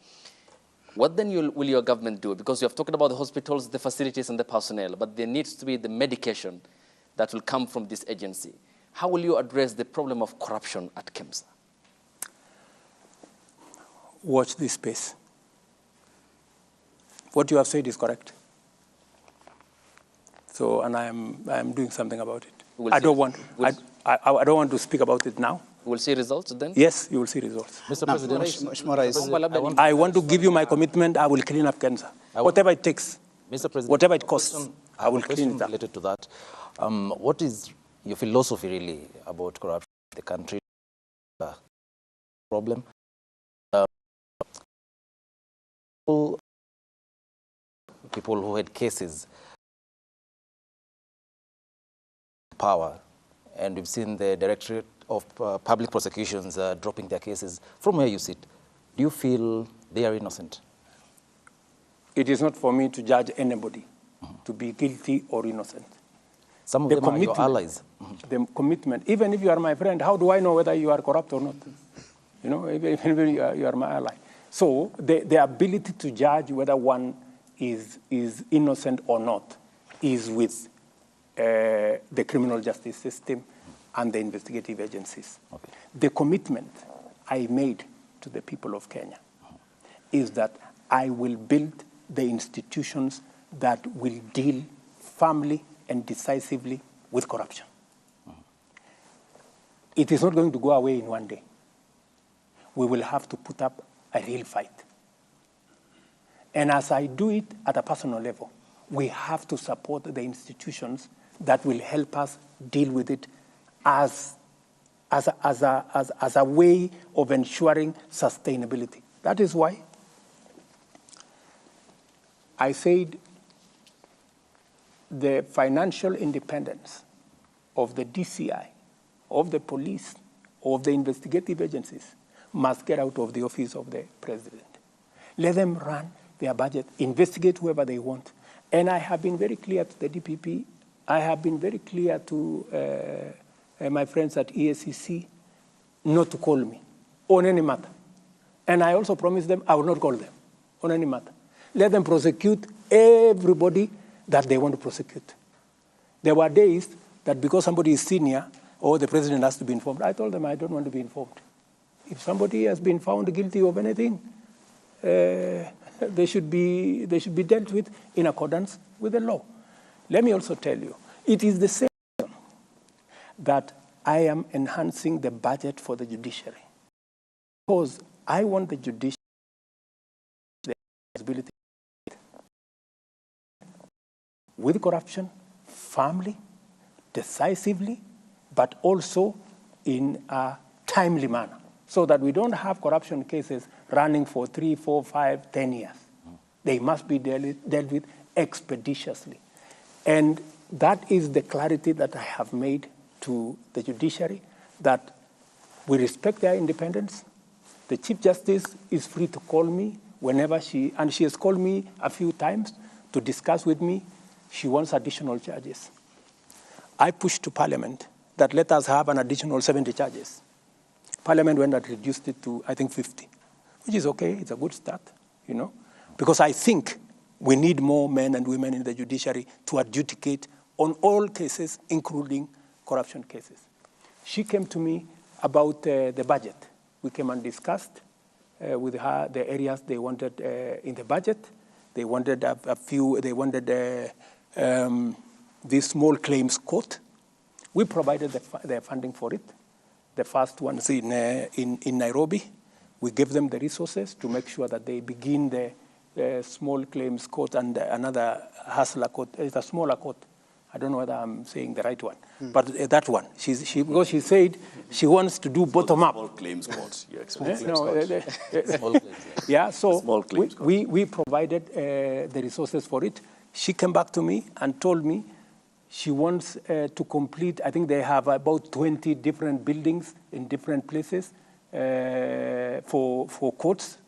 What then will your government do? Because you have talked about the hospitals, the facilities, and the personnel, but there needs to be the medication that will come from this agency. How will you address the problem of corruption at KEMSA? Watch this space. What you have said is correct. So, and I am doing something about it. I don't want to speak about it now. We'll see results then? Yes, you will see results. Mr. President, I want to give you my commitment. I will clean up KEMSA. Whatever it takes. Mr. President, whatever it costs, I will clean it up. Related to that, what is your philosophy really about corruption in the country? Problem? People who had cases, power, and we've seen the Directorate of Public Prosecutions dropping their cases. From where you sit, do you feel they are innocent? It is not for me to judge anybody to be guilty or innocent. Some of them are your allies. The commitment, even if you are my friend, how do I know whether you are corrupt or not? You know, even if you are my ally. So the ability to judge whether one is innocent or not is with the criminal justice system and the investigative agencies. Okay. The commitment I made to the people of Kenya is that I will build the institutions that will deal firmly and decisively with corruption. It is not going to go away in one day. We will have to put up a real fight. And as I do it at a personal level, we have to support the institutions that will help us deal with it as a way of ensuring sustainability. That is why I said the financial independence of the DCI, of the police, of the investigative agencies must get out of the office of the president. Let them run their budget, investigate whoever they want. And I have been very clear to the DPP, I have been very clear to my friends at EACC not to call me on any matter. And I also promised them I will not call them on any matter. Let them prosecute everybody that they want to prosecute. There were days that because somebody is senior or the president has to be informed, I told them I don't want to be informed. If somebody has been found guilty of anything, they should be dealt with in accordance with the law. Let me also tell you, it is the same that I am enhancing the budget for the judiciary, because I want the judiciary the responsibility with corruption firmly, decisively, but also in a timely manner, so that we don't have corruption cases running for 3, 4, 5, 10 years. They must be dealt with expeditiously. And that is the clarity that I have made to the judiciary, that we respect their independence. The Chief Justice is free to call me whenever she, and she has called me a few times to discuss with me. She wants additional charges. I pushed to Parliament that let us have an additional 70 charges. Parliament went and reduced it to, I think, 50, which is okay. It's a good start, you know, because I think we need more men and women in the judiciary to adjudicate on all cases, including corruption cases. She came to me about the budget. We came and discussed with her the areas they wanted in the budget. They wanted a few, they wanted this small claims court. We provided the funding for it. The first ones in Nairobi. We gave them the resources to make sure that they begin the small claims court and another hustler court. It's a smaller court. I don't know whether I'm saying the right one, but that one. Because she said she wants to do bottom up. Small claims court. Yeah, small claims court. Small claims, yeah. Yeah, so small claims court. We provided the resources for it. She came back to me and told me she wants to complete, I think they have about 20 different buildings in different places for courts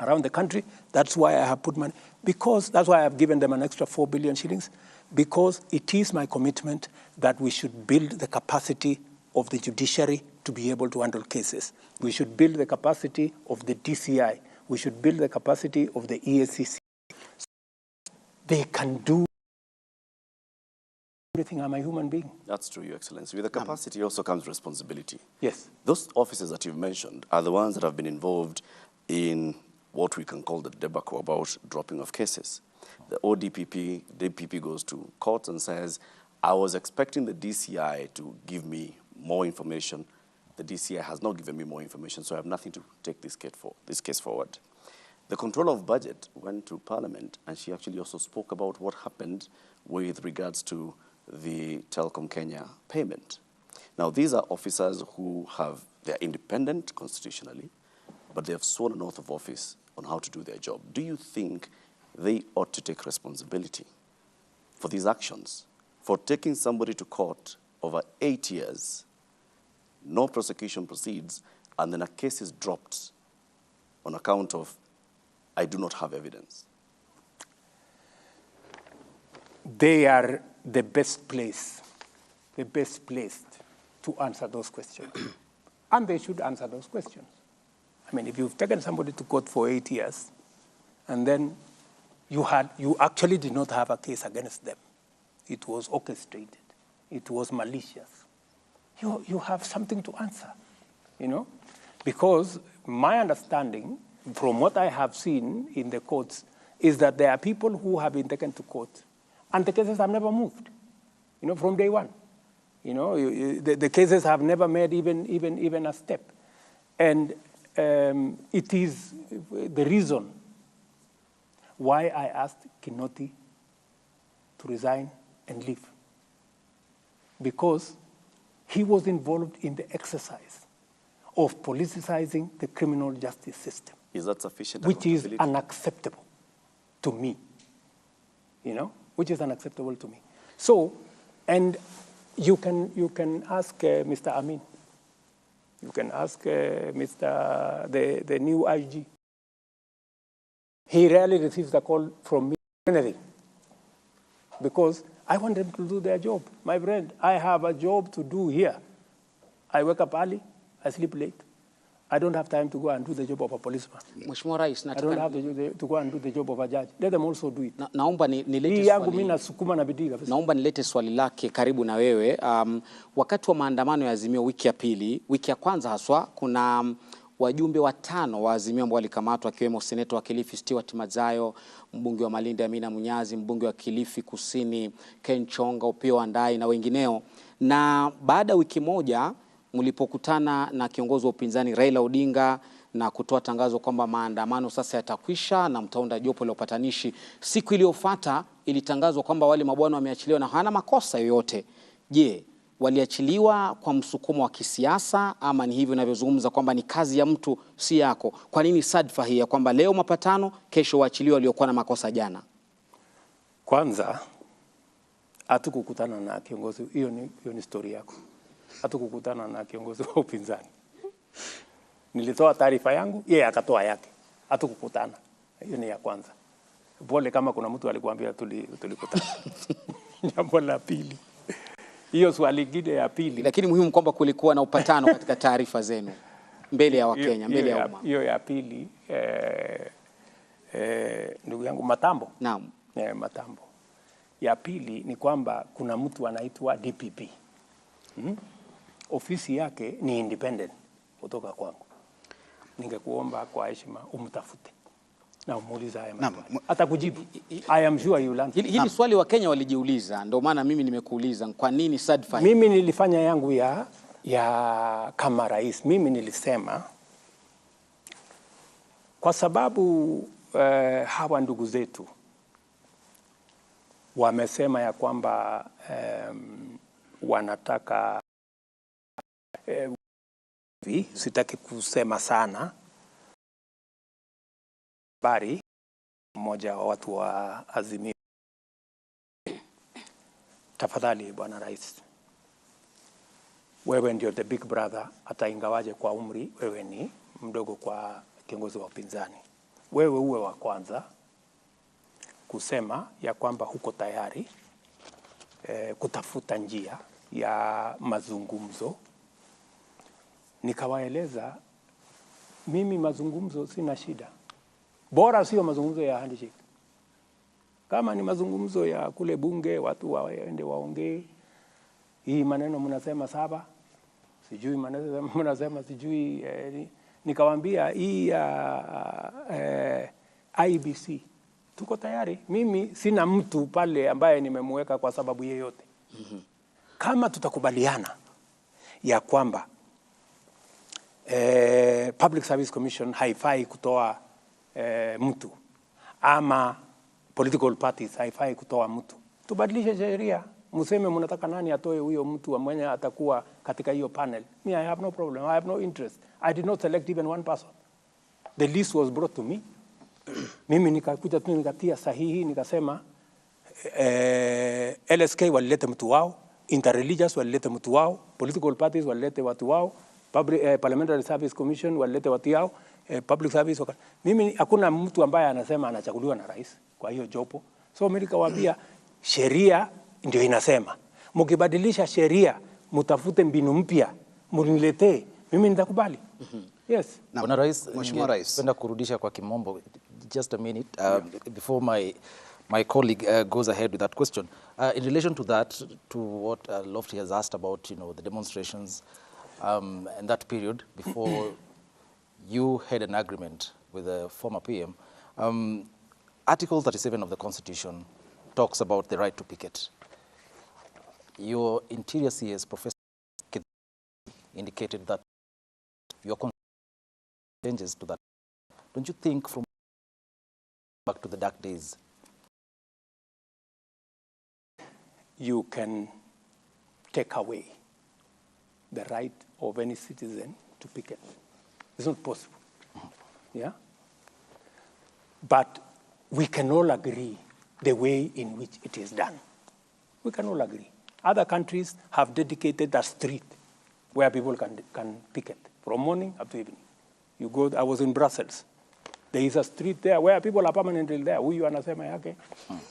around the country. That's why I have put money, because that's why I have given them an extra 4 billion shillings, because it is my commitment that we should build the capacity of the judiciary to be able to handle cases. We should build the capacity of the DCI. We should build the capacity of the EACC. They can do everything. I'm a human being. That's true, Your Excellency. With the capacity also comes responsibility. Yes. Those officers that you've mentioned are the ones that have been involved in what we can call the debacle about dropping of cases. The ODPP, DPP goes to court and says, I was expecting the DCI to give me more information. The DCI has not given me more information, so I have nothing to take this case forward. The controller of budget went to Parliament, and she actually also spoke about what happened with regards to the Telkom Kenya payment. Now, these are officers who have, they're independent constitutionally, but they have sworn an oath of office on how to do their job. Do you think they ought to take responsibility for these actions, for taking somebody to court over 8 years, no prosecution proceeds, and then a case is dropped on account of, I do not have evidence? They are the best place, the best placed to answer those questions. And they should answer those questions. I mean, if you've taken somebody to court for 8 years, and then you actually did not have a case against them. It was orchestrated. It was malicious. You have something to answer, you know? Because My understanding, from what I have seen in the courts, is that there are people who have been taken to court, and the cases have never moved, you know, from day one. You know, the cases have never made even a step. And it is the reason why I asked Kinoti to resign and leave, because he was involved in the exercise of politicizing the criminal justice system. Is that sufficient? Which is unacceptable to me, you know, which is unacceptable to me. So, and you can ask Mr. Amin, you can ask Mr. the new IG. He rarely receives a call from me, anything, because I want them to do their job. My friend, I have a job to do here. I wake up early, I sleep late. I don't have time to go and do the job of a policeman. Mheshimiwa Rais, I don't have to go and do the job of a judge. Let them also do it. Naomba nilete swali. Mimi nasukuma na bidii kabisa. Naomba nilete swali lake karibu na wewe. Wakati wa maandamano ya Azimio wiki ya pili, wiki ya kwanza haswa, kuna wajumbe watano wa Azimio ambao walikamatwa, akiwemo seneta wa Kilifi Stewart Madzayo, mbunge wa Malindi Amina Munyazi, mbunge wa Kilifi Kusini Ken Chonga, Opiyo Wandayi na wengineo. Na baada ya wiki moja mlipokutana na kiongozi wa upinzani Raila Odinga na kutoa tangazo kwamba maandamano sasa yatakwisha na mtaunda jopo la upatanishi, siku iliyofuata ilitangazwa kwamba wale mabwana wameachiliwa na hawana makosa yoyote. Je, waliachiliwa kwa msukumo wa kisiasa ama ni hivyo ninavyozungumza kwamba ni kazi ya mtu si yako? Kwa nini sadfa hii ya kwamba leo mapatano, kesho waachiliwa waliokuwa na makosa jana? Kwanza hatukukutana na kiongozi, hiyo ni story yako. Hatukukutana na kiongozi wa upinzani. Nilitoa taarifa yangu, yeye akatoa yake. Hatukukutana. Hiyo ni ya kwanza. Pole kama kuna mtu alikuambia tulikutana. Jambo la pili. Hiyo swali lingine ya pili. Lakini muhimu kwamba kulikuwa na upatano katika taarifa zenu mbele ya Wakenya, mbele ya umma. Hiyo ya pili, ndugu yangu Matambo. Naam. Matambo. Ya pili ni kwamba kuna mtu anaitwa DPP. Ofisi yake ni independent kutoka kwangu. Ningekuomba kwa heshima umtafute na umuulize haya maswali. Atakujibu. I am sure you learn. Hili swali wa Kenya walijiuliza, ndio maana mimi nimekuuliza kwa nini sadfa. Mimi nilifanya yangu ya kama rais. Mimi nilisema kwa sababu hawa ndugu zetu wamesema ya kwamba wanataka sitaki kusema sana habari, mmoja wa watu wa Azimio, tafadhali bwana rais, wewe ndio the big brother, hata ingawaje kwa umri wewe ni mdogo kwa kiongozi wa upinzani, wewe uwe wa kwanza kusema ya kwamba huko tayari kutafuta njia ya mazungumzo. Nikawaeleza mimi mazungumzo sina shida, bora sio mazungumzo ya handshake. Kama ni mazungumzo ya kule bunge, watu waende waongee, hii maneno mnasema saba, sijui maneno mnasema sijui. Nikawaambia hii IBC tuko tayari. Mimi sina mtu pale ambaye nimemweka kwa sababu yeyote. Kama tutakubaliana ya kwamba Public Service Commission haifai kutoa mtu ama political parties haifai kutoa mtu, tubadilishe sheria, mseme mnataka nani atoe huyo mtu mwenye atakuwa katika hiyo panel. Me, I have no problem, I have no interest. I did not select even one person. The list was brought to me. Mimi nikakuja tu nikatia sahihi, nikasema LSK walilete mtu wao, interreligious walilete mtu wao, political parties walilete watu wao, Parliamentary Service Commission walilete watu yao, public service Mimi hakuna mtu ambaye anasema anachaguliwa na rais kwa hiyo jopo. So mimi nikawaambia sheria ndio inasema, mkibadilisha sheria mtafute mbinu mpya mniletee, mimi nitakubali. Yes. Bwana Rais, Mheshimiwa Rais, napenda kurudisha kwa kimombo just a minute before my colleague goes ahead with that question. In relation to that, to what Lofty has asked about, you know, the demonstrations and that period before You had an agreement with the former PM. Article 37 of the Constitution talks about the right to picket. Your Interior CS, Professor Kithure, indicated that your changes to that. Don't you think from back to the dark days? You can take away the right of any citizen to picket. It's not possible. Yeah? But we can all agree the way in which it is done. We can all agree. Other countries have dedicated a street where people can picket from morning up to evening. You go, I was in Brussels. There is a street there where people are permanently there. Huyu anasema yake,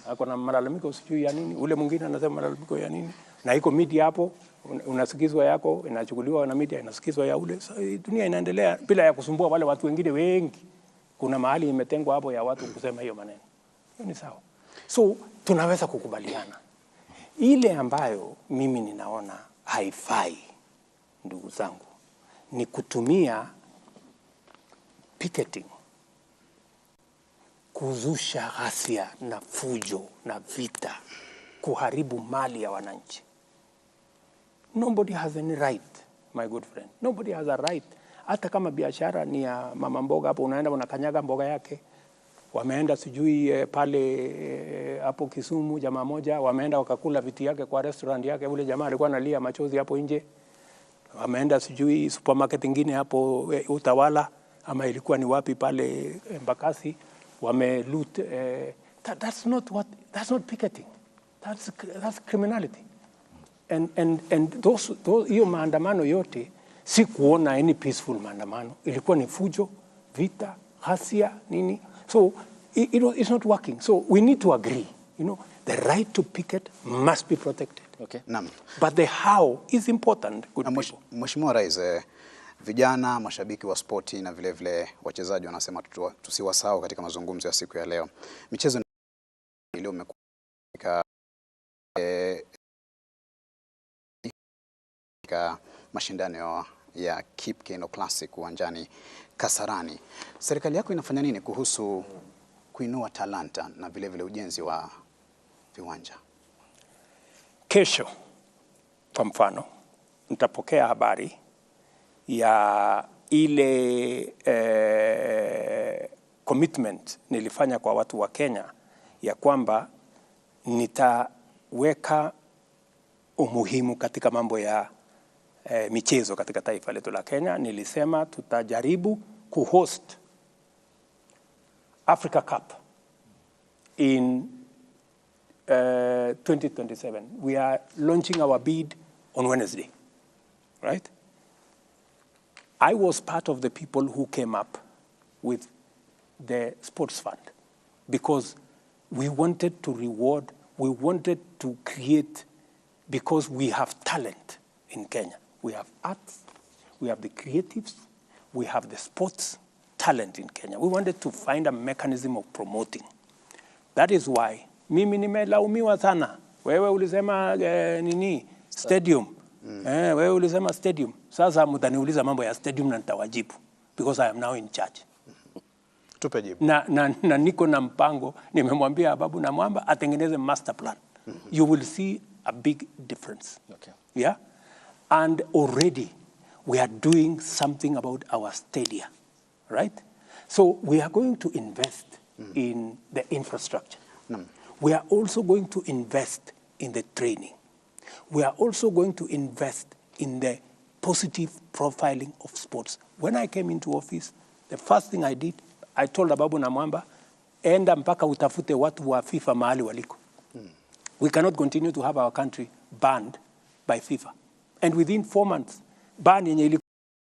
ako na malalamiko sijui ya nini, ule mwingine anasema malalamiko ya nini, na iko media hapo, unasikizwa yako, inachukuliwa na media, inasikizwa ya ule. So, dunia inaendelea bila ya kusumbua wale watu wengine wengi. Kuna mahali imetengwa hapo ya watu kusema hiyo maneno. Hiyo ni sawa. So tunaweza kukubaliana. Ile ambayo mimi ninaona haifai, ndugu zangu, ni kutumia picketing kuzusha ghasia na fujo na vita, kuharibu mali ya wananchi. Nobody has any right, my good friend. Nobody has a right. Hata kama biashara ni ya mama mboga hapo, unaenda unakanyaga mboga yake. Wameenda sijui pale hapo Kisumu, jamaa moja wameenda wakakula viti yake kwa restaurant yake, ule jamaa alikuwa analia machozi hapo nje. Wameenda sijui supermarket ingine hapo Utawala ama ilikuwa ni wapi pale Embakasi, wame loot. That's not picketing. That's criminality. And those hiyo maandamano yote si kuona any peaceful maandamano, ilikuwa ni fujo, vita, ghasia, nini. So it's not working. So we need to agree, you know, the right to picket must be protected. Okay. Naam. But the how is important. Good people. Mheshimiwa Rais, vijana, mashabiki wa spoti na vile vile wachezaji wanasema tusiwasahau katika mazungumzo ya siku ya leo. Michezo leo imekuwa katika mashindano ya Kip Keino Classic uwanjani Kasarani. Serikali yako inafanya nini kuhusu kuinua talanta na vile vile ujenzi wa viwanja? Kesho kwa mfano nitapokea habari ya ile commitment nilifanya kwa watu wa Kenya ya kwamba nitaweka umuhimu katika mambo ya michezo katika taifa letu la Kenya. Nilisema tutajaribu kuhost Africa Cup in 2027. We are launching our bid on Wednesday, right? I was part of the people who came up with the sports fund because we wanted to reward, we wanted to create, because we have talent in Kenya. We have arts, we have the creatives, we have the sports talent in Kenya. We wanted to find a mechanism of promoting. That is why mimi nimelaumiwa sana. Wewe ulisema nini? Stadium. Wewe ulisema stadium. Sasa mtaniuliza mambo ya stadium na nitawajibu because I am now in charge. Tupe jibu. Na niko na mpango, nimemwambia Babu na Mwamba atengeneze master plan. You will see a big difference. Okay. Yeah? And already we are doing something about our stadia, right? So we are going to invest in the infrastructure. We are also going to invest in the training. We are also going to invest in the positive profiling of sports. When I came into office, the first thing I did, I told Ababu Namwamba, enda mpaka utafute watu wa FIFA mahali waliko. We cannot continue to have our country banned by FIFA. And within 4 months, ban yenye ilikuwa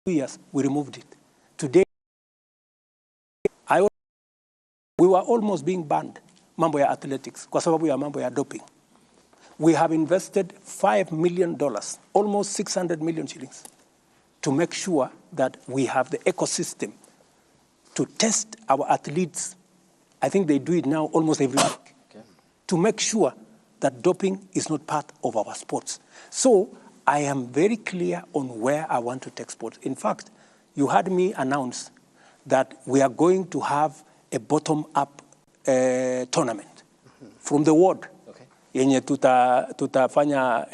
2 years, we removed it. Today, we were almost being banned, mambo ya athletics, kwa sababu ya mambo ya doping. We have invested $5 million, almost 600 million shillings, to make sure that we have the ecosystem to test our athletes. I think they do it now almost every week. Okay. To make sure that doping is not part of our sports. So I am very clear on where I want to take sports. In fact, you heard me announce that we are going to have a bottom-up tournament from the ward. Okay. Yenye tutafanya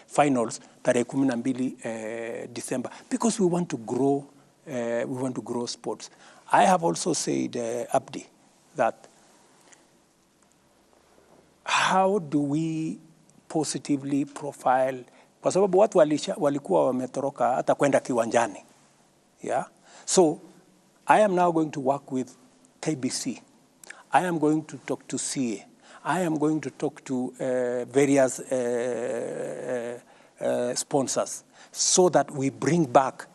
finals tarehe 12 December, because we want to grow, we want to grow sports. I have also said, Abdi, that how do we positively profile, kwa sababu watu walikuwa wametoroka hata kwenda kiwanjani. Yeah? So I am now going to work with KBC. I am going to talk to CA. I am going to talk to various sponsors so that we bring back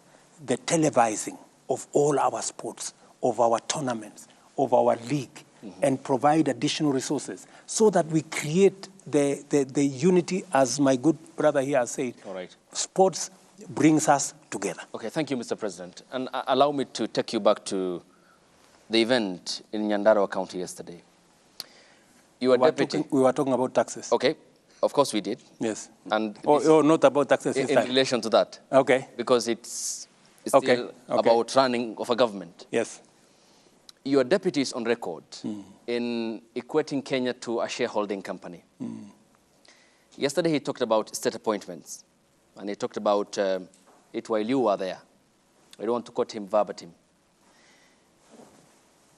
the televising of all our sports, of our tournaments, of our league, and provide additional resources so that we create the unity, as my good brother here has said. All right. Sports brings us together. Okay, thank you, Mr. President. And allow me to take you back to the event in Nyandarua County yesterday. You were deputy. We were talking about taxes. Okay, of course we did. Yes. And oh, not about taxes this in time. Relation to that. Okay. Because it's still about running of a government. Yes. Your deputy is on record in equating Kenya to a shareholding company. Yesterday he talked about state appointments, and he talked about it while you were there. I don't want to quote him verbatim.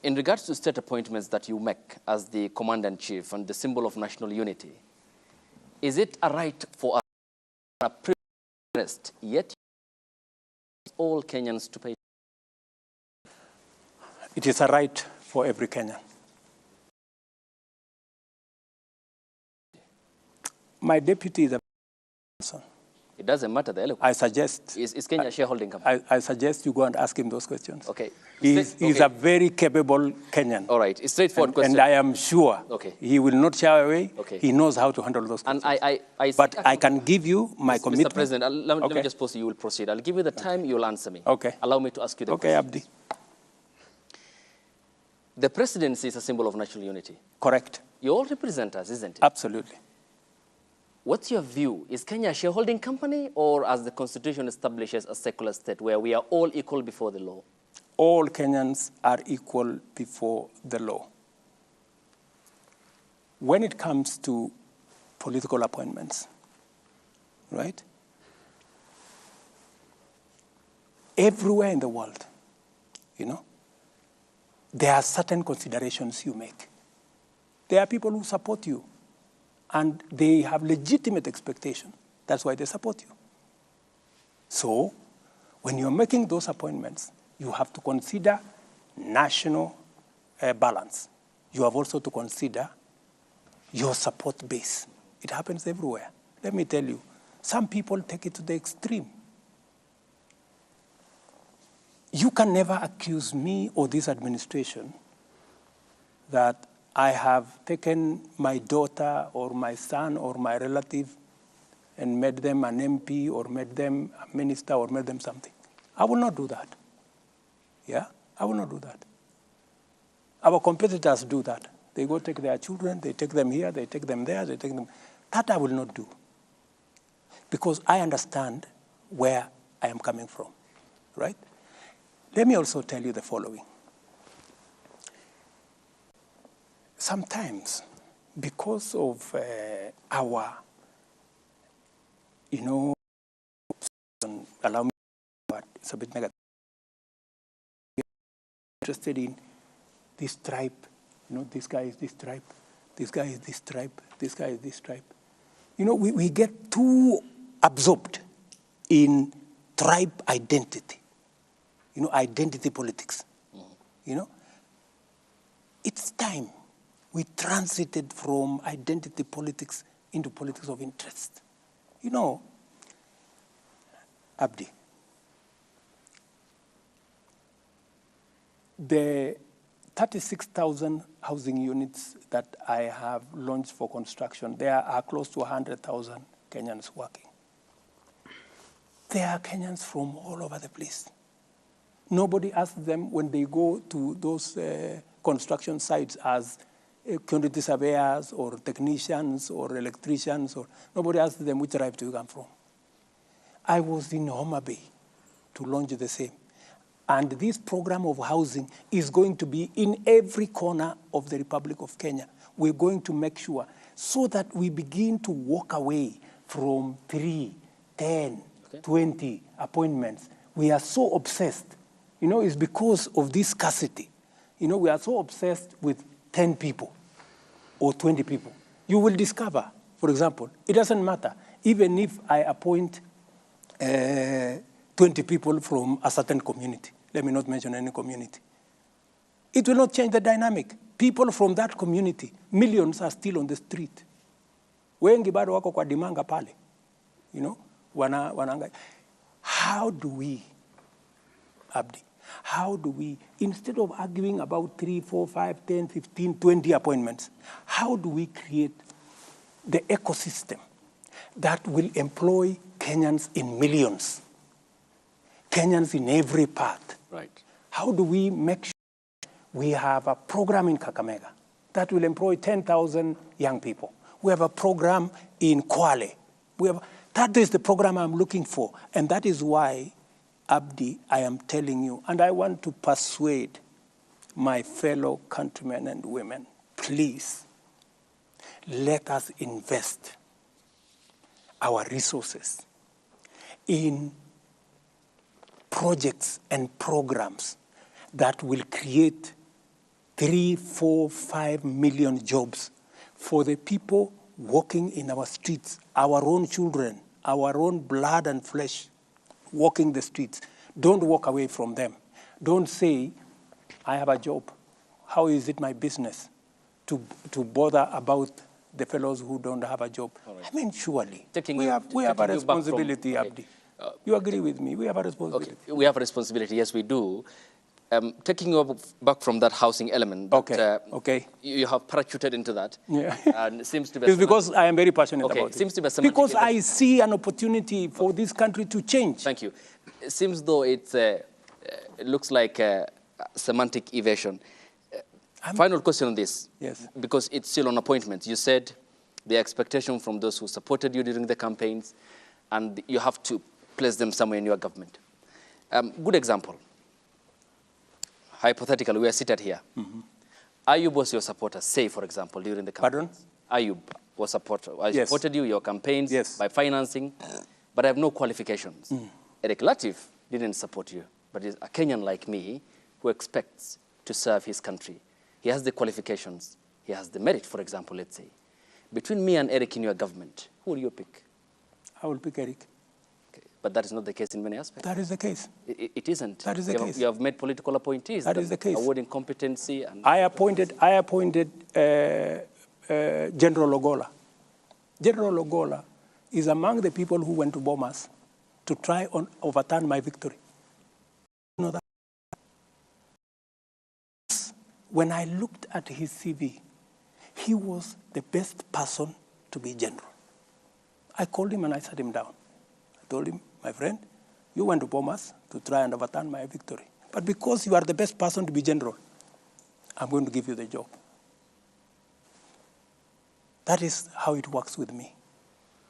In regards to state appointments that you make as the commander-in-chief and the symbol of national unity, is it a right for a privilege yet all Kenyans to pay? It is a right for every Kenyan. My deputy is a person. It doesn't matter the eloquence. I suggest... Is Kenya a shareholding company? I suggest you go and ask him those questions. Okay. He's a very capable Kenyan. All right. It's straightforward question. And I am sure he will not shy away. Okay. He knows how to handle those questions. And but I can give you my commitment. Mr. President, let me just pause. You will proceed. I'll give you the time. You'll answer me. Okay. Allow me to ask you the Okay, question. Abdi. The presidency is a symbol of national unity. Correct. You all represent us, isn't it? Absolutely. What's your view? Is Kenya a shareholding company, or as the constitution establishes a secular state where we are all equal before the law? All Kenyans are equal before the law. When it comes to political appointments, right? Everywhere in the world, you know, there are certain considerations you make. There are people who support you, and they have legitimate expectation. That's why they support you. So when you're making those appointments, you have to consider national balance. You have also to consider your support base. It happens everywhere. Let me tell you, some people take it to the extreme. You can never accuse me or this administration that I have taken my daughter or my son or my relative and made them an MP or made them a minister or made them something. I will not do that. Yeah, I will not do that. Our competitors do that. They go take their children, they take them here, they take them there, they take them. That I will not do. Because I understand where I am coming from, right? Let me also tell you the following. Sometimes, because of our, you know, allow me, but it's a bit negative. Interested in this tribe, you know, this guy is this tribe, this guy is this tribe, this guy is this tribe. You know, we get too absorbed in tribe identity, you know, identity politics, you know. It's time we transited from identity politics into politics of interest. You know, Abdi, the 36,000 housing units that I have launched for construction, there are close to 100,000 Kenyans working. There are Kenyans from all over the place. Nobody asks them when they go to those construction sites as quantity surveyors or technicians or electricians, or nobody asks them which tribe do you come from. I was in Homa Bay to launch the same. And this program of housing is going to be in every corner of the Republic of Kenya. We're going to make sure so that we begin to walk away from 3, 10, 20 appointments. We are so obsessed. You know, it's because of this scarcity. You know, we are so obsessed with 10 people or 20 people. You will discover, for example, it doesn't matter. Even if I appoint 20 people from a certain community, let me not mention any community, it will not change the dynamic. People from that community, millions are still on the street. Wengi bado wako kwa dimanga pale. You know, wanaangalia. How do we, Abdi, how do we, instead of arguing about 3, 4, 5, 10, 15, 20 appointments, how do we create the ecosystem that will employ Kenyans in millions, Kenyans in every part? Right. How do we make sure we have a program in Kakamega that will employ 10,000 young people? We have a program in Kwale. That is the program I'm looking for. And that is why, Abdi, I am telling you, and I want to persuade my fellow countrymen and women, please, let us invest our resources in projects and programs that will create 3, 4, 5 million jobs for the people walking in our streets, our own children, our own blood and flesh walking the streets. Don't walk away from them. Don't say, I have a job. How is it my business to bother about the fellows who don't have a job? Right. I mean, surely. We have a responsibility, Abdi. You agree with me? We have a responsibility. Okay. We have a responsibility, yes, we do. Taking you back from that housing element, that, okay. You have parachuted into that. Yeah. And it seems to be. It's because I am very passionate about it. Seems to be a because I see an opportunity for this country to change. Thank you. It seems though it's, it looks like a semantic evasion. Final question on this. Yes. Because it's still on appointments. You said the expectation from those who supported you during the campaigns, and you have to place them somewhere in your government. Good example. Hypothetically, we are seated here. Mm-hmm. Ayub was your supporter, say, for example, during the campaign. Pardon? Ayub was supporter. I supported you, your campaigns, yes, by financing, but I have no qualifications. Mm. Eric Latif didn't support you, but he's a Kenyan like me who expects to serve his country. He has the qualifications. He has the merit, for example, let's say. Between me and Eric in your government, who will you pick? I will pick Eric. But that is not the case in many aspects. That is the case. It isn't. That is the case. You have made political appointees. That is the case. Awarding competency. And I appointed General Ogola. General Ogola is among the people who went to Bomas to try and overturn my victory. You know that? When I looked at his CV, he was the best person to be general. I called him and I sat him down. I told him, my friend, you went to Bomas to try and overturn my victory. But because you are the best person to be general, I'm going to give you the job. That is how it works with me.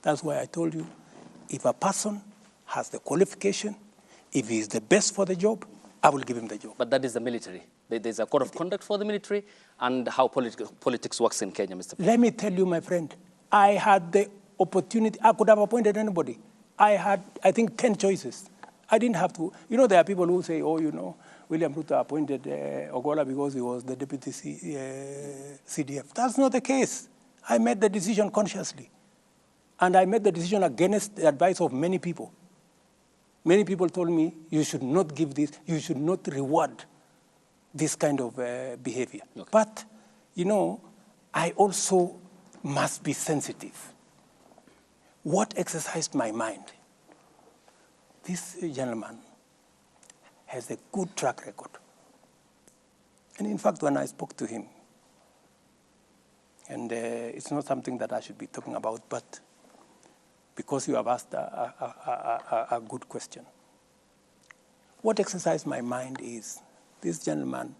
That's why I told you, if a person has the qualification, if he is the best for the job, I will give him the job. But that is the military. There's a code of conduct for the military and how politics works in Kenya, Mr. President. Let me tell you, my friend, I had the opportunity. I could have appointed anybody. I had, I think, 10 choices. I didn't have to. You know, there are people who say, oh, you know, William Ruto appointed Ogola because he was the deputy CDF. That's not the case. I made the decision consciously. And I made the decision against the advice of many people. Many people told me, you should not give this, you should not reward this kind of behavior. Okay. But, you know, I also must be sensitive. What exercised my mind? This gentleman has a good track record. And in fact, when I spoke to him, and it's not something that I should be talking about, but because you have asked a good question. What exercised my mind is this gentleman,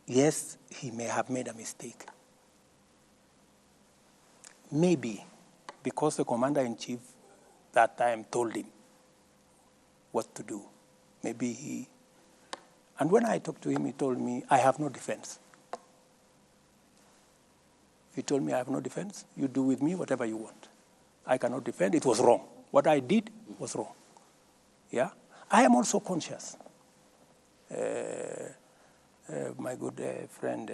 yes, he may have made a mistake. Maybe because the commander-in-chief that time told him what to do. Maybe he And when I talked to him, he told me, I have no defense. He told me, I have no defense. You do with me whatever you want. I cannot defend. It was wrong. What I did was wrong. Yeah? I am also conscious. My good friend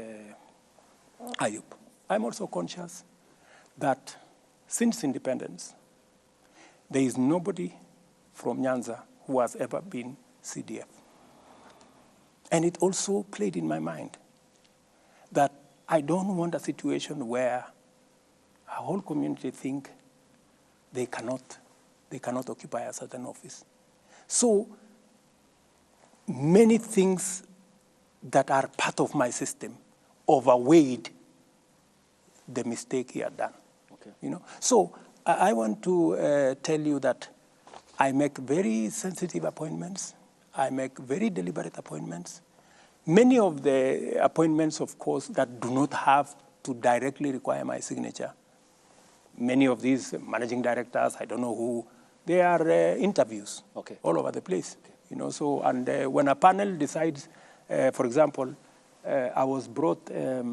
Ayub. I'm also conscious that since independence, there is nobody from Nyanza who has ever been CDF. And it also played in my mind that I don't want a situation where a whole community think they cannot occupy a certain office. So many things that are part of my system overweighed the mistake he had done. Okay. You know? So I want to tell you that I make very sensitive appointments. I make very deliberate appointments. Many of the appointments, of course, that do not have to directly require my signature. Many of these managing directors, I don't know who, they are interviews all over the place. Okay. You know, so, and when a panel decides, for example, I was brought a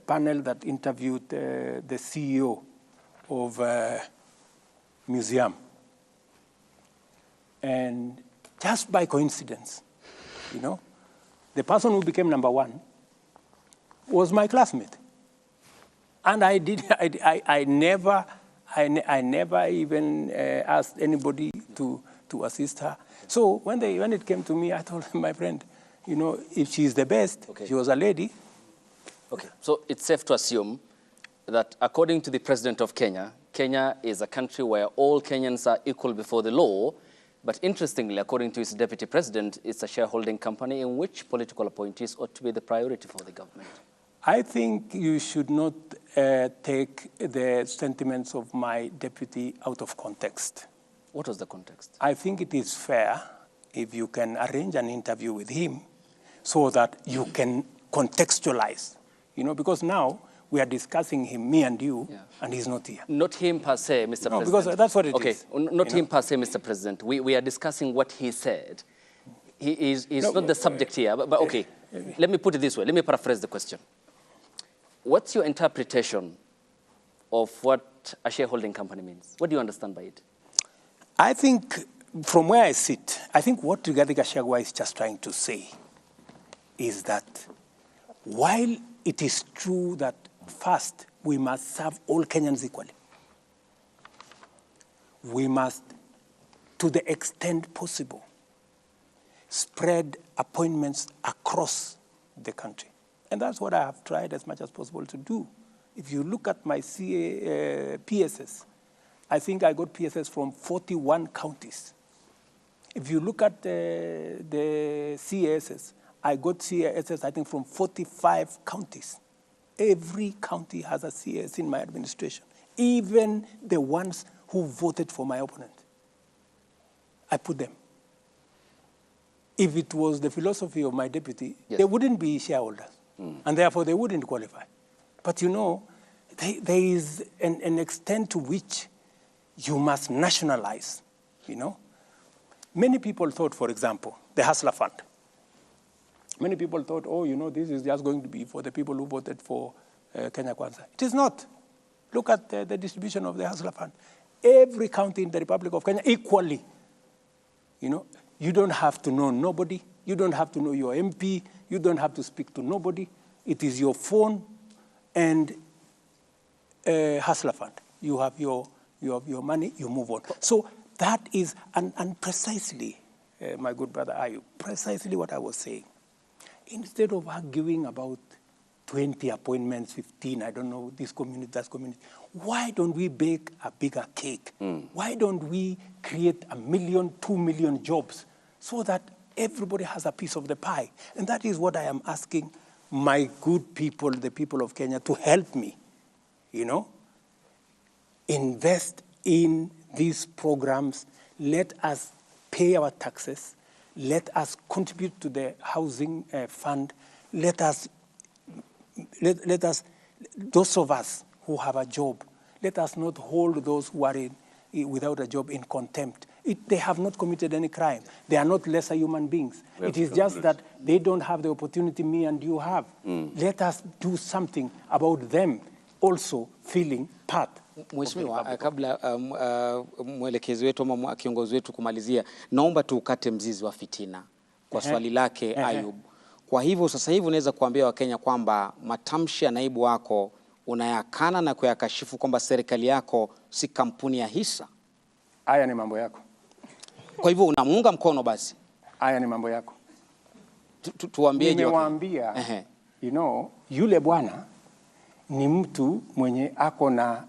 panel that interviewed the CEO of museum. And just by coincidence, you know, the person who became number one was my classmate. And I did, I never even asked anybody to assist her. So when it came to me, I told my friend, you know, if she's the best, she was a lady. Okay, so it's safe to assume that according to the president of Kenya, Kenya is a country where all Kenyans are equal before the law. But interestingly, according to his deputy president, it's a shareholding company in which political appointees ought to be the priority for the government. I think you should not take the sentiments of my deputy out of context. What was the context? I think it is fair if you can arrange an interview with him so that you can contextualize. You know, because now we are discussing him, me and you, and he's not here. Not him per se, Mr. No, President. because that's what it is. Okay, not him per se, Mr. President. We are discussing what he said. He is not the subject here, but okay. Let me put it this way. Let me paraphrase the question. What's your interpretation of what a shareholding company means? What do you understand by it? I think, from where I sit, I think what Rigathi Gachagua is just trying to say is that while it is true that first we must serve all Kenyans equally, we must, to the extent possible, spread appointments across the country. And that's what I have tried as much as possible to do. If you look at my PSS, I think I got PSS from 41 counties. If you look at the CASS, I got CASS, I think, from 45 counties. Every county has a CAS in my administration, even the ones who voted for my opponent. I put them. If it was the philosophy of my deputy, they wouldn't be shareholders, and therefore they wouldn't qualify. But you know, there is an extent to which you must nationalize, you know. Many people thought, for example, the Hustler Fund. Many people thought, oh, you know, this is just going to be for the people who voted for Kenya Kwanza. It is not. Look at the distribution of the Hustler Fund. Every county in the Republic of Kenya equally. You know, you don't have to know nobody. You don't have to know your MP. You don't have to speak to nobody. It is your phone and Hustler Fund. You have your money, you move on. So that is, and precisely, my good brother Ayub, precisely what I was saying. Instead of arguing about 20 appointments, 15, I don't know, this community, that community, why don't we bake a bigger cake? Why don't we create 1 million, 2 million jobs so that everybody has a piece of the pie? And that is what I am asking my good people, the people of Kenya, to help me, you know? Invest in these programs. Let us pay our taxes. Let us contribute to the housing fund. Let us, those of us who have a job, let us not hold those who are without a job in contempt. They have not committed any crime. They are not lesser human beings. It is just that they don't have the opportunity me and you have. Let us do something about them also feeling part. Mheshimiwa, kabla mwelekezi wetu ama kiongozi wetu kumalizia, naomba tuukate mzizi wa fitina kwa swali lake Ayub. Kwa hivyo sasa hivi unaweza kuambia Wakenya kwamba matamshi ya naibu wako unayakana na kuyakashifu kwamba serikali yako si kampuni ya hisa. Haya ni mambo yako. Kwa hivyo unamuunga mkono basi? Haya ni mambo yako. Tuambie. Nimewaambia, you know, yule bwana ni mtu mwenye ako na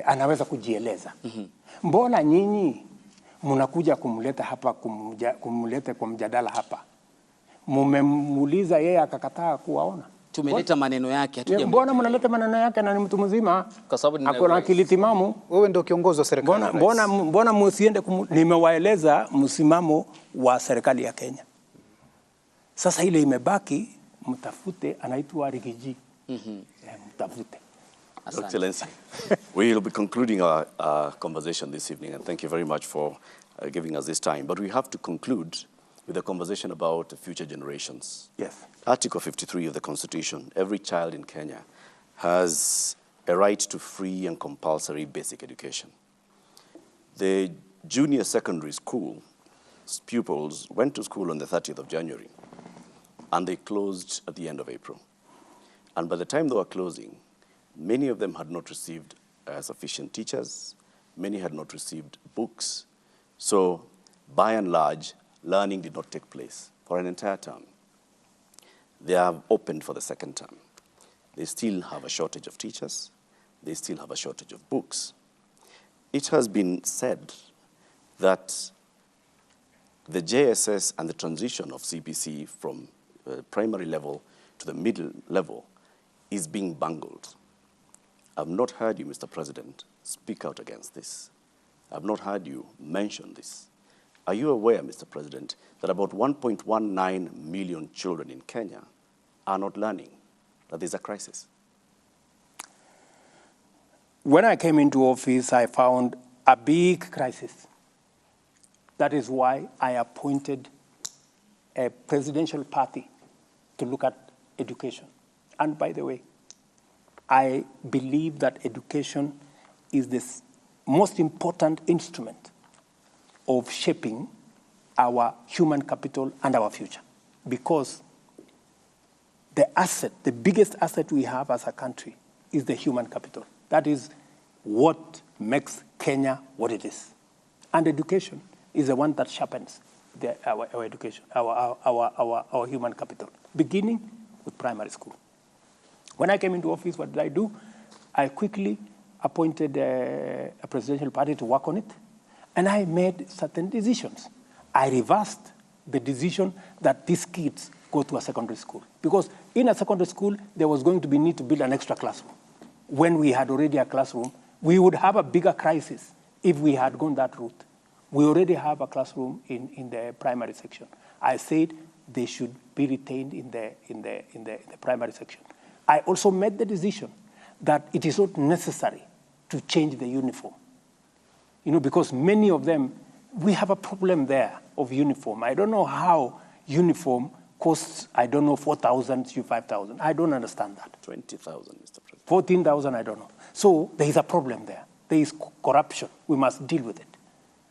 anaweza kujieleza. Mbona nyinyi mnakuja kumleta hapa, kumleta kwa mjadala hapa? Mumemuuliza yeye akakataa kuwaona. Tumeleta maneno yake, mbona mnaleta maneno yake na ni mtu mzima? Kwa sababu ako na akili timamu. Wewe ndio kiongozi wa serikali. Mbona msiende? Nimewaeleza msimamo wa serikali ya Kenya. Sasa ile imebaki, mtafute anaitwa Rigiji. Mtafute. Excellency, we will be concluding our conversation this evening, and thank you very much for giving us this time. But we have to conclude with a conversation about future generations. Yes. Article 53 of the Constitution, every child in Kenya has a right to free and compulsory basic education. The junior secondary school pupils went to school on the 30th of January, and they closed at the end of April. And by the time they were closing, many of them had not received sufficient teachers, many had not received books. So by and large, learning did not take place for an entire term. They have opened for the second term. They still have a shortage of teachers. They still have a shortage of books. It has been said that the JSS and the transition of CBC from primary level to the middle level is being bungled. I've not heard you, Mr. President, speak out against this. I've not heard you mention this. Are you aware, Mr. President, that about 1.19 million children in Kenya are not learning, that there's a crisis? When I came into office, I found a big crisis. That is why I appointed a presidential party to look at education. And by the way, I believe that education is the most important instrument of shaping our human capital and our future. Because the asset, the biggest asset we have as a country is the human capital. That is what makes Kenya what it is. And education is the one that sharpens our education, our human capital, beginning with primary school. When I came into office, what did I do? I quickly appointed a presidential party to work on it, and I made certain decisions. I reversed the decision that these kids go to a secondary school, because in a secondary school, there was going to be need to build an extra classroom. When we had already a classroom, we would have a bigger crisis if we had gone that route. We already have a classroom in the primary section. I said they should be retained in the primary section. I also made the decision that it is not necessary to change the uniform. You know, because many of them, we have a problem there of uniform. I don't know how uniform costs, I don't know, 4,000 to 5,000. I don't understand that. 20,000, Mr. President. 14,000, I don't know. So there is a problem there. There is corruption. We must deal with it.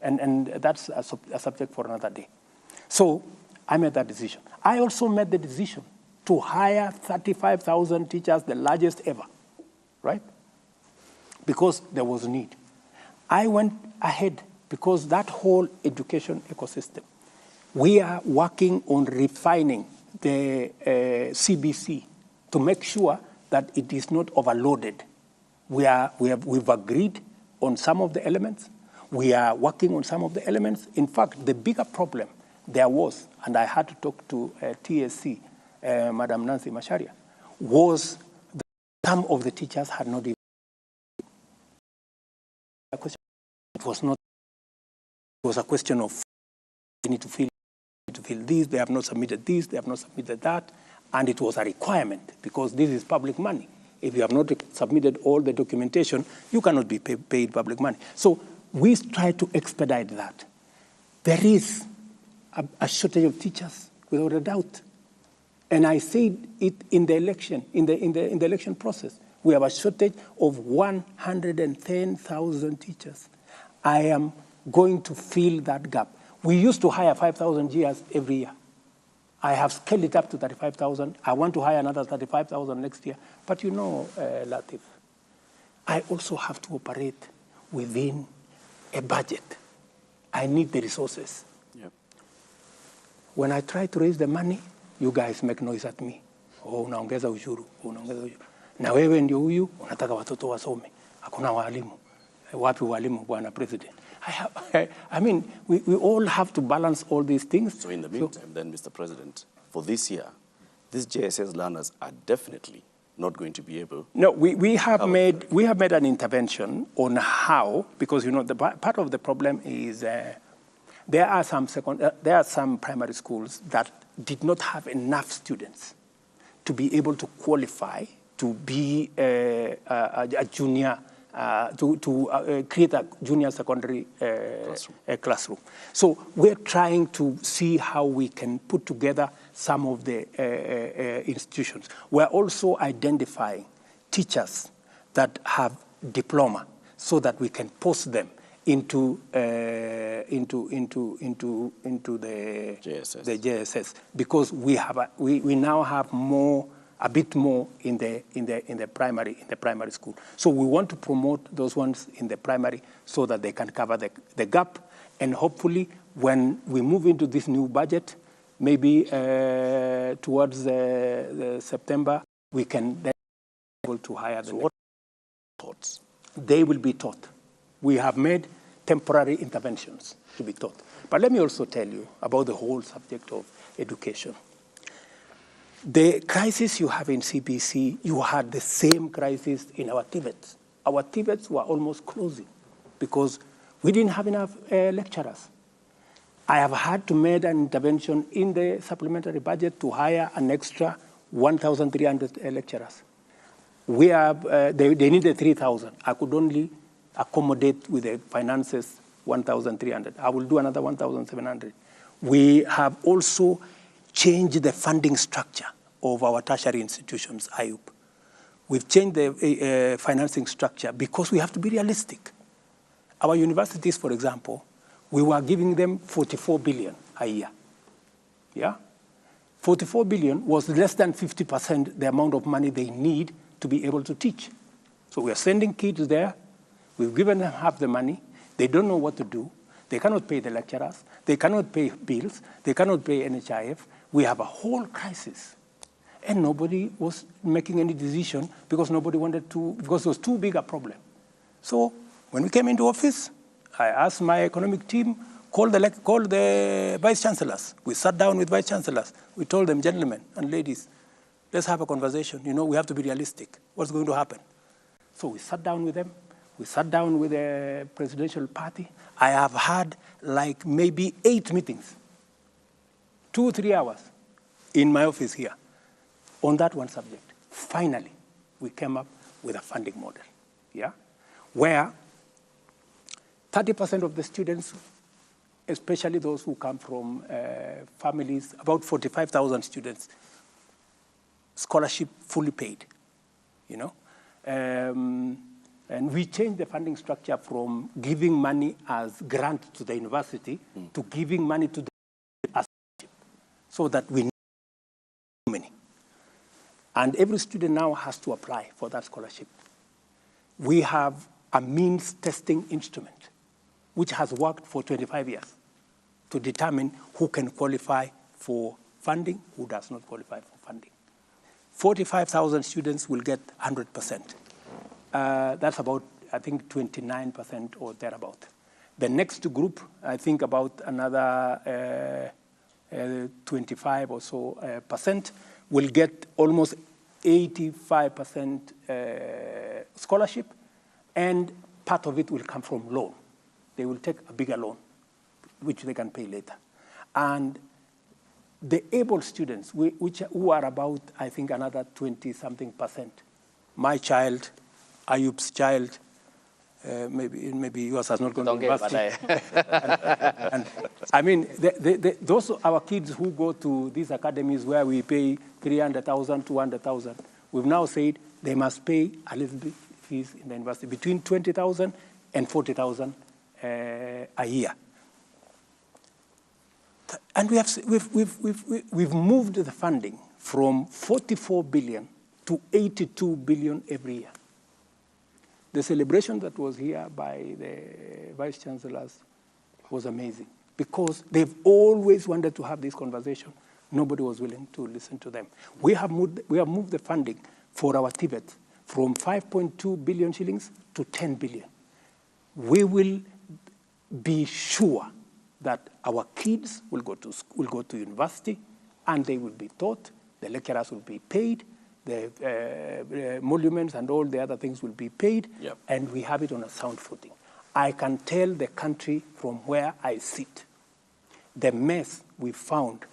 And that's a subject for another day. So I made that decision. I also made the decision to hire 35,000 teachers, the largest ever, right? Because there was need. I went ahead because that whole education ecosystem, we are working on refining the CBC to make sure that it is not overloaded. We've agreed on some of the elements. We are working on some of the elements. In fact, the bigger problem there was, and I had to talk to TSC, Madam Nancy Macharia, was that some of the teachers had not even. It was not. It was a question of they need to fill this. They have not submitted this. They have not submitted that, and it was a requirement because this is public money. If you have not submitted all the documentation, you cannot be paid public money. So we try to expedite that. There is a shortage of teachers, without a doubt. And I said it in the election, in the election process. We have a shortage of 110,000 teachers. I am going to fill that gap. We used to hire 5,000 GRs every year. I have scaled it up to 35,000. I want to hire another 35,000 next year. But you know, Latif, I also have to operate within a budget. I need the resources. Yep. When I try to raise the money, you guys make noise at me. Oh, unaongeza ushuru, unaongeza ushuru. Na wewe ndio huyu, unataka watoto wasome. Hakuna walimu. Wapi walimu, bwana president? I mean, we all have to balance all these things. So in the meantime, then, Mr. President, for this year, these JSS learners are definitely not going to be able. No, we have made an intervention on how, because you know the part of the problem is there are some primary schools that did not have enough students to be able to qualify to be a junior. To create a junior secondary classroom. So we're trying to see how we can put together some of the institutions. We're also identifying teachers that have diploma so that we can post them into the JSS. The JSS, because we have we now have more. A bit more in the primary school. So we want to promote those ones in the primary so that they can cover the gap. And hopefully when we move into this new budget, maybe towards the September, we can then be able to hire them. So what taught? They will be taught. We have made temporary interventions to be taught. But let me also tell you about the whole subject of education. The crisis you have in CBC, you had the same crisis in our TVETs. Our TVETs were almost closing because we didn't have enough lecturers. I have had to make an intervention in the supplementary budget to hire an extra 1,300 lecturers. We have, they needed 3,000. I could only accommodate with the finances 1,300. I will do another 1,700. We have also changed the funding structure of our tertiary institutions, IUP. We've changed the financing structure because we have to be realistic. Our universities, for example, we were giving them 44 billion a year. Yeah? 44 billion was less than 50% the amount of money they need to be able to teach. So we are sending kids there. We've given them half the money. They don't know what to do. They cannot pay the lecturers. They cannot pay bills. They cannot pay NHIF. We have a whole crisis. And nobody was making any decision because nobody wanted to, because it was too big a problem. So when we came into office, I asked my economic team, call the vice chancellors. We sat down with vice chancellors. We told them, gentlemen and ladies, let's have a conversation. You know, we have to be realistic. What's going to happen? So we sat down with them. We sat down with the presidential party. I have had like maybe 8 meetings, 2 or 3 hours in my office here on that one subject. Finally, we came up with a funding model, yeah, where 30% of the students, especially those who come from families, about 45,000 students, scholarship fully paid, you know. And we changed the funding structure from giving money as grant to the university to giving money to the scholarship, so that we know many. And every student now has to apply for that scholarship. We have a means testing instrument, which has worked for 25 years to determine who can qualify for funding, who does not qualify for funding. 45,000 students will get 100%. That's about, I think, 29% or thereabout. The next group, I think about another 25 or so percent, will get almost 85% scholarship, and part of it will come from loan. They will take a bigger loan, which they can pay later. And the able students, who are about, I think, another 20-something percent, my child, Ayub's child, Maybe yours has not gone to university. And I mean, those are our kids who go to these academies where we pay 300,000, 200,000. We've now said they must pay a little bit fees in the university, between 20,000 and 40,000 a year. And we've moved the funding from 44 billion to 82 billion every year. The celebration that was here by the vice chancellors was amazing because they've always wanted to have this conversation. Nobody was willing to listen to them. We have moved the funding for our TVET from 5.2 billion shillings to 10 billion. We will be sure that our kids will go to university and they will be taught, the lecturers will be paid, the monuments and all the other things will be paid, yep. And we have it on a sound footing. I can tell the country from where I sit, the mess we found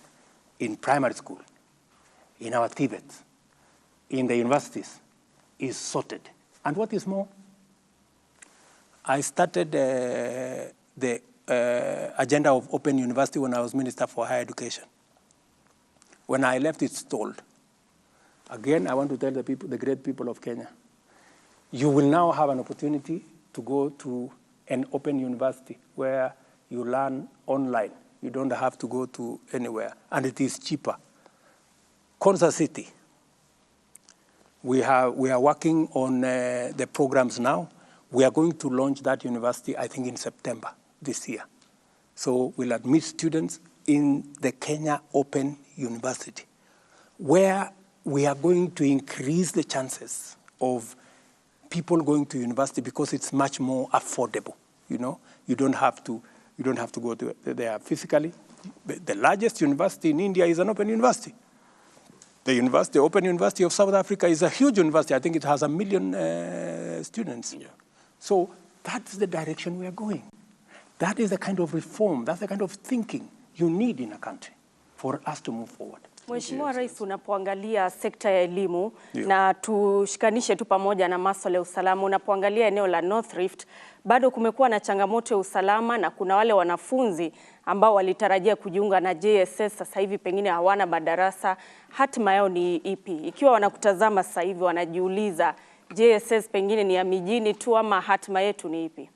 in primary school, in our TVETs, in the universities, is sorted. And what is more, I started the agenda of Open University when I was Minister for Higher Education. When I left, it stalled. Again, I want to tell the people, the great people of Kenya, you will now have an opportunity to go to an open university where you learn online. You don't have to go to anywhere, and it is cheaper. Konza City, we are working on the programs now. We are going to launch that university, I think, in September this year. So we'll admit students in the Kenya Open University, where we are going to increase the chances of people going to university because it's much more affordable. You know, you don't have to go to there physically. The largest university in India is an open university. The Open University of South Africa is a huge university. I think it has 1 million students. Yeah. So that's the direction we are going. That is the kind of reform, that's the kind of thinking you need in a country for us to move forward. Mheshimiwa Rais, unapoangalia sekta ya elimu na tushikanishe tu pamoja na masuala ya usalama, unapoangalia eneo la North Rift bado kumekuwa na changamoto ya usalama na kuna wale wanafunzi ambao walitarajia kujiunga na JSS sasa hivi pengine hawana madarasa. Hatima yao ni ipi? Ikiwa wanakutazama sasa hivi wanajiuliza JSS pengine ni ya mijini tu ama hatima yetu ni ipi?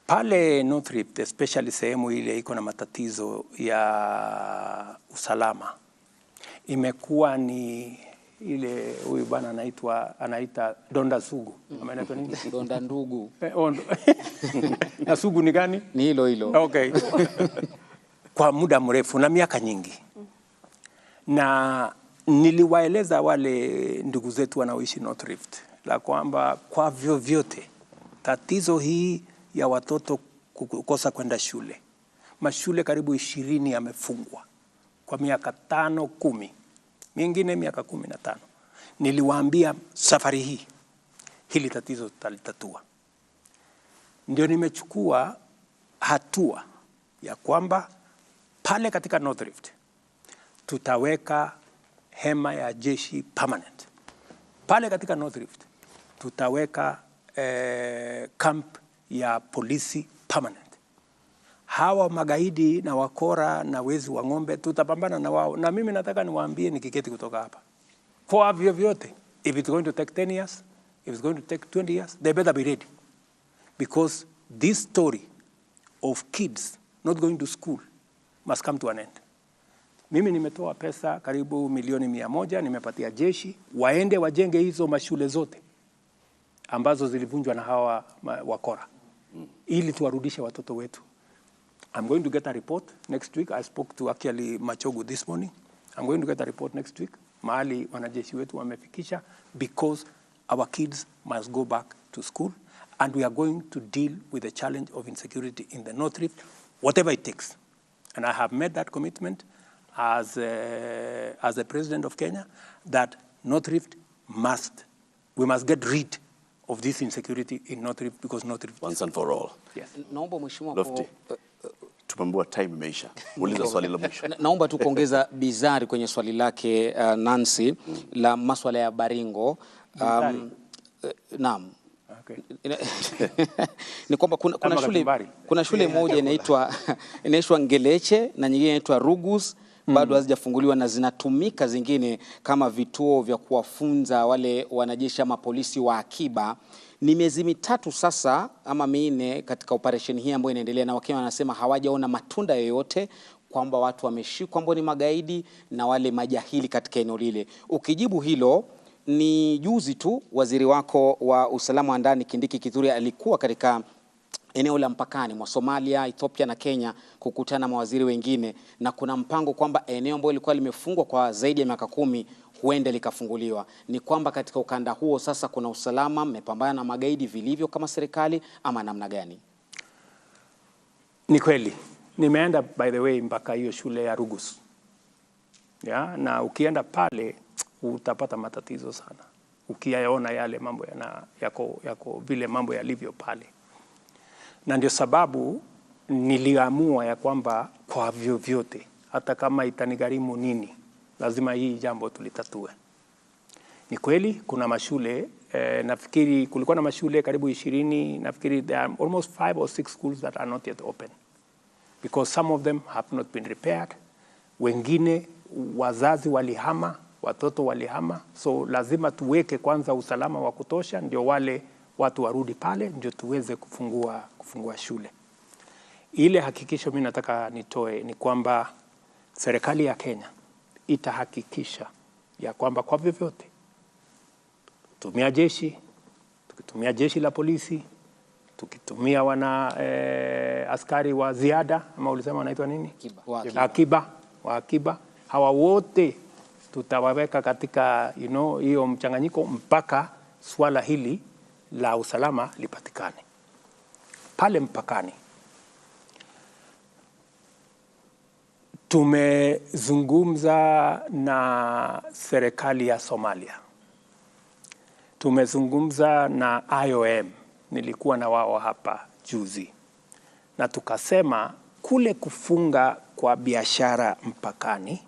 Pale North Rift, especially sehemu ile iko na matatizo ya usalama, imekuwa ni ile huyu bwana anaita donda sugu. Ama inaitwa nini? Donda ndugu. Na sugu ni gani? Ni hilo hilo. Okay. Kwa muda mrefu na miaka nyingi. Na niliwaeleza wale ndugu zetu wanaoishi North Rift la kwamba kwa vyovyote tatizo hii ya watoto kukosa kwenda shule. Mashule karibu 20 yamefungwa kwa miaka 5, 10, mingine miaka 15. Niliwaambia safari hii hili tatizo tutalitatua. Ndio nimechukua hatua ya kwamba pale katika North Rift tutaweka hema ya jeshi permanent. Pale katika North Rift tutaweka camp ya polisi permanent. Hawa magaidi na wakora na wezi wa ng'ombe tutapambana na wao. Na mimi nataka niwaambie nikiketi kutoka hapa, kwa vyovyote, if it's going to take 10 years, if it's going to take 20 years, they better be ready. Because this story of kids not going to school must come to an end. Mimi nimetoa pesa karibu milioni 100, nimepatia jeshi waende wajenge hizo mashule zote ambazo zilivunjwa na hawa wakora, ili tuwarudishe watoto wetu. I'm going to get a report next week. I spoke to actually Machogu this morning. I'm going to get a report next week. Mahali wanajeshi wetu wamefikisha, because our kids must go back to school, and we are going to deal with the challenge of insecurity in the North Rift, whatever it takes. And I have made that commitment as the president of Kenya, that North Rift we must get rid of this insecurity in North Rift, because North Rift once and for all. Yes. Naomba mheshimiwa Lofty, tumemwambia time imeisha. Uliza swali la mwisho. Naomba tu kuongeza bizari kwenye swali lake Nancy la masuala ya Baringo. Naam. Okay. Ni kwamba kuna shule moja inaitwa Ngeleche na nyingine inaitwa Rugus, bado hazijafunguliwa na zinatumika zingine kama vituo vya kuwafunza wale wanajeshi ama polisi wa akiba. Ni miezi 3 sasa ama 4 katika operation hii ambayo inaendelea, na Wakenya wanasema hawajaona matunda yoyote, kwamba watu wameshikwa ambao ni magaidi na wale majahili katika eneo lile. Ukijibu hilo, ni juzi tu waziri wako wa usalama wa ndani Kindiki Kithure alikuwa katika eneo la mpakani mwa Somalia, Ethiopia na Kenya kukutana na mawaziri wengine, na kuna mpango kwamba eneo ambalo lilikuwa limefungwa kwa zaidi ya miaka 10 huenda likafunguliwa. Ni kwamba katika ukanda huo sasa kuna usalama, mmepambana na magaidi vilivyo kama serikali ama namna gani? Ni kweli. Nimeenda by the way mpaka hiyo shule ya Rugus. Ya, na ukienda pale utapata matatizo sana. Ukiyaona yale mambo yako vile mambo yalivyo pale. Na ndio sababu niliamua ya kwamba kwa vyovyote, hata kama itanigharimu nini, lazima hii jambo tulitatue. Ni kweli kuna mashule, nafikiri kulikuwa na mashule karibu 20, nafikiri there are almost 5 or 6 schools that are not yet open because some of them have not been repaired. Wengine wazazi walihama, watoto walihama, so lazima tuweke kwanza usalama wa kutosha ndio wale watu warudi pale ndio tuweze kufungua shule. Ile hakikisho mimi nataka nitoe ni kwamba serikali ya Kenya itahakikisha ya kwamba kwa vyovyote tumia jeshi, tukitumia jeshi la polisi, tukitumia wana askari wa ziada ama ulisema wanaitwa nini? Akiba. Wa akiba. Hawa wote tutawaweka katika hiyo mchanganyiko mpaka swala hili la usalama lipatikane. Pale mpakani tumezungumza na serikali ya Somalia, tumezungumza na IOM, nilikuwa na wao hapa juzi, na tukasema kule kufunga kwa biashara mpakani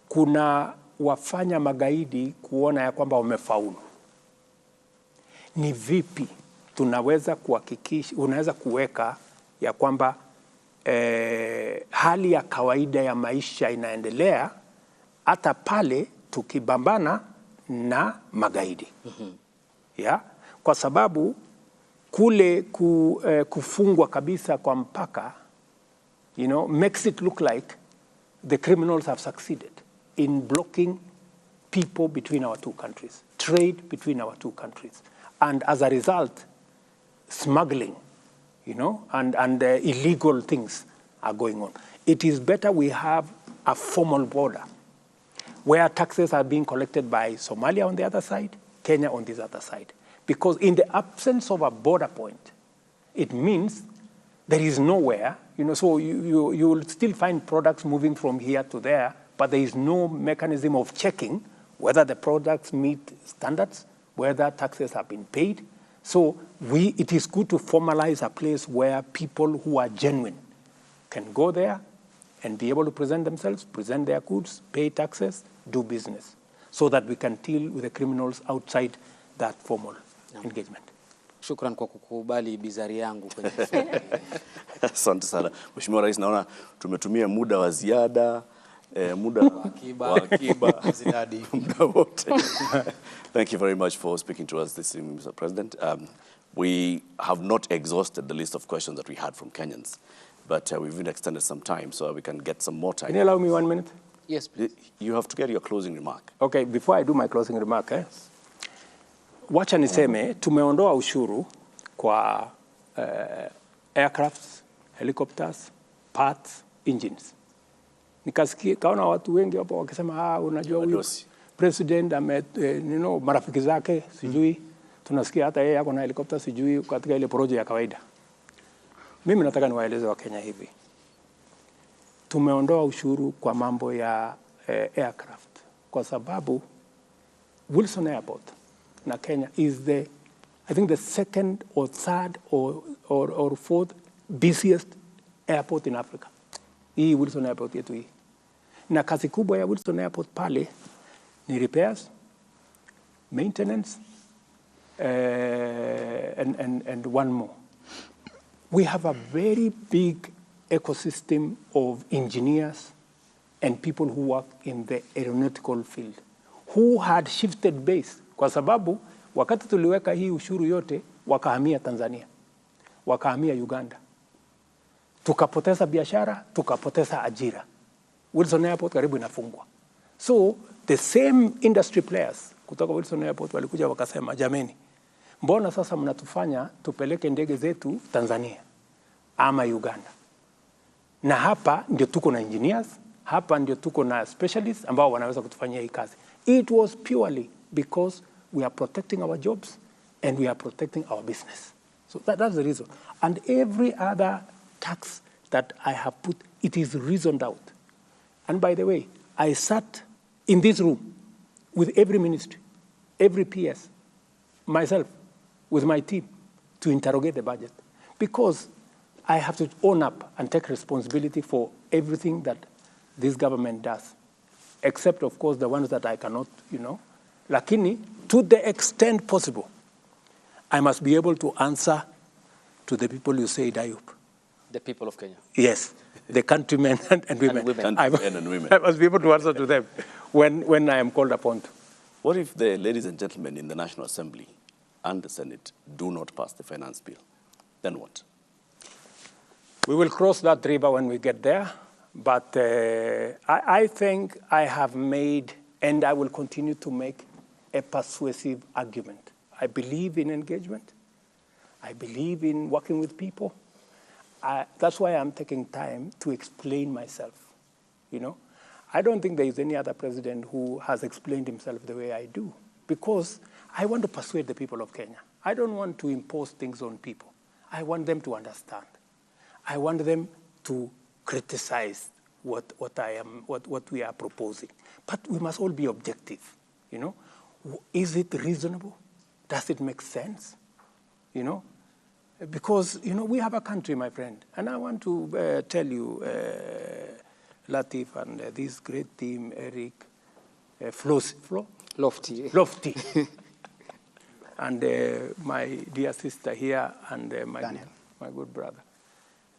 kuna wafanya magaidi kuona ya kwamba wamefaulu. Ni vipi tunaweza kuhakikisha, unaweza kuweka ya kwamba hali ya kawaida ya maisha inaendelea hata pale tukibambana na magaidi. Ya? Kwa sababu kule kufungwa kabisa kwa mpaka, makes it look like the criminals have succeeded in blocking people between our two countries, trade between our two countries. And as a result, smuggling, and illegal things are going on. It is better we have a formal border where taxes are being collected by Somalia on the other side, Kenya on this other side. Because in the absence of a border point, it means there is nowhere, so you will still find products moving from here to there, but there is no mechanism of checking whether the products meet standards, whether taxes have been paid. So it is good to formalize a place where people who are genuine can go there and be able to present themselves, present their goods, pay taxes, do business, so that we can deal with the criminals outside that formal engagement. Shukran kwa kukubali bizari yangu kwenye. Asante sana. Mheshimiwa Rais, naona tumetumia muda wa ziada, muda wa akiba, Zidadi. Muda wote. Thank you very much for speaking to us this evening, Mr. President. We have not exhausted the list of questions that we had from Kenyans, but we've even extended some time so we can get some more time. Can you allow me 1 minute? Yes, please. You have to get your closing remark. Okay, before I do my closing remark, wacha niseme tumeondoa ushuru kwa aircrafts, helicopters, parts, engines. Nikasikia kaona watu wengi hapo wakisema unajua huyu president ame marafiki zake sijui, tunasikia hata yeye ako na helicopter sijui katika ile project ya kawaida. Mimi nataka niwaeleze wa Kenya hivi. Tumeondoa ushuru kwa mambo ya aircraft kwa sababu Wilson Airport na Kenya is the, I think, the second or third or fourth busiest airport in Africa. Hii Wilson Airport yetu hii. Na kazi kubwa ya Wilson Airport pale ni repairs, maintenance and one more. We have a very big ecosystem of engineers and people who work in the aeronautical field who had shifted base, kwa sababu wakati tuliweka hii ushuru yote wakahamia Tanzania, wakahamia Uganda, tukapoteza biashara, tukapoteza ajira. Wilson Airport karibu inafungwa. So the same industry players kutoka Wilson Airport walikuja wakasema, jameni, mbona sasa mnatufanya tupeleke ndege zetu Tanzania ama Uganda? Na hapa ndio tuko na engineers, hapa ndio tuko na specialists ambao wanaweza kutufanyia hii kazi. It was purely because we are protecting our jobs and we are protecting our business. So that's the reason. And every other tax that I have put, it is reasoned out. And by the way, I sat in this room with every ministry, every PS, myself, with my team, to interrogate the budget. Because I have to own up and take responsibility for everything that this government does, except, of course, the ones that I cannot, you know. Lakini, to the extent possible, I must be able to answer to the people you say, Ayub. The people of Kenya. Yes, the countrymen and women. And women. Countrymen and women. I must be able to answer to them when I am called upon to. What if the ladies and gentlemen in the National Assembly and the Senate do not pass the finance bill? Then what? We will cross that river when we get there. But I think I have made, and I will continue to make, a persuasive argument. I believe in engagement. I believe in working with people. That's why I'm taking time to explain myself, you know. I don't think there is any other president who has explained himself the way I do, because I want to persuade the people of Kenya. I don't want to impose things on people. I want them to understand. I want them to criticize what we are proposing. But we must all be objective, you know. Is it reasonable? Does it make sense? You know? Because, you know, we have a country, my friend. And I want to tell you, Latif and this great team, Eric, Lofty. Lofty. And my dear sister here and my good brother,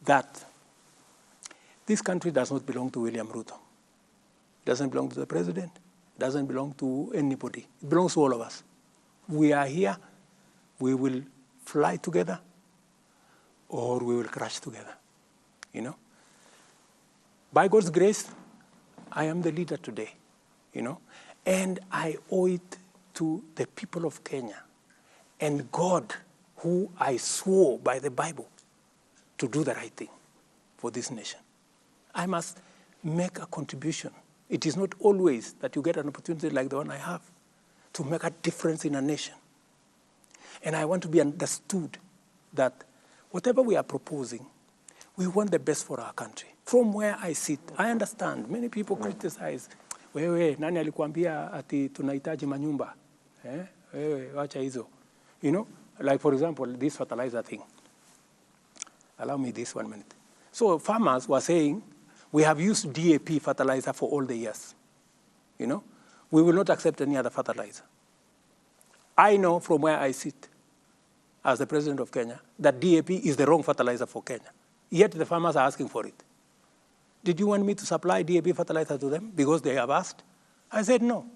that this country does not belong to William Ruto. It doesn't belong to the president. It doesn't belong to anybody. It belongs to all of us. We are here. We will fly together or we will crash together, you know. By God's grace, I am the leader today, you know, and I owe it to the people of Kenya and God, who I swore by the Bible to do the right thing for this nation. I must make a contribution. It is not always that you get an opportunity like the one I have to make a difference in a nation. And I want to be understood that whatever we are proposing, we want the best for our country. From where I sit, I understand. Many people criticize, wewe, nani alikuambia ati tunahitaji manyumba? Eh? Wewe, wacha hizo. You know, like for example, this fertilizer thing. Allow me this 1 minute. So farmers were saying, we have used DAP fertilizer for all the years. You know, we will not accept any other fertilizer. I know from where I sit as the president of Kenya that DAP is the wrong fertilizer for Kenya. Yet the farmers are asking for it. Did you want me to supply DAP fertilizer to them because they have asked? I said no.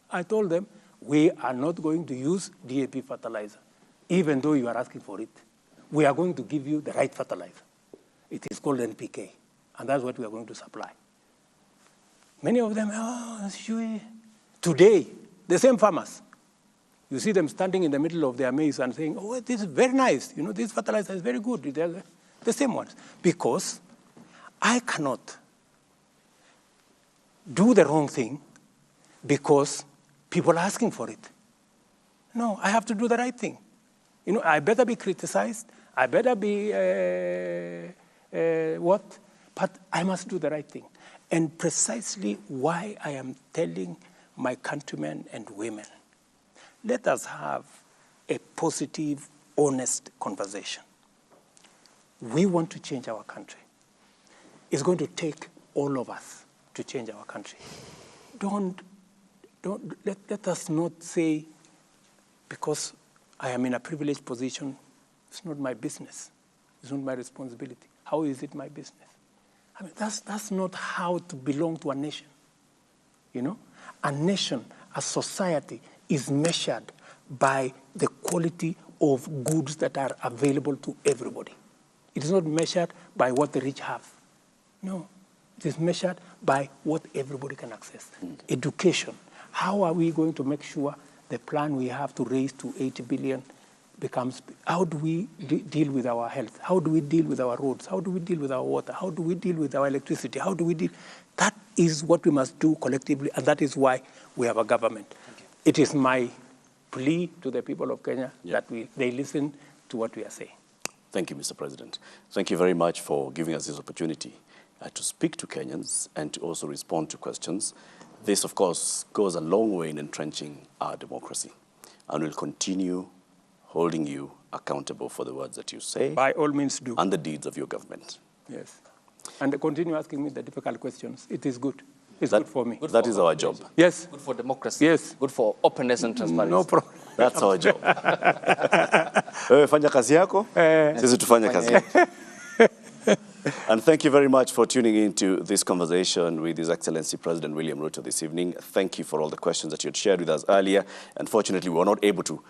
I told them, we are not going to use DAP fertilizer, even though you are asking for it. We are going to give you the right fertilizer. It is called NPK, and that's what we are going to supply. Many of them, oh, sure. Today, the same farmers, you see them standing in the middle of their maize and saying, oh, this is very nice. You know, this fertilizer is very good. They're the same ones. Because I cannot do the wrong thing because people are asking for it. No, I have to do the right thing. You know, I better be criticized. I better be what? But I must do the right thing. And precisely why I am telling my countrymen and women, let us have a positive, honest conversation. We want to change our country. It's going to take all of us to change our country. Let us not say, because I am in a privileged position. It's not my business. It's not my responsibility. How is it my business? I mean, that's not how to belong to a nation. You know? A nation, a society is measured by the quality of goods that are available to everybody. It is not measured by what the rich have. No, it is measured by what everybody can access. Education. How are we going to make sure the plan we have to raise to 80 billion becomes, how do we deal with our health? How do we deal with our roads? How do we deal with our water? How do we deal with our electricity? How do we deal? That is what we must do collectively, and that is why we have a government. It is my plea to the people of Kenya that they listen to what we are saying. Thank you, Mr. President. Thank you very much for giving us this opportunity to speak to Kenyans and to also respond to questions. This, of course, goes a long way in entrenching our democracy, and we'll continue holding you accountable for the words that you say. By all means do. And the deeds of your government. Yes. And continue asking me the difficult questions. It is good. It's good for me. That is our job. Yes. Good for democracy. Yes. Good for openness and transparency. No problem. That's our job. Wewe fanya kazi yako, sisi tufanye kazi yetu. And thank you very much for tuning in to this conversation with His Excellency President William Ruto this evening. Thank you for all the questions that you had shared with us earlier. Unfortunately, we were not able to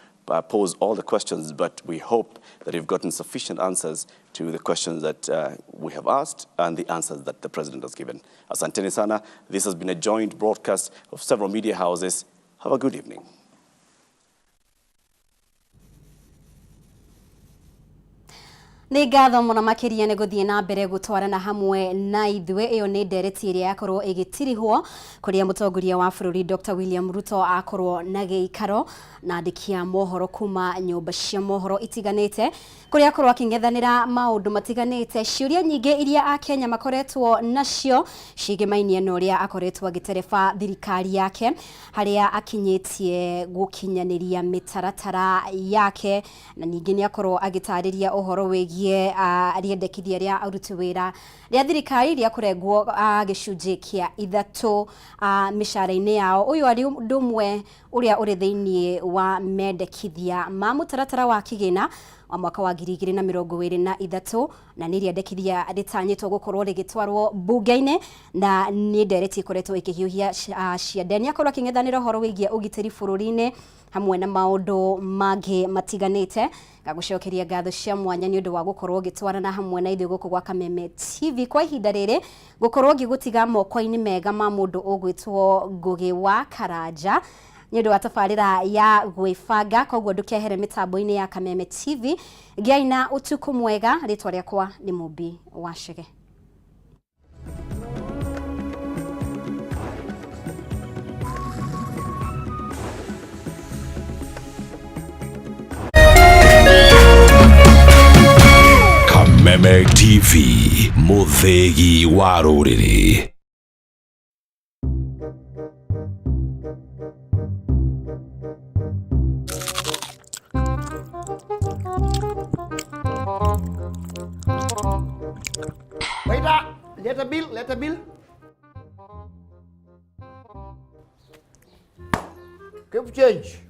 pose all the questions, but we hope that you've gotten sufficient answers to the questions that we have asked and the answers that the President has given. Asanteni sana. This has been a joint broadcast of several media houses. Have a good evening. Nĩ ngatho mũno makĩria nĩ gũthiĩ na mbere gũtwarana hamwe na ithuĩ. Ĩyo nĩ ndereti ĩrĩa yakorwo ĩgĩtirihwo kũrĩa mũtongoria wa bũrũri Dr. William Ruto akorwo na gĩikaro na andĩki a mohoro kuma nyũmba cia mohoro itiganĩte kũrĩa akorwo akĩng'ethanĩra maũndũ matiganĩte. Ciũria nyingĩ iria akenya makoretwo nacio cigĩmainie na ũrĩa akoretwo agĩtereba thirikari yake harĩa akinyĩtie gũkinyanĩria mĩtaratara yake, na ningĩ nĩ akorwo agĩtarĩria ũhoro wĩgiĩ rĩendekithia rĩa aruti wĩra rĩa thirikari rĩa kũrengwo gĩcunjĩ kĩa 3 mĩcara-inĩ yao. Ũyũ arĩ ũndũ ũmwe ũrĩa ũrĩ thĩinĩ wa mendekithia ma mũtaratara wa kĩgĩna wa mwaka wa 2023, na nĩ rĩendekithia rĩtanyĩtwo gũkorwo rĩgĩtwarwo mbunge-inĩ, na nĩ ndereti ĩkoretwo ĩkĩhiũhia ciande. Nĩ akorwo akĩng'ethanĩra ũhoro wĩgiĩ ũgitĩri bũrũri-inĩ hamwe na maũndũ mangĩ matiganĩte. Ngagũcokeria ngatho cia mwanya nĩ ũndũ wa gũkorwo ũgĩtwarana hamwe na ithuĩ gũkũ gwa Kameme TV kwa ihinda rĩrĩ, gũkorwo ngĩgũtiga moko-inĩ mega ma mũndũ ũgwĩtwo Ngũgĩ wa Karanja nĩ ũndũ wa tabarĩra ya gwĩbanga. Koguo ndũkehere mĩtambo-inĩ ya Kameme TV. Gĩai na ũtukũ mwega. Rĩtwa rĩakwa nĩ Mũmbi wa Chege. Kameme TV, mũthĩgi wa rũrĩrĩ. Waiter, let a bill, let a bill. Keep change.